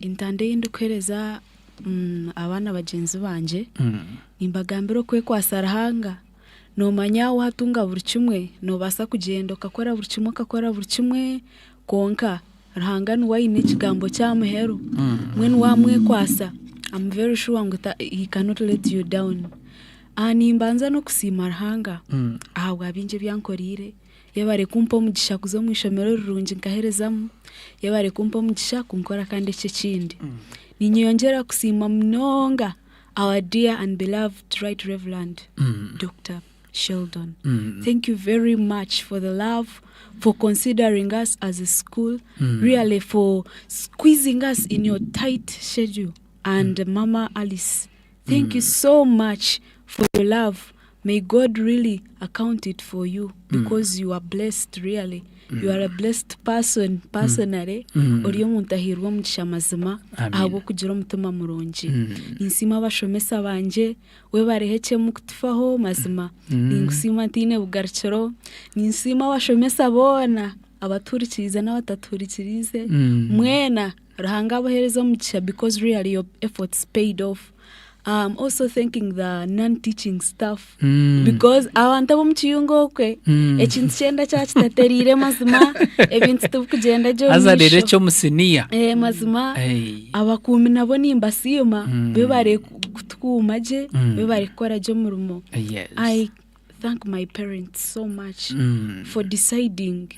Entanda ei ndikuheereza abaana bagyenzi bangye, nimbagambira okwekwasa Ruhanga. Noomanya waatunga buri kimwe, noobaasa kugyenda okakora buri kimwe okakora buri kimwe, kwonka Ruhanga niwe aine ekigambo ky'aha muheru. Mbwenu waamwekwasa, I'm very sure ngu he cannot let you down. Nimbanza n'okusiima Ruhanga ahabwa bingi ebi ankoreire. Yebare kumpa omugisha kuza omu ishomero rirungi nkaherezamu, yebare kumpa omugisha kunkora kandi eki ekindi. Ninyeyongyera kusiima munonga our dear and beloved right Reverend Doctor Sheldon. Thank you very much for the love, for considering us as a school, really for squeezing us in your tight schedule. And Mama Alice, thank you so much for your love. May God really account it for you because you are blessed really. You are a blessed person personally. Ori omuntu ahairwe omugisha mazima Amen. ahabw'okugira omutima murungi. Ninsiima abashomesa bangye webareho ekyemu kutufaho mazima. Ninkusiima ntaine bugarukiro. Ninsiima abashomesa boona abatuhurikiriize n'abatatuhurikiriize. Mwena Ruhanga abaheereze omugisha because really your efforts paid off. I'm also thanking the non-teaching staff because abantu ab'omu kiyungu okwe ekintu kyenda kyakitatereire mazima ebintu tibikugyenda gye omu Haza reero maisho. eky'omusiniya. Eh, mazima Hey. abakuumi nabo nimbasiima bebare kutukuuma gye bebare kukora gye omurimo. Yes. I thank my parents so much for deciding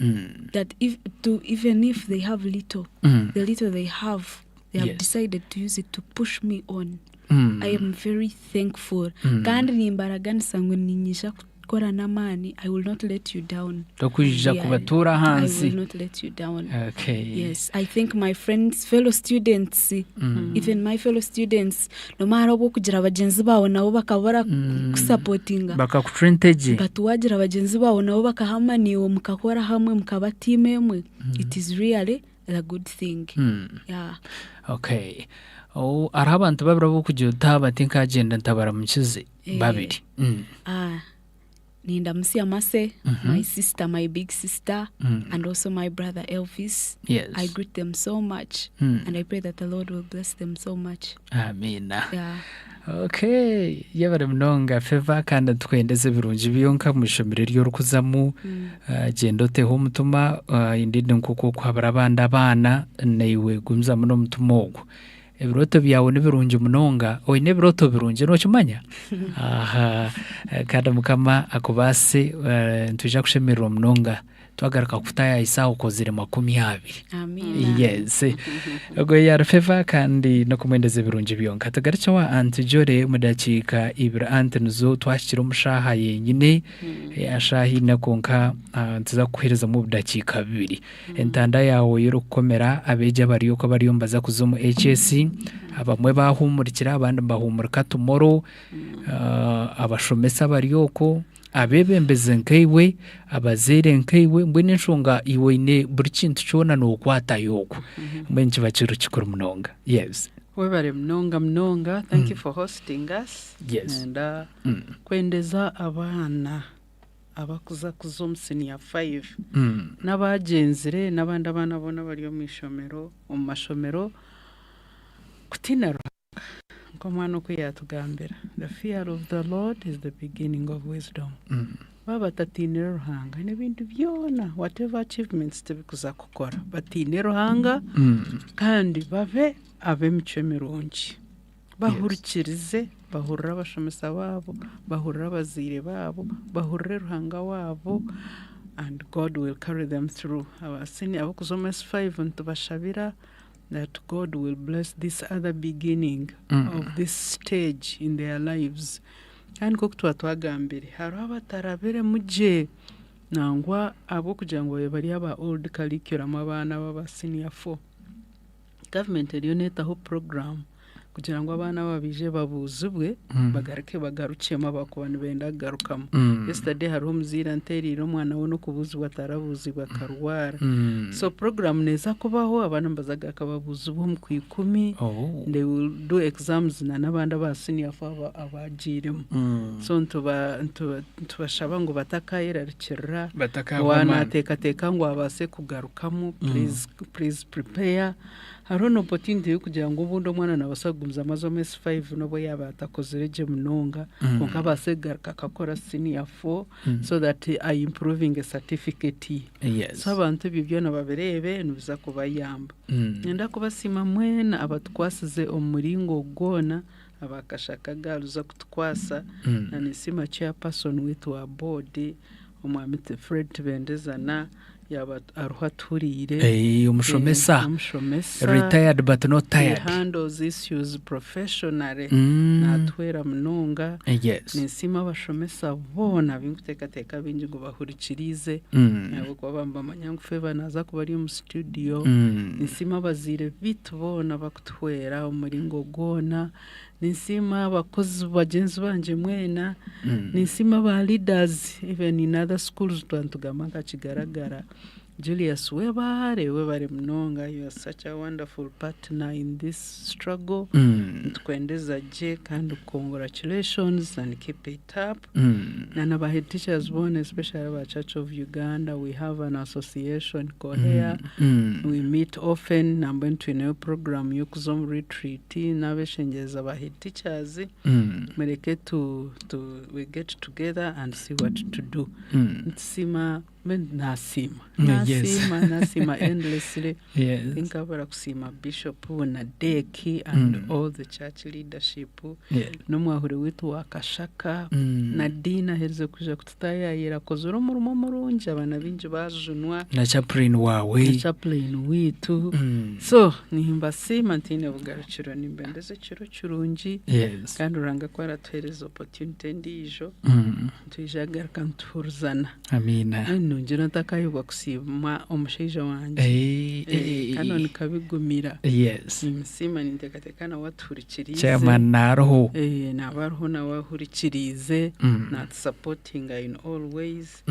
that if, to, even if they have little, the little they have, they have Yes. decided to use it to push me on. I am very thankful. Kandi nimbaraganisa ngu niinyija ku- kukikora n'amaani, I will not let you down. Tokwija Really. kubatuura I ahansi. will not let you down. Okay. Yes, I think my friends, fellow students, even my fellow students, nomara obw'okugira bagyenzi baawe nabo bakaba barakusapotinga. Bakakucwa entegye. But waagira bagyenzi baawe nabo bakahama naiwe mukakora hamwe mukaba tiimu emwe, it is really a good thing. Yeah. Okay. Oh, hariho abantu babiri abu orikugira oti aba tinkagyenda ntabaramukize. Eh. Babiri. Ah, nindamusya Mase, my sister, my big sister, and also my brother Elvis. I greet them so much, and I pray that the Lord will bless them so much. Amiina. Yeah. Okay, yebare munonga Favor kandi tukwendeze ebirungi byonka omu ishomero eri orikuzamu. Gyenda oteho omutima indeed nk'oku orikuhabura abandi abaana naiwe gumizamu n'omutima ogwo. Ebirooto byawe nibirungi munonga, oine ebirooto birungi nookimanya? Aha, kandi Mukama akubaase nitwija kushemererwa munonga twagaruka kukutaayayisa okozire 20. Amiina. Yes. Ogwo yari Favor kandi n'okumwendeza ebirungi byonka. Tugarukye owa Aunty Jolly omu dakiika ibiri anti nizo twahikire omu shaaha yenyine, eshaaha ina kwonka nituza kukuheerezamu obudakiika bubiri. Entanda yaawe ei orikukomera abeegi abari okwo abariyo nibaza kuza omu HS, abamwe baahumurikire abandi nibahuumurika tomorrow, abashomesa abari okwo, abeebembezi nkaiwe, abazaire nkaiwe, mbwenu enshonga iwe oine buri kintu kyona nookwatayo okwo. Mbwenu kiba kiri kikuru munonga. Yes. Webare munonga munonga. Thank you for hosting us. Nenda kwendeza abaana abakuza kuza omu senior 5 n'abagyenzire n'abandi abaana boona abari omu ishomero omu mashomero kutiina Ruhanga nk'omwana oku yaatugambira the fear of the Lord is the beginning of wisdom. Baaba batatiinire Ruhanga n'ebindi byona whatever achievements tibikuza kukora batiine Ruhanga kandi babe ab'emicwe mirungi bahurikirize bahurire abashomesa baabo bahurire abazaire baabo bahurire Ruhanga waabo and God will carry them through. Abasini abakuza omu S5 nitubashabira that God will bless this other beginning of this stage in their lives. Kandi nk'oku tuba twagambire hariho abatarabiremu gye nangwa ahabw'okugira ngu babe bari aba old curriculum abaana aba senior 4 government eriyo neetaho program kugira ngu abaana aba baije babuuzibwe bagaruke bagarukyemu abakuba nibenda kugarukamu. Yesterday hariho omuzaire anteereire omwana we n'okubuuzibwa atarabuuzibwa akarwara. So program neeza kubaho abaana nibaza kugaruka babuuzibwe omu kwikumi. They will do exams na n'abandi aba senior 4 abagiiremu. So nitubashaba ngu batakayerarikirira Batakahwa amaani. wanateekateeka ngu abaase kugarukamu please, please prepare. Hariho n'opportunity y'okugira ngu obundi omwana nabaasa kugumizamu aze omu S5 n'obu yaaba atakozire gye munonga kwonka abaase kugaruka akakora senior 4 so that I improving a certificate ye. So abantu ebyo byona babireebe nibiza kubayamba. Nyenda kubasiima mwena abatukwasize omu muringo gwona abakashaka garuza kutukwasa na ninsiima chairperson waitu wa board omwami Fred Tibendezana yaba ariho atuhuriire. Eh, omushomesa. Omushomesa. Retired but not He tired. handles issues professionally. Naatuhwera munonga. Ninsiima abashomesa boona abinkuteekateeka bingi ngu bahurikiriize ahabw'okuba nibamanya ngu Favor naaza kuba ari omu studio. Ninsiima abazaire biitu boona bakutuhwera omu muringo gwona. Ninsiima abakozi bagyenzi bangye mwena. Ninsiima aba leaders even in other schools twaba nitugamba nka Kigaragara. Julius webare webare munonga you are such a wonderful partner in this struggle. Nitukwendeza gye kandi congratulations and keep it up. Na ba head teachers boona especially aba Church of Uganda we have an association COHEA. We meet often nambwenu twineyo program y'okuza omu retreat n'abeshengyereza ba head teachers mureke tu, we get together and see what to do. Nitusiima Mbwenu naasiima, Yes. naasiima, naasiima endlessly. Yes. Tinkabura kusiima Bishop na Deeki and all the church leadership Yes. n'omwahuri waitu wa Kashaka na Dean aherize kwija kututaayaayira akozire omurimo murungi abaana baingi baajunwa. Na chaplain waawe. Na chaplain waitu. So nimbasiima ntaine bugarukiro nimbendeza ekiro kirungi Yes. kandi Ruhanga ku aratuheereza opportunity endiijo Nitwija kugaruka nituhurizana. Amiina. Mbwenu nongyera ntakayebwa kusiima omushaija wangye. Eh, eh, Kano nikabigumira. Yes. Nimusiima ninteekateeka nawe atuhurikiriize. Chairman naaruho. Eh, naaba ariho nawe ahurikiriize, naatusapotinga in all ways.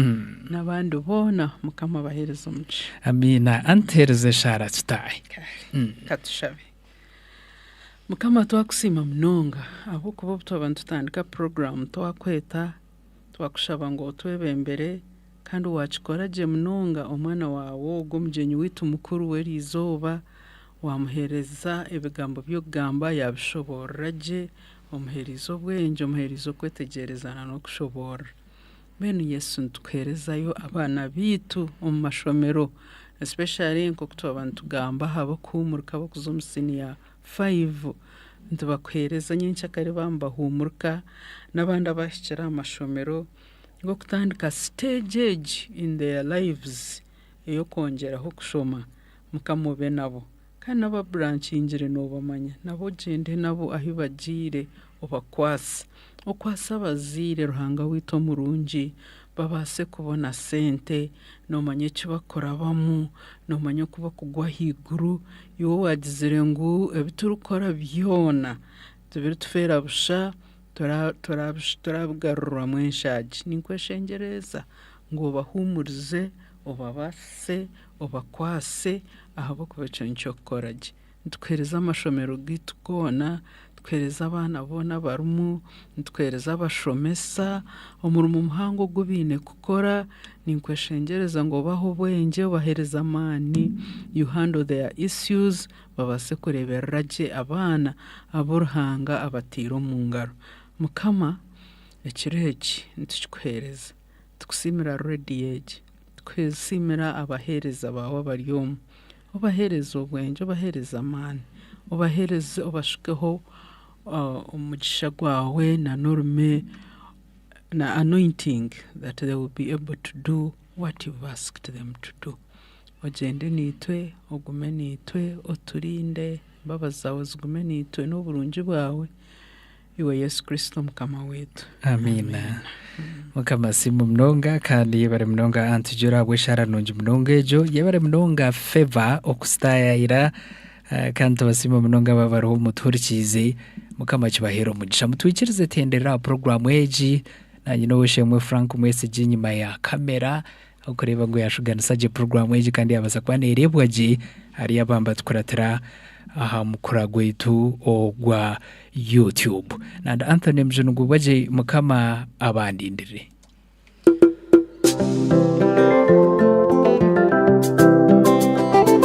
N'abandi boona Mukama abaheereze omugisha. Amiina. Antuheereze eshaara tutaahe. Kare. Katushabe. Mukama twakusiima munonga ahabw'okuba obu twaba nitutandika puroguraamu twakweta, twakushaba ngu otwebembere kandi waakikora gye munonga omwana waawe ogu omugyenyi waitu mukuru w'eriizooba waamuheereza ebigambo by'okugamba yaabishoboorora gye, omuheerize obwengye, omuheerize okwetegyereza n'okushoboorora. Mbwenu Yesu nitukuheerezayo abaana baitu omu mashomero especially nk'oku twaba nitugamba aha b'okuhuumurika ab'okuza omu siniya faayivu, nitubakuheereza nyenkyakare baaba nibahuumurika n'abandi abahikire aha mashomero nk'okutandika siteegi egi in their lives ey'okwongyeraho kushoma Mukama obe nabo. Kandi n'ababurankingire noobamanya, nabo ogyende nabo ahu bagiire obakwase. Okwase abazaire Ruhanga waitu omurungi, babaase kubona sente, noomanya eki barikurabamu, noomanya oku barikugwa ahaiguru, iwe owaagizire ngu ebi turikukora byona tibirikufeera busha, turabigarurwamu enshaagi. Ninkweshengyereza ngu obahuumurize, obabaasise, obakwase ahabw'okuba ekyo nikyo orikukora gye. Nitukuheereza amashomero gaitu goona, nitukuheereza abaana boona abarimu, nitukuheereza abashomesa, omurimo muhango ogu baine kukora, ninkweshengyereza ngu obahe obwengye, obaheereze amaani, you handle their issues, babaase kureeberera gye abaana abu Ruhanga abataire omu ngaro. Mukama, ekiro eki nitukikuheereza. Nitukusiimira rediyo egi. Nitukusiimira abaheereza baawe abari omu. Obaheereze obwengye, obaheereze amaani, obaheereze obashukeho omugisha gwawe na n'orume na anointing that they will be able to do what you've asked them to do. Ogyende naitwe, ogume naitwe, oturinde, embabazi zaawe zigume naitwe n'oburungi bwawe. Iwe Yesu Kristo Mukama waitu. Amiina. Mukama asiimwe munonga kandi yebare munonga Aunt Jura ahabw'eshaara nungi munonga egyo. Yebare munonga Favor okusitayayira eh, kandi tubasiime munonga aba abariho mutuhurikiize. Mukama akibaheere omugisha. Mutwikirize tuhenderere aha puroguraamu egi. Naanye n'ow'eishe-emwe Frank Mwesigye enyima ya kamera okureeba ngu yaashuganisa gye puroguraamu egi kandi yaabaasa kuba neereebwa gye ahari aba nibatukuratira aha mukura gwaitu ogwa YouTube. Nanda Anthony Mujuni gubwa gye Mukama abandindire.